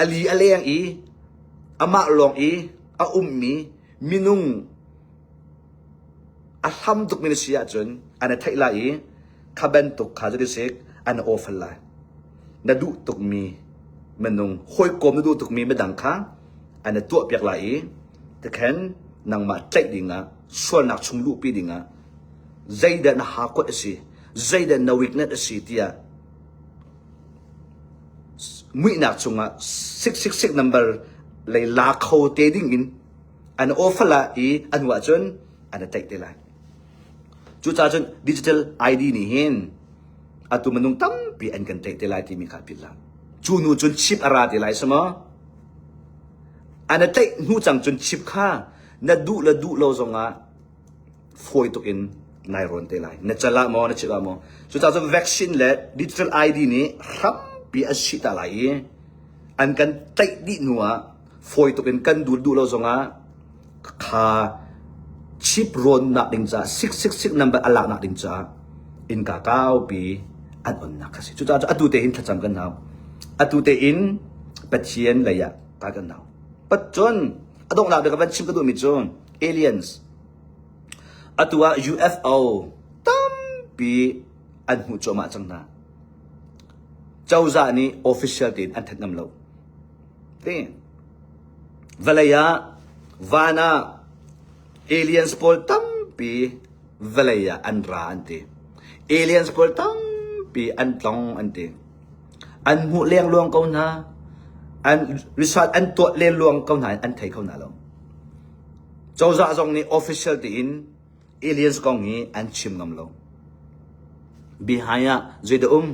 S1: a li a leng i amah lawng i a ummi minung a hlam tukmi na si ahcun an i theih lai i kha bantuk kha cu sik an offer lai. Na duh tukmi minung hawikom na duh tukmi midang kha an i tuahpiak lai i tikhan nangmah tlaih dingah sualnak chung luhpi dingah zeidah na hakuat a si zeidah na weakness a si tiah muihnak chungah 666 number lei la kho te ding in an offer la i an hnu ahcun an i tlaih te lai. Cucaah cun digital ID nih hin atu minung tampi an kan tlaih te lai timi kha philh hlah. Cu hnu cun chip a ra te lai si maw? An i tlaih hnu cang cun chip kha na duh le duh lo zongah fawi tuk in nai rawn te lai. Na cal ah maw, na chip ah maw. Cucaah cun vaccine le digital ID nih hrampi an sih ta lai i an kan tlaih dih hnu ah fawi tuk in kan duh duh lo zongah kha chip rawnnak ding caah 666 number a laknak ding caah innka kaupi an onnak kha si. Cucaah cu atu te hin thlacam kan hau. Atu te in Pathian lei ah kai kan hau. Pat cun a donghnak bik ka van chim ka duhmi cu aliens atu ah UFO tampi an hmuh cuahmah cang hna. Cozah nih official tein an thanh ngam lo. Ti. Vawlei ah van ah aliens pawl tampi vawlei ah an ra an ti. Aliens pawl tampi an tlong an ti. An hmuh lengluang ko hna. An research an tuah lengluang ko hna an thei kho hna lo. Cozah zong nih official tein aliens kong hi an chim ngam lo. Behind ah zeidah um?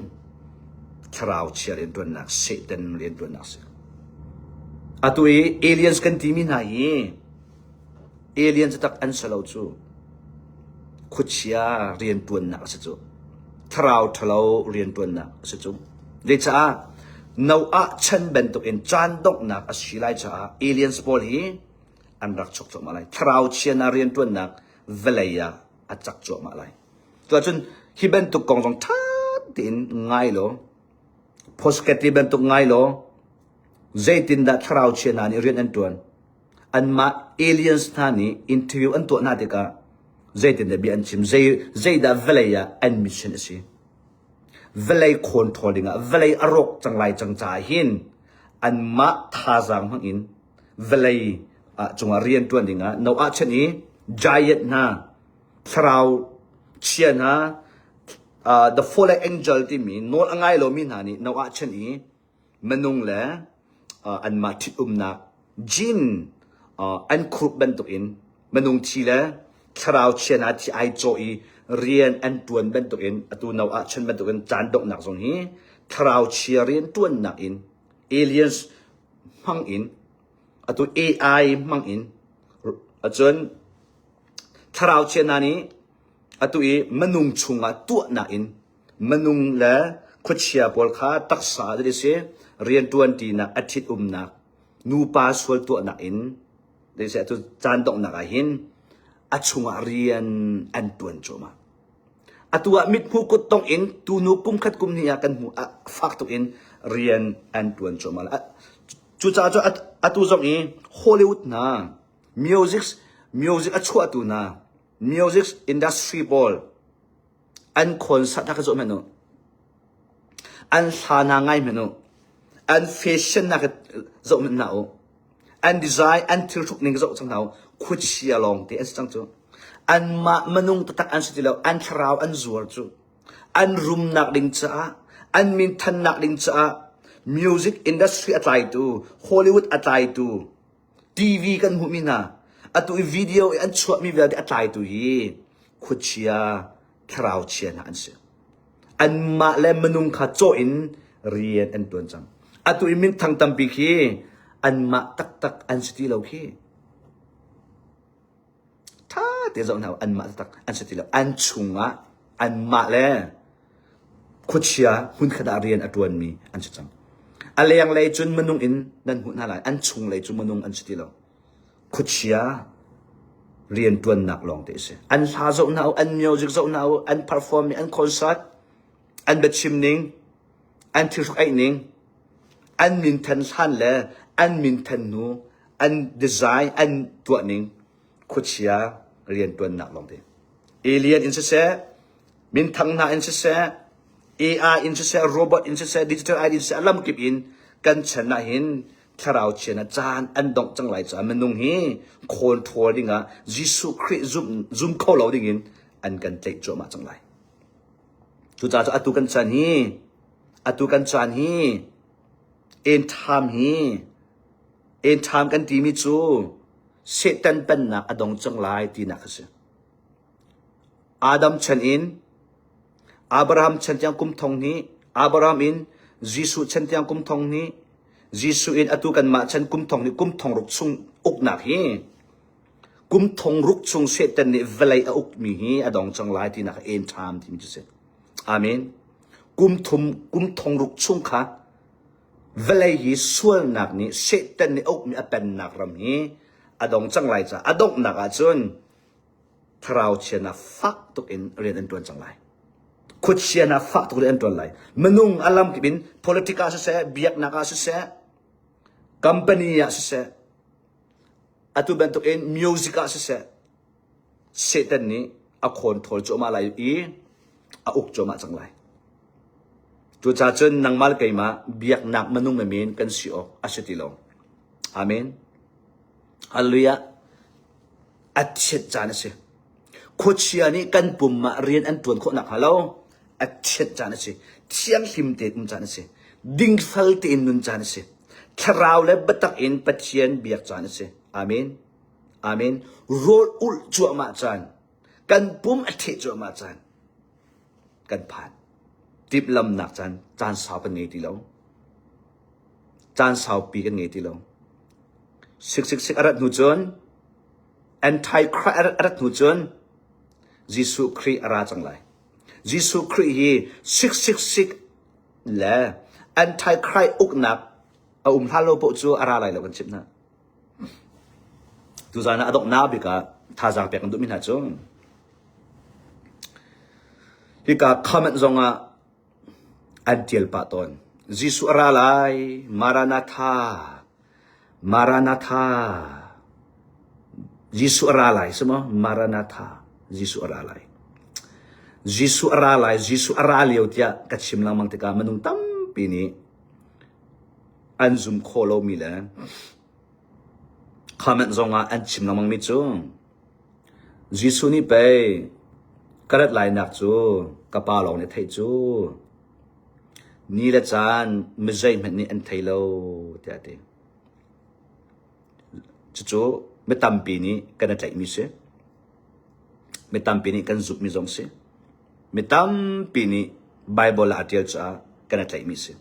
S1: Thlarau chia riantuannak, Satan riantuannak si. Atu i aliens kan timi hna hi aliens tak an si lo cu. Khuachia riantuannak a si cu. Thlarau ṭhalo riantuannak a si cu. Zeicah Noah chan bantukin caan donghnak a si lai caah aliens pawl hi an rak chuak cuahmah lai. Thlarau chia hna rianṭuannak vawlei ah a cak cuahmah lai. Cuahcun hi bantuk kong zong ṭha tein ngai law, podcast bantuk ngai law, zeitindah thlarau chia hna nih rian an ṭuan, anmah aliens hna nih interview an tuah hna tikah zeitindah bia an chim, zei, zeidah vawlei ah an mission a si. Vawlei khawn ṭhawl dingah vawlei a rawk cang lai cang caah hin anmah thazaang hmang in vawlei ah cungah rian ṭuan dingah Noah chan i giant hna thlarau chia hna uh, the fallen angel timi nawl a ngai lomi hna nih Noah chan i minung le uh, anmah ṭhitumnak jin uh, an khurh bantukin minung thi le thlarau chia hna thi ai cawh i rian an ṭuan bantukin atu Noah chan bantukin caan donghnak zong hi thlarau chia rian ṭuannak in aliens hmang in atu AI hmang in acun thlarau chia hna nih atu i minung chungah tuahnak in minung le khuachia pawl kha taksa a si riantuan tinak a ṭhit umnak nupa sual tuahnak in atu caan donghnak ah hin a chungah rian an tuan cuahmah. Atu ah mithmuh kuttongh in tunu kum khat kum hnih ah kan hmuh ah fak tuk in rian an tuan cuahmah. Cucaah cu atu zong i Hollywood hna music music a chuahtu hna music industry pawl an concert hna ka zoh hmanh u. An hla hna ngai hmanh u. An fashion hna ka zoh hmanh hna u. An design, an thil hruk ning zoh cang hna u. Khuachia lawng te an si cang cu. Anmah minung taktak an si ti lo. An thlarau an zuar cu. An rumnak ding caah, an minthannak ding caah, music industry a tlaitu, Hollywood a tlaitu, TV kan hmuhmi hna, atu i video i an chuahmi vialte a tlaitu hi khuachia, thlarau chia hna an si. Anmah le minung kha cawh in rian an tuan cang. Atu i minthang tampi khi anmah taktak an si ti lo khi. Tha te zoh hna anmah taktak an si ti lo. An chungah anmah le khuachia hmunkhat ah rian a tuanmi an si cang. A lenglei cun minung in nan hmuh hna lai. An chunglei cu minung an si ti lo. Khuachia. Rianṭuannak lawngte a si. An hla zoh hna u, an music zoh hna u, an perform an concert, an biachim ning, an thilhruk aih ning, an minthan hlan le an minthan hnu, an design, an tuah ning, khuachia rianṭuannak lawngte. Alien in siseh, minthang hna in siseh, AI in siseh, robot in siseh, digital ID in siseh, a lamkip in kan chan ah hin thlarau chian ah caan an dongh cang lai caah minung hi control dingah Jesuh Khrih zum, zum kho lo dingin an kan tlaih cuahmah cang lai. Cucaah cu atu kan caan hi atu kan caan hi end time hi end time kan timi cu Satan pennak a dong cang lai tinak a si. Adam chan in Abraham chan tiang kum thong hnih, Abraham in Jesuh chan tiang kum thong hnih, Jesuh in atu kanmah chan kum thong hnih kum thong ruk chung uknak hi kum thong ruk chung Satan nih vawlei a ukmi hi a dong cang lai tinak end time timi cu si. Amen. Kum thum kum thong ruk chung kha vawlei hi sualnak nih Satan nih a ukmi a pennak ram hi a dong cang lai caah a donghnak ahcun thlarau chianak fak tuk in rian an ṭuan cang lai. Khuachianak fak tuk rian an ṭuan lai. Minung a lam kip in politic ah siseh, biaknak ah siseh, company ah siseh, atu bantuk in music ah siseh, Satan nih a khawn thawl cuahmah lai i a uk cuahmah cang lai. Cucaah cun nangmah le keimah biaknak minung men kan si awk a si ti lo. Amen. Hallelujah. A thiat caan a si. Khuachia nih kan pum ah rian an ṭuan khawh nakhnga lo a thiat caan a si. Thianghlim tein um caan a si. Dingfel tein nun caan a si. Thlarau le biatak in Pathian biak caan a si. Amen. Amen. Rawl ulh cuahmah caan. Kan pum a theh cuahmah caan. Kan phan. Timhlamnak caan, caan sau kan ngei ti lo. Caan saupi kan ngei ti lo. 666 a rat hnu cun Antichrist a rat hnu cun Jesuh Khrih a ra cang lai. Jesuh Khrih hi 666 le Antichrist uknak a um hlan lo paoh cu a ra lai lo kan chimh hna. Tuzaan ah a donghnak bik ah thazaang pek an duhmi hna cu hika comment zong ah an ṭial pah tawn. Jesuh a ra lai, Maranatha, Maranatha. Jesuh a ra lai, si maw? Maranatha, Jesuh a ra lai. Jesuh a ra lai, Jesuh a ra lio tiah ka chim lengmang tikah minung tampi nih an zum khawh lomi le comment zongah an chim lengmangmi cu Jesuh nih pei ka rat lainak cu ka pa lawng nih a theih cu. Ni le caan mi zeihmanh nih an thei lo tiah a ti. Cucu mi tampi nih kan i tlaihmi si. Mi tampi nih kan zumhmi zong si. Mi tampi nih Baibal ah a ṭial caah kan i tlaihmi a si.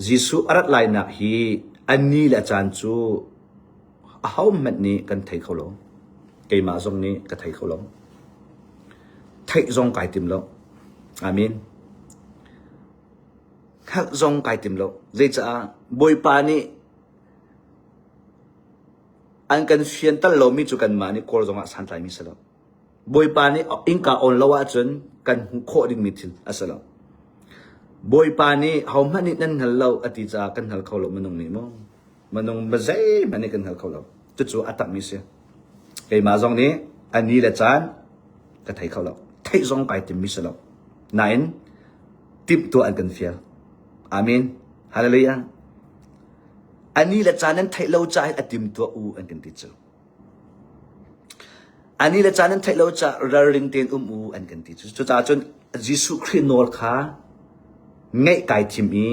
S1: Jesuh a rat lainak hi a ni le a caan cu ahohmanh nih kan thei kho lo. Keimah zong nih ka thei kho lo. Theih zong kai tim lo. Amen. Hngalh zong kai tim lo. Zeicah Bawipa nih an kan fianter lomi cu kanmah nih kawl zongah santlaimi si lo. Bawipa nih innka on lo ahcun kan hmuh khawh dingmi thil a si lo. Bawipa nih hohmanh nih nan hngal lo a ti caah kan hngal kho lo minung nih maw? Minung zeihmanh nih kan hngal kho lo. Cucu a takmi si. Keimah zong nih a ni le caan ka thei kho lo. Theih zong kai timmi si lo. Nain timhtuah an kan fial. Amen. Hallelujah. A ni le caan nan theih lo caah a timtuah u an kan ti cu. A ni le caan nan theih lo caah ralring tein um u an kan ti. Cucaah cun Jesuh Khrih nawl kha ngaih kai thim i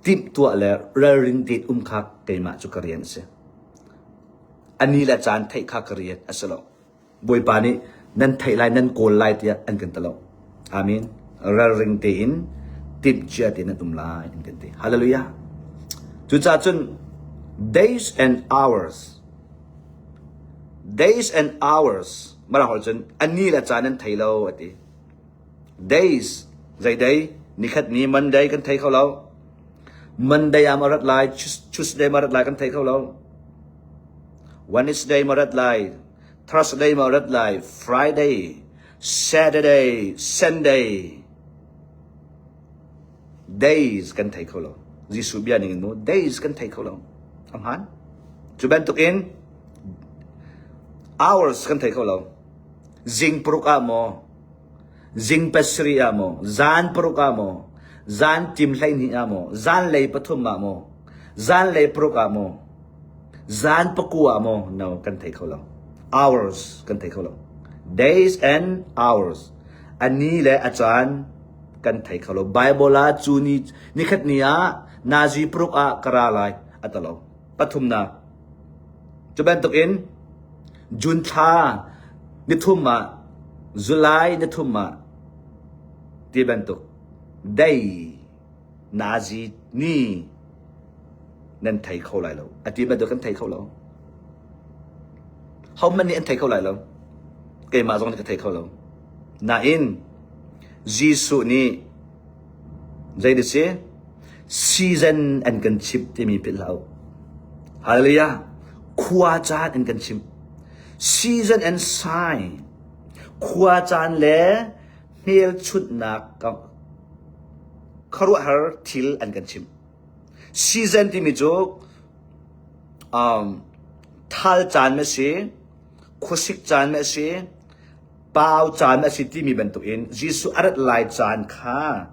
S1: timhtuah le ralring tein um kha keimah cu ka rian a si. A ni le caan theih kha ka rian a si lo. Bawipa nih nan theih lai nan kawl lai tiah an kan ti lo. Amen. Ralring tein timhcia tein nan um lai an kan ti. Hallelujah. Cucaah cun days and hours days and hours mara hol cun a ni le caan nan thei lo a ti. Days zei day nikhat ni Monday kan thei kho lo. Monday ah ma rat lai Tuesday ma rat lai kan thei kho lo. Wednesday ma rat lai. Thursday maw rat lai, Friday, Saturday, Sunday, days kan thei kho lo. Jesuh bia ning in mu days kan thei kho lo. A hmaan. Cu bantukin hours kan thei kho lo. Zing paruk ah maw, zing pasarih ah maw, zan paruk ah maw, zan tim 12 ah maw, zan lei pathum ah maw, zan lei paruk ah maw, zan pakua ah maw, no kan thei kho lo. Hours kan thei kho lo. Days and hours. A ni le a caan kan thei kho lo. Bible ah cu ni nikhat ni ah nazi paruk ah ka ra lai a ti lo. Pathumnak. Cu bantukin June thla nithum ah July nithum ah ti bantuk day nazi ni nan thei kho lai lo. A ti bantuk kan thei kho lo. Hohmanh nih an thei kho lai lo. Keimah zong nih ka thei kho lo. Nain Jesuh nih zei ti si season an kan chimh timi philh hlah u. Hallelujah. Khua caan an kan chimh. Season and sign. Khua caan le hmelchunhnak khuaruahhar thil an kan chimh. Season timi cu um, thal caan a si, khuasik caan a si, pau caan a si timi bantukin Jesuh a rat lai caan kha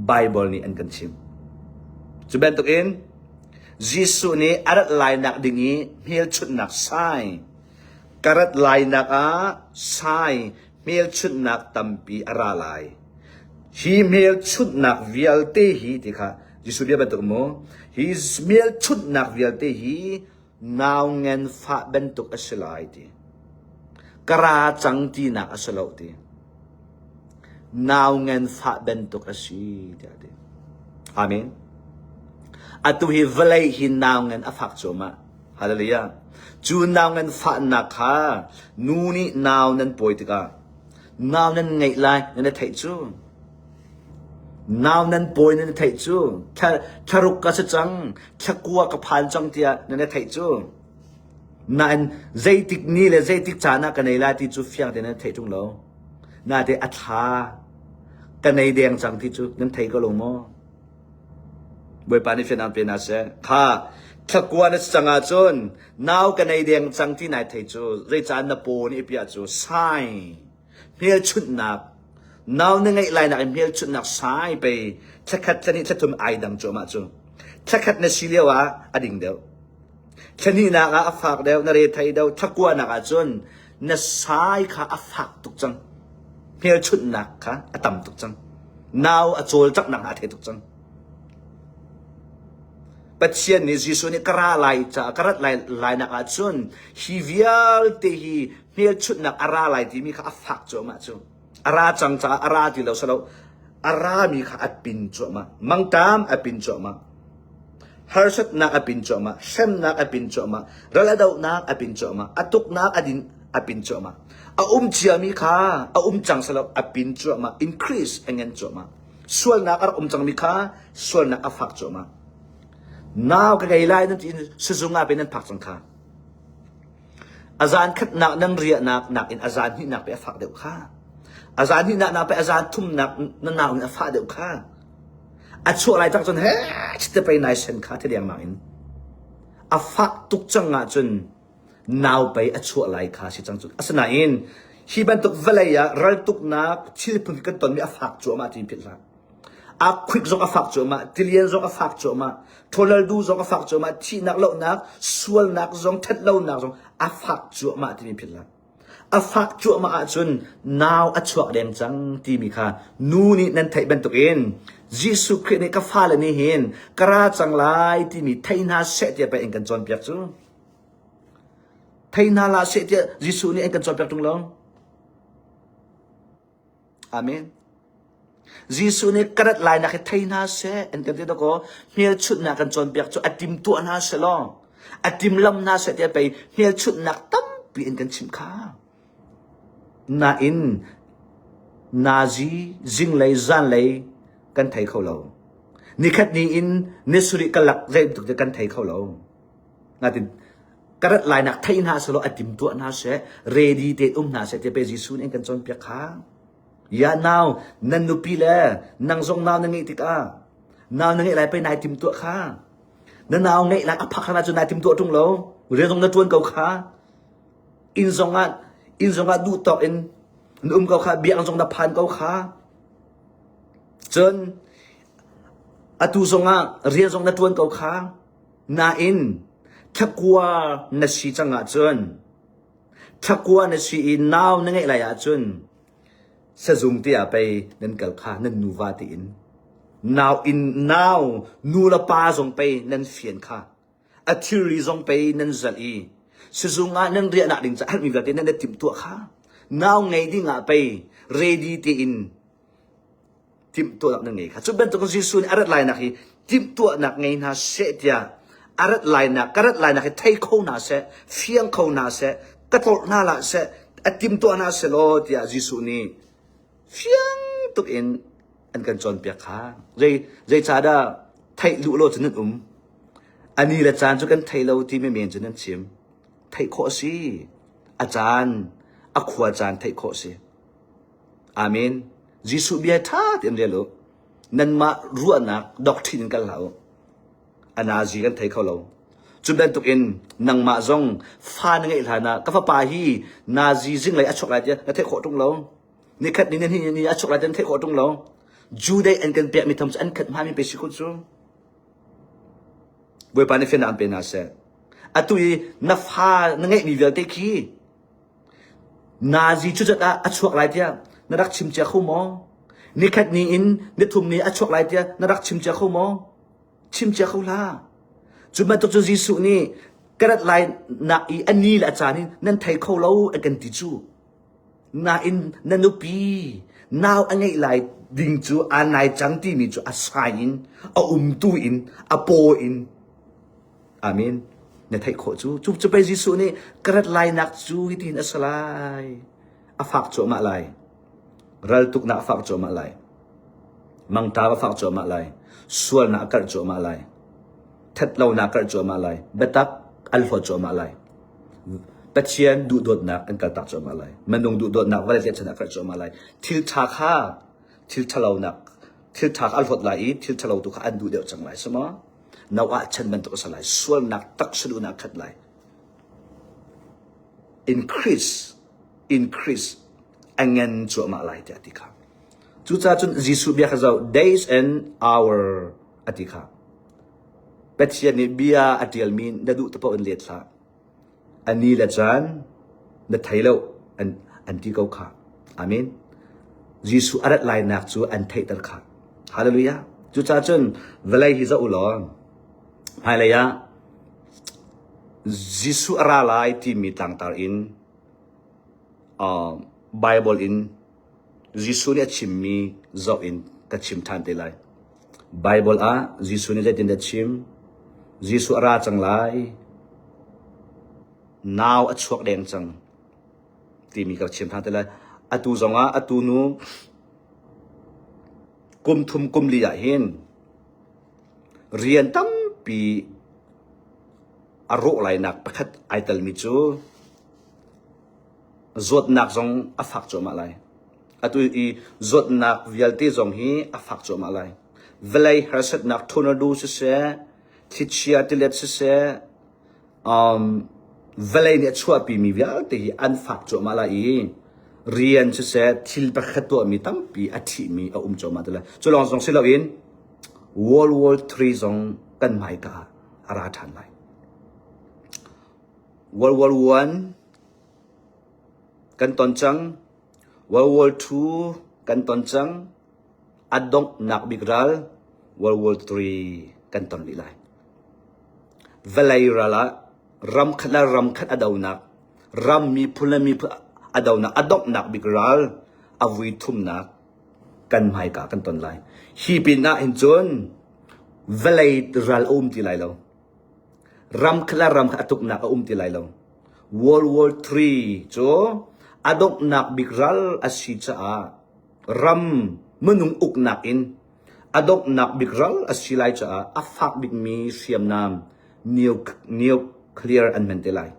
S1: Baibal nih an kan chimh. Cu bantukin Jesuh nih a rat lainak ding i hmelchunhnak sai, ka rat lainak ah sai hmelchunhnak tampi a ra lai. Hi hmelchunhnak vialte hi ti kha Jesuh bia bantuk mu, hi hmelchunhnak vialte hi nau nganfah bantuk a si lai ti. Ka ra cang tinak a si lo ti. Nau nganfah bantuk a si tiah a ti. Amen. Atu hi vawlei hi nau ngan a fak cuahmah. Hallelujah. Cu nau nganfahnak kha nu nih nau nan pawi tikah nau nan ngeih lai nan i theih cu. Nau nan pawi nan i theih cu thlaruk ka si cang, thlakua ka phan cang tiah nan i theih cu. Nain zeitik ni le zeitik caan ah ka nei lai ti cu fiang tein nan theih ṭung lo. Nate a thla ka nei deng cang ti cu nan thei ko lo maw? Bawipa nih fian pe hna seh. Kha thlakua na si cang ahcun nau ka nei deng cang ti nai thei cu zeicah na paw nih i piah cu sai hmelchunhnak nau na ngeih lai nak in hmelchunhnak sai pei thlakhat thlahnih thlathum ai dang cuahmah cu thlakhat na si lio ah a ding deuh thlahnihnak ah a fak deuh na re thei deuh thlakuanak ah cun na sai kha a fak tuk cang hmelchunhnak kha a tam tuk cang nau a cawlcanghnak a thei tuk cang Pathian nih Jesuh nih ka ra lai caah ka rat lai lainak ah cun hi vialte hi hmelchunhnak a ra lai timi kha a fak cuahmah cu. A ra cang caah a ra ti lo salo a rami kha a pin cuahmah. Mangṭam a pin cuahmah. Harsatnak a pin cuahmah. Hremnak a pin cuahmah. Ral a dohnak a pin cuahmah. A tuknak a din a pin cuahmah. A um ciami kha a um cang salo a pin cuahmah. Increase a ngen cuahmah. Sualnak a rak um cangmi kha sualnak a fak cuahmah. Nau ka ngei lai nan ti in sizung ah pe nan phak cang kha. A zan khatnak nan riahnak nakin a zan hnihnak pe a fak deuh kha. A zan hnihnak nak pe a zan thumnak na nau in a fah deuh kha. A chuah lai tak cun he chite pei nai sen kha thi dengmang in. A fak tuk cang ahcun nau pei a chuah lai kha si cang cu. Asinain hi bantuk vawlei ah raltuknak thil phun kan tonmi a fak cuahmah ti philh hlah. Earthquake zong a fak cuahmah, tilian zong a fak cuahmah, ṭhawlal zong a fak cuahmah, thihnak lohnak, sualnak zong, ṭhatlonak zong a fak cuahmah timi philh hlah. A fak cuahmah ahcun nau a chuak deng cang timi kha nu nih nan theih bantukin Jesuh Khrih nih ka fale nih hin ka ra cang lai timi thei hna seh tiah pei an kan cawnpiak cu. Thei hna hlah seh tiah Jesuh nih an kan cawnpiak ṭung lo. Amen. Jesuh nih ka rat lainak hi thei hna seh an kan ti dakaw hmelchunhnak kan cawnpiak cu a timtuah hna seh law a timlam hna seh tiah pei hmelchunhnak tampi in kan chimh kha. Nain nazi zinglei zanlei kan thei kho lo. Nikhat ni in ni sarih ka lak zei bantuk kan thei kho lo. Natin. Ka rat lainak thei hna selaw a timtuah hna seh, ready te um hna seh tiah pe Jesuh nih an kan cawnpiak kha. Ya nau, nan nupi le nang zong nau na ngeih tikah nau na ngeih lai pei nai timtuah kha. Na nau ngeih lai a phak hlan ahcun nai timtuah ṭung lo. Rian zong na ṭuan ko kha. Inn zong ah inn zong ah duh tawk in na um ko kha, biakinn zong na phan ko kha. Cun atu zong ah rian zong na ṭuan ko kha. Nain thlakua na si cang ahcun thlakua na si i nau na ngeih lai ahcun sazung te ah pei nan kal kha nan nuva tein nau in nau nu le pa zong pei nan fian kha a thilri zong pei nan zalh i sizung ah nan riahnak ding caah mi vialte nan i timhtuah kha nau ngei ding ah pei ready tein timhtuahnak nan ngei kha. Cu bantuk Jesuh nih a rat lainak hi timhtuahnak ngei hna seh tiah a rat lainak ka rat lainak hi thei kho hna seh, fiang kho hna seh, ka tlorh hna lah seh, a timtuah hna seh law tiah Jesuh nih fiang tuk in an kan cawnpiak kha. Zei zeicahdah theih duh lo cu nan um? A ni le caan cu kan thei lo ti men cu nan chim. Theih khawh a si. A caan, a khua caan theih khawh a si. Amen. Jesuh bia ṭha tein rel u. Nanmah ruahnak doctrine in kal hlah u. A nazi kan thei kho lo. Cu bantuk in nangmah zong fa na ngeih hlan ah ka fapa hi nazi zinglei a chuak lai tiah na theih khawh ṭung lo. Nikhat ni ni ni a chuak lai tiah na theih khawh ṭung lo. Judah an kan pekmi tham cu an khat hmami pe si ko cu. Bawipa nih fiannak an pe hna seh. Atu i na fa na ngeihmi vialte khi Nazi cucat ah a chuak lai tiah na rak chim cia kho maw? Nikhat ni in nithum ni a chuak lai tiah na rak chim cia kho maw? Chim cia kho hlah. Cu bantuk cu Jesuh nih ka rat lai nak i a ni le a caan in nan thei kho lo a kan ti cu. Nain na nupi nau a ngeih lai ding cu aa nai cang timi cu a sign in a umtu in a paw in Amen. Na theih khawh cu. Cu cu pei Jesuh nih ka rat lainak cu hitin a si lai. A fak cuahmah lai. Raltuknak a fak cuahmah lai. Mangṭam a fak cuahmah lai. Sualnak a karh cuahmah lai. Thatlonak a karh cuahmah lai. Biatak an hlawt cuahmah lai. Pathian duhdawtnak an kaltak cuahmah lai. Minung duhdawtnak vawlei tlaihchan a karh cuahmah lai. Thil ṭha kha thil ṭhalonak thil ṭha kha an hlawt lai i thil ṭhalo tu kha an duh deuh cang lai. Si maw? Noah chan bantuk a si lai. Sualnak taksa duhnak khat lai. Increase, increase, a ngan cuahmah lai tiah a ti kha. Cucaah cun Jesuh bia kha zoh, days and hour a ti kha. Pathian nih bia a ṭialmi na duh te paoh in let hlah. A ni le caan na thei lo an, an ti ko kha. Amen. Jesuh a rat lainak cu an theihter kha. Hallelujah. Cucaah cun vawlei hi zoh u law hmailei ah Jesuh a ra lai timi tlangtar in uh, Bible in Jesuh nih a chimmi zoh in ka chim ṭhan te lai. Bible ah Jesuh nih zeitindah a chim? Jesuh a ra cang lai. Nau a chuak deng cang timi ka chim ṭhan te lai. Atu zongah atu nu kum thum kum li ah hin rian tampi a rawh lainak pakhat ai telmi cu zawtnak zong a fak cuahmah lai. Atu i zawtnak vialte zong hi a fak cuahmah lai. Vawlei harsatnak tornado siseh, thlichia tilet siseh, um, vawlei nih a chuahpimi vialte hi an fak cuahmah lai i rian siseh, thil pakhat tuahmi tampi a thihmi a um cuahmah te lai. Cu lawng zong si loin World War III zong kan hmaika ah a ra ṭhan lai. World War I kan ton cang. World War II kan ton cang. A donghnak bik ral World War III kan ton rih lai. Vawlei ral ah ram khat le ram khat a donak, ram miphun le miphun a donak, a donghnak bik ral a vui thumnak kan hmaika kan ton lai. Hi pin ah hin cun vawlei ral a um ti lai lo. Ram khat le ram khat a tuknak a um ti lai lo. World War III cu a donghnak bik ral a si caah ram minung uknak in a donghnak bik ral a si lai caah a fak bikmi hriamnam nuclear. Clear an hman te lai.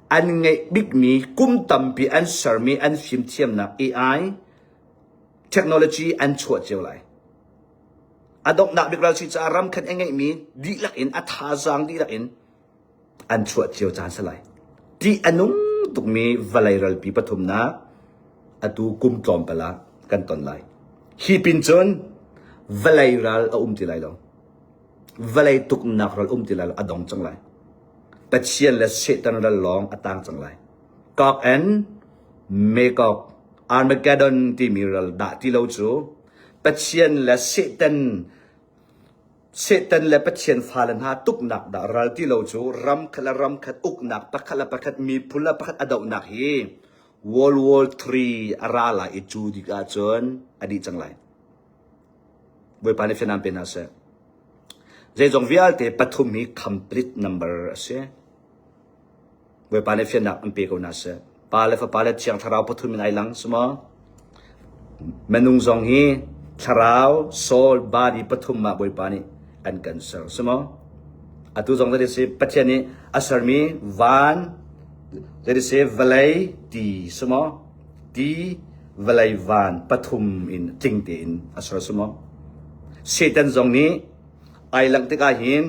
S1: An ngeih bikmi kum tampi an sermi an fimthiamnak AI technology an chuah cio lai. A donghnak bik ral si caah ram khat a ngeihmi dihlak in a thazaang dihlak in an chuah cio caan si lai. Ṭih a nung tukmi vawlei ralpi pathumnak atu kum tlawmpal ah kan ton lai. Hi pin cun vawlei ral a um ti lai lo. Vawlei tuknak ral um ti lai lo, a dong cang lai. Pathian le Satan ral lawng a tang cang lai. Gog and Magog Armageddon timi ral dah ti lo cu Pathian le Satan Satan le Pathian fale hna tuknak dah ral ti lo cu ram khat le ram khat uknak pakhat le pakhat miphun le pakhat a dohnak hi World War III a ra lai i cu dik ahcun a dih cang lai. Bawipa nih fianam pe hna seh. Zeizong vialte pathum hi complete number a si. Bawipa nih fiannak an pe ko hna seh. Pa le Fapa le Thiang Thlarau pathum in ai lang si maw? Minung zong hi thlarau, soul, body pathum ah Bawipa nih an kan ser si maw? Atu zong zei si Pathian nih a sermi van, zei si vawlei, ti si maw? Ti, vawlei, van pathum in tling tein a ser si maw? Satan zong nih ai langh tikah hin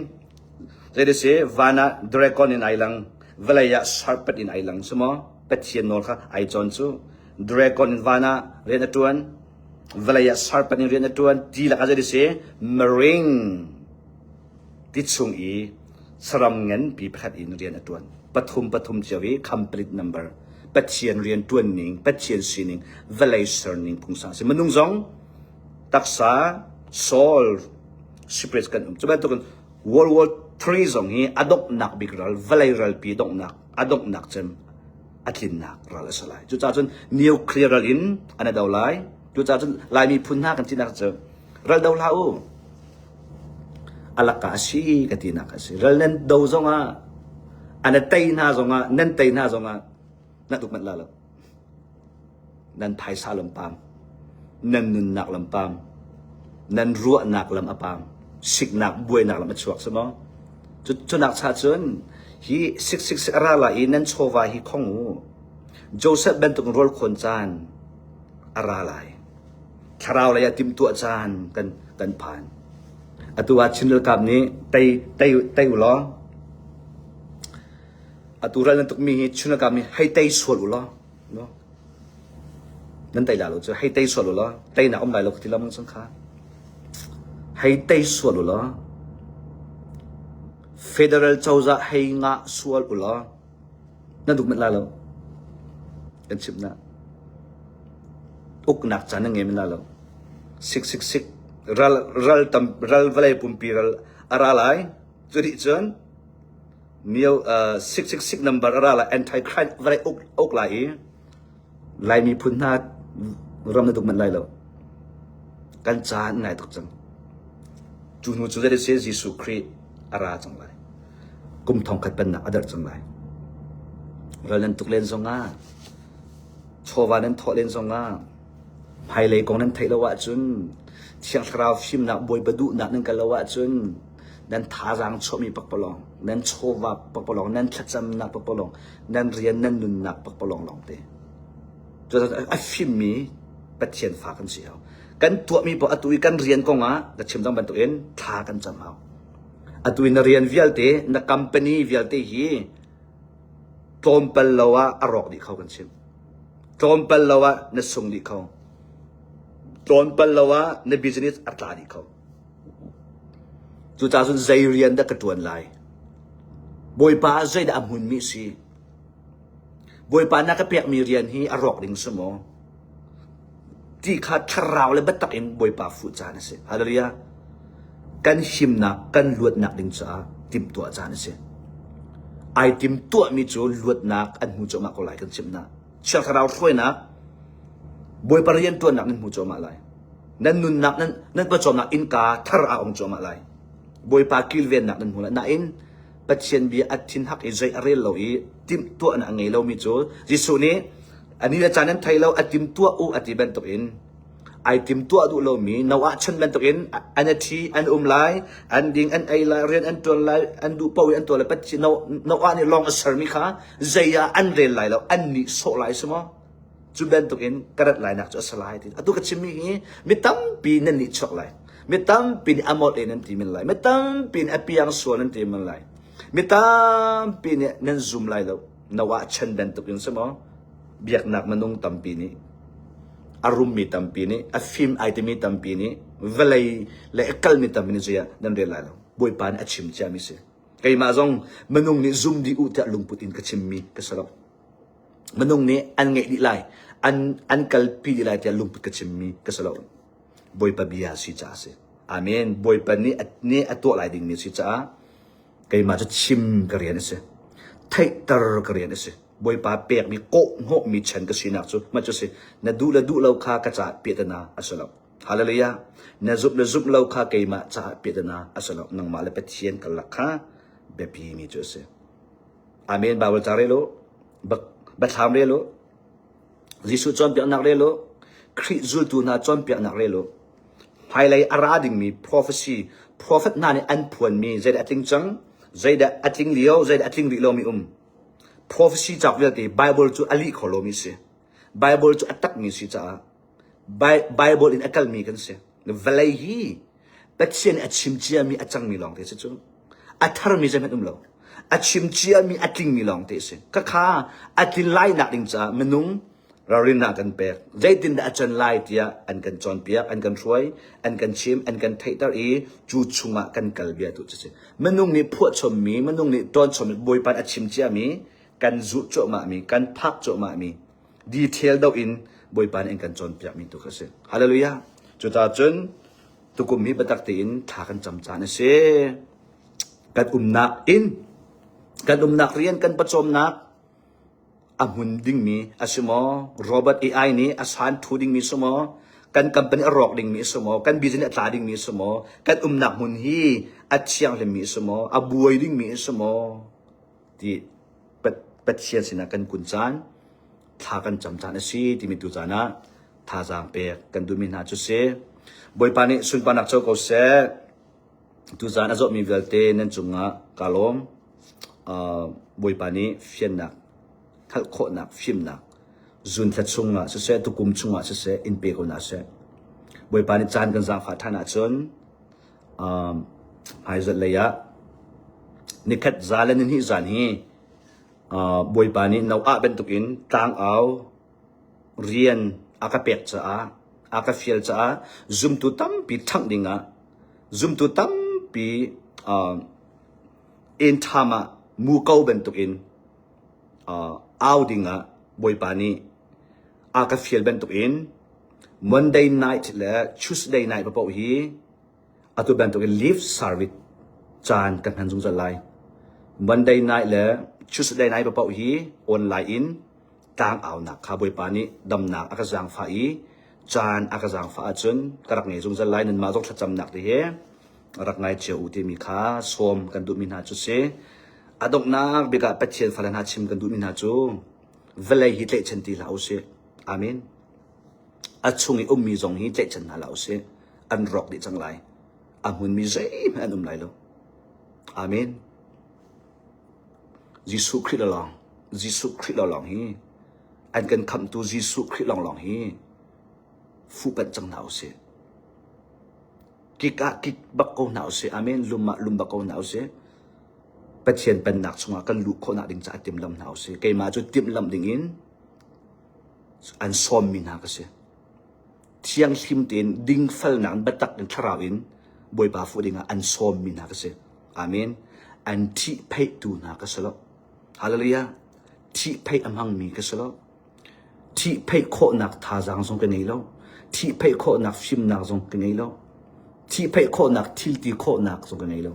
S1: Zei si van ah dragon in ai lang, vawlei ah serpent in ai lang si maw? Pathian nawl kha ai cawn cu. Dragon in van ah rian a ṭuan, vawlei ah serpent in rian a ṭuan, ti lakah zei si marine ti chung i saram nganpi pakhat in rian a ṭuan. Pathum pathum cio i complete number. Pathian rian ṭuan ning, Pathian sining, vawlei ser ning phungsa si. Minung zong taksa, soul, spirit kan um. Cu bantukin World War III zong hi a donghnak bik ral, vawlei ralpi donghnak, a donghnak cem a tlinnak ral a si lai. Cucaah cun nuclear ral in an i do lai. Cucaah cun Lai miphun hna kan tinak cu ral do hlah u. A laka a si ka tinak a si. Ral nan do zongah, an a tei hna zongah, nan tei hna zongah, na tuk manh la lo. Nan phaisa lam pam, nan nunnak lam pam, nan ruahnak lam a pam, siknak buainak lam a chuak si maw? Cu cunak cha cun hi sik sik sik a ra lai i nan chawva hi khong u. Joseph bantuk in rawl khawn caan a ra lai. Thlarau lei ah timhtuah caan kan kan phan. Atu ah Chin ralkap nih tei tei tei u law atu ral nan tukmi hi Chin ralkap nih hei tei sual u law No. Nan tei la lo cu hei tei sual u law teinak um lai lo ka ti lo mang cang kha. Hei tei sual u law federal cozah hei ngah sual u law nan duk manh la lo. Kan chimh na. Uknak caan nan ngei men la lo. Sik sik sik ral ral tam ral vawlei pumpi ral a ra lai. Cu dih cun Mio 666 number a ra lai anti-Christ vawlei uk uk lai i Lai miphun hna ram na duk manh lai lo. Kan caan ngai tuk cang. Cu hnu cu zei si Jesuh Khrih a ra cang lai. Kum thong khat pennak a darh cang lai. Ral nan tuk len zongah chawva nan thawh len zongah hmailei kong nan theih lo ahcun Thiang Thlarau fimnak Bawipa duhnak nan kal lo ahcun nan thazaang chuahmi pakpalawng, nan chawva pakpalawng, nan thlacamnak pakpalawng, nan rian nan nunnak pakpalawng lawngte. Cucaah a fimmi Pathian fa kan si hau. Kan tuahmi paoh atu i kan rian kong ah ka chim cang bantukin thla kan cam hau. Atu i na rian vialte, na company vialte hi tlawmpal lo ah a rawk dih kho kan chim. Tlawmpal lo ah na sung dih kho. Tlawmpal lo ah na business a tla dih kho. Cucaah cun zei rian dah ka ṭuan lai? Bawipa ah zeidah a hmunmi a si? Bawipa na ka pekmi rian hi a rawk ding si maw? Ti kha thlarau le biatak in Bawipa fuh caan a si. Hallelujah. Kan himnak, kan luatnak ding caah timhtuah caan a si. Ai timtuahmi cu luatnak an hmu cuahmah ko lai kan chimhnak. Thiang Thlarau hruainak, Bawipa rianṭuannak nan hmu cuahmah lai. Nan nunnak, nan, nan pawcawmnak innka thar aa ong cuahmah lai. Bawipa kilvennak nan hmu lai. Nain, Pathian bia a thin hak i zei a rel lo i timhtuahnak a ngei lomi cu Jesuh nih a ni le caan nan thei lo, a timtuah u a ti bantukin. Ai timtuah duh lomi Noah chan bantukin an i ṭhi, an um lai, an ding, an ei lai, rian an ṭuan lai, an duh paoh in an tuah lai. Pathian Noah nih lawng a sermi kha zei ah an rel lai lo, an nihsawh lai si maw? Cu bantukin ka rat lainak cu a si lai ti. Atu ka chimmi hi mi tampi nan nih chuak lai. Mi tampi nih a molh e nan ti men lai. Mi tampi nih a piang sual nan ti men lai. Mi tampi nih nan zum lai lo. Noah chan bantukin si maw? Biaknak minung tampi nih a rummi tampi nih a fim ai timi tampi nih vawlei le a kalmi tampi nih zei ah nan rel lai lo. Bawipa nih a chim ciami si. Keimah zong minung nih zum dih u tiah lungput in ka chimmi ka si lo. Minung nih an ngeih dih lai, an an kalpi dih lai tiah lungput ka chimmi ka si lo. Bawipa bia si caah a si. Amen. Bawipa nih a, nih a tuah lai dingmi a si caah keimah cu chim ka rian a si. Theihter ka rian a si. Bawipa pekmi kawh hnawhmi chan ka sinak cu mah cu si. Na duh le duh lo kha ka caah piahtana a si lo. Hallelujah. Na zumh le zumh lo kha keimah caah piahtana a si lo. Nangmah le Pathian karlak kha biapi mi cu a si. Amen. Bible ca rel u. Biathlam rel u. Jesuh cawnpiaknak rel u. Khrih zultu hna cawnpiaknak rel u. Hmailei a ra dingmi prophecy, prophet hna nih an phuanmi zeidah a tling cang, zeidah a tling lio, zeidah a tling rih lomi um. Prophecy cauk vialte Bible cu a lih kho lomi si. Bible cu a takmi si caah Bible in a kalmi kan si. Vawlei hi Pathian nih a chim ciami a cangmi lawngte si cu. A tharmi zeihmanh um lo. A chim ciami a tlingmi lawngte si. Khakha a tlin lainak ding caah minung ralrinnak kan pek. Zeitindah a can lai tiah an kan cawnpiak, an kan hruai, an kan chim, an kan theihter i cu chungah kan kal bia tu cu si. Minung nih phuahchommi, minung nih ṭawnchommi, Bawipa nih a chim ciami, kan zulh cuahmahmi, kan phak cuahmahmi, detail doh in Bawipa nih an kan cawnpiakmi tu kha a si. Hallelujah. Cucaah cun tukum hi biatak tein thla kan cam caan a si. Kan umnak inn, kan umnak rian, kan pawcawmnak a hmun dingmi a si maw? Robot AI nih a san thu dingmi si maw? Kan company a rawk dingmi a si maw? Kan business a tla dingmi a si maw? Kan umnak hmun hi a thianghlimmi a si maw? A buai dingmi a si maw? Ti Pathian sinah kan kun caan, thla kan cam caan a si timi tu caan ah thazaang pek kan duhmi hna cu si. Bawipa nih sunparnak co ko seh. Tuzaan a zawtmi vialte nan cungah kaa lawm. Uh, Bawipa nih fiannak, hngalh khawhnak, fimnak, zunthla chungah siseh, tukum chungah siseh, in pe ko hna seh. Bawipa nih caan kan zaangfah ṭhan ahcun um, hmaizarh lei ah nikhat za le nihnih zan hi uh, Bawipa nih Noah bantukin tlangau rian a ka pek caah a ka fial caah zumtu tampi ṭhangh dingah zumtu tampi uh, inn ṭham ah muko bantukin uh, au dingah Bawipa nih a ka fial bantukin Monday night le Tuesday night paoh hi atu bantukin live service caan kan hman zungzal lai. Monday night le Tuesday night paoh hi online in tlangaunak kha Bawipa nih damnak a ka zaangfah i caan a ka zaangfah ahcun ka rak ngei zungzal lai nanmah zong thlacamnak te he rak ngai cio u timi kha sawm kan duhmi hna cu si. A donghnak bik ah Pathian fale hna chim kan duhmi hna cu vawlei hi tlaihchan ti hlah usih. Amen. A chung i ummi zong hi tlaihchan hna hlah usih. An rawk dih cang lai. A hmunmi zeihmanh an um lai lo. Amen. Jesuh Khrih lawng, Jesuh Khrih lawng hi an kan khamhtu Jesuh Khrih lawnglawng hi fuhpanh cang hna usih. Kik ah kik bak ko hna usih. Amen. Lum ah lum bak ko hna usih. Pathian pennak chungah kan luh khawhnak ding caah timhlamh hna usih. Keimah cu timhlamh dingin an sawmmi hna ka si. Thianghlim tein dingfelnak in biatak in thlarau in Bawipa fuh dingah an sawmmi hna ka si. Amen. An ṭhihpheihtu hna ka si lo. Hallelujah. Ṭhihpheih a hmangmi ka si lo. Ṭhihpheih khawhnak thazaang zong ka ngei lo. Ṭhihpheih khawhnak fimnak zong ka ngei lo. Ṭhihpheih khawhnak thilti khawhnak zong ka ngei lo.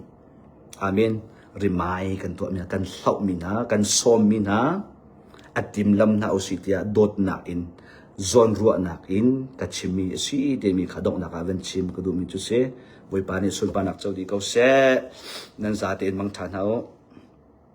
S1: Amen. Rimai kan tuahmi hna, kan hlohmi hna, kan sawmmi hna, a timlam hna usih tiah dawtnak in zawnruahnak in ka chimmi a si timi kha donghnak ah van chim ka duhmi cu si. Bawipa nih sunparnak co dih ko seh. Nan zate in mangṭha hna u.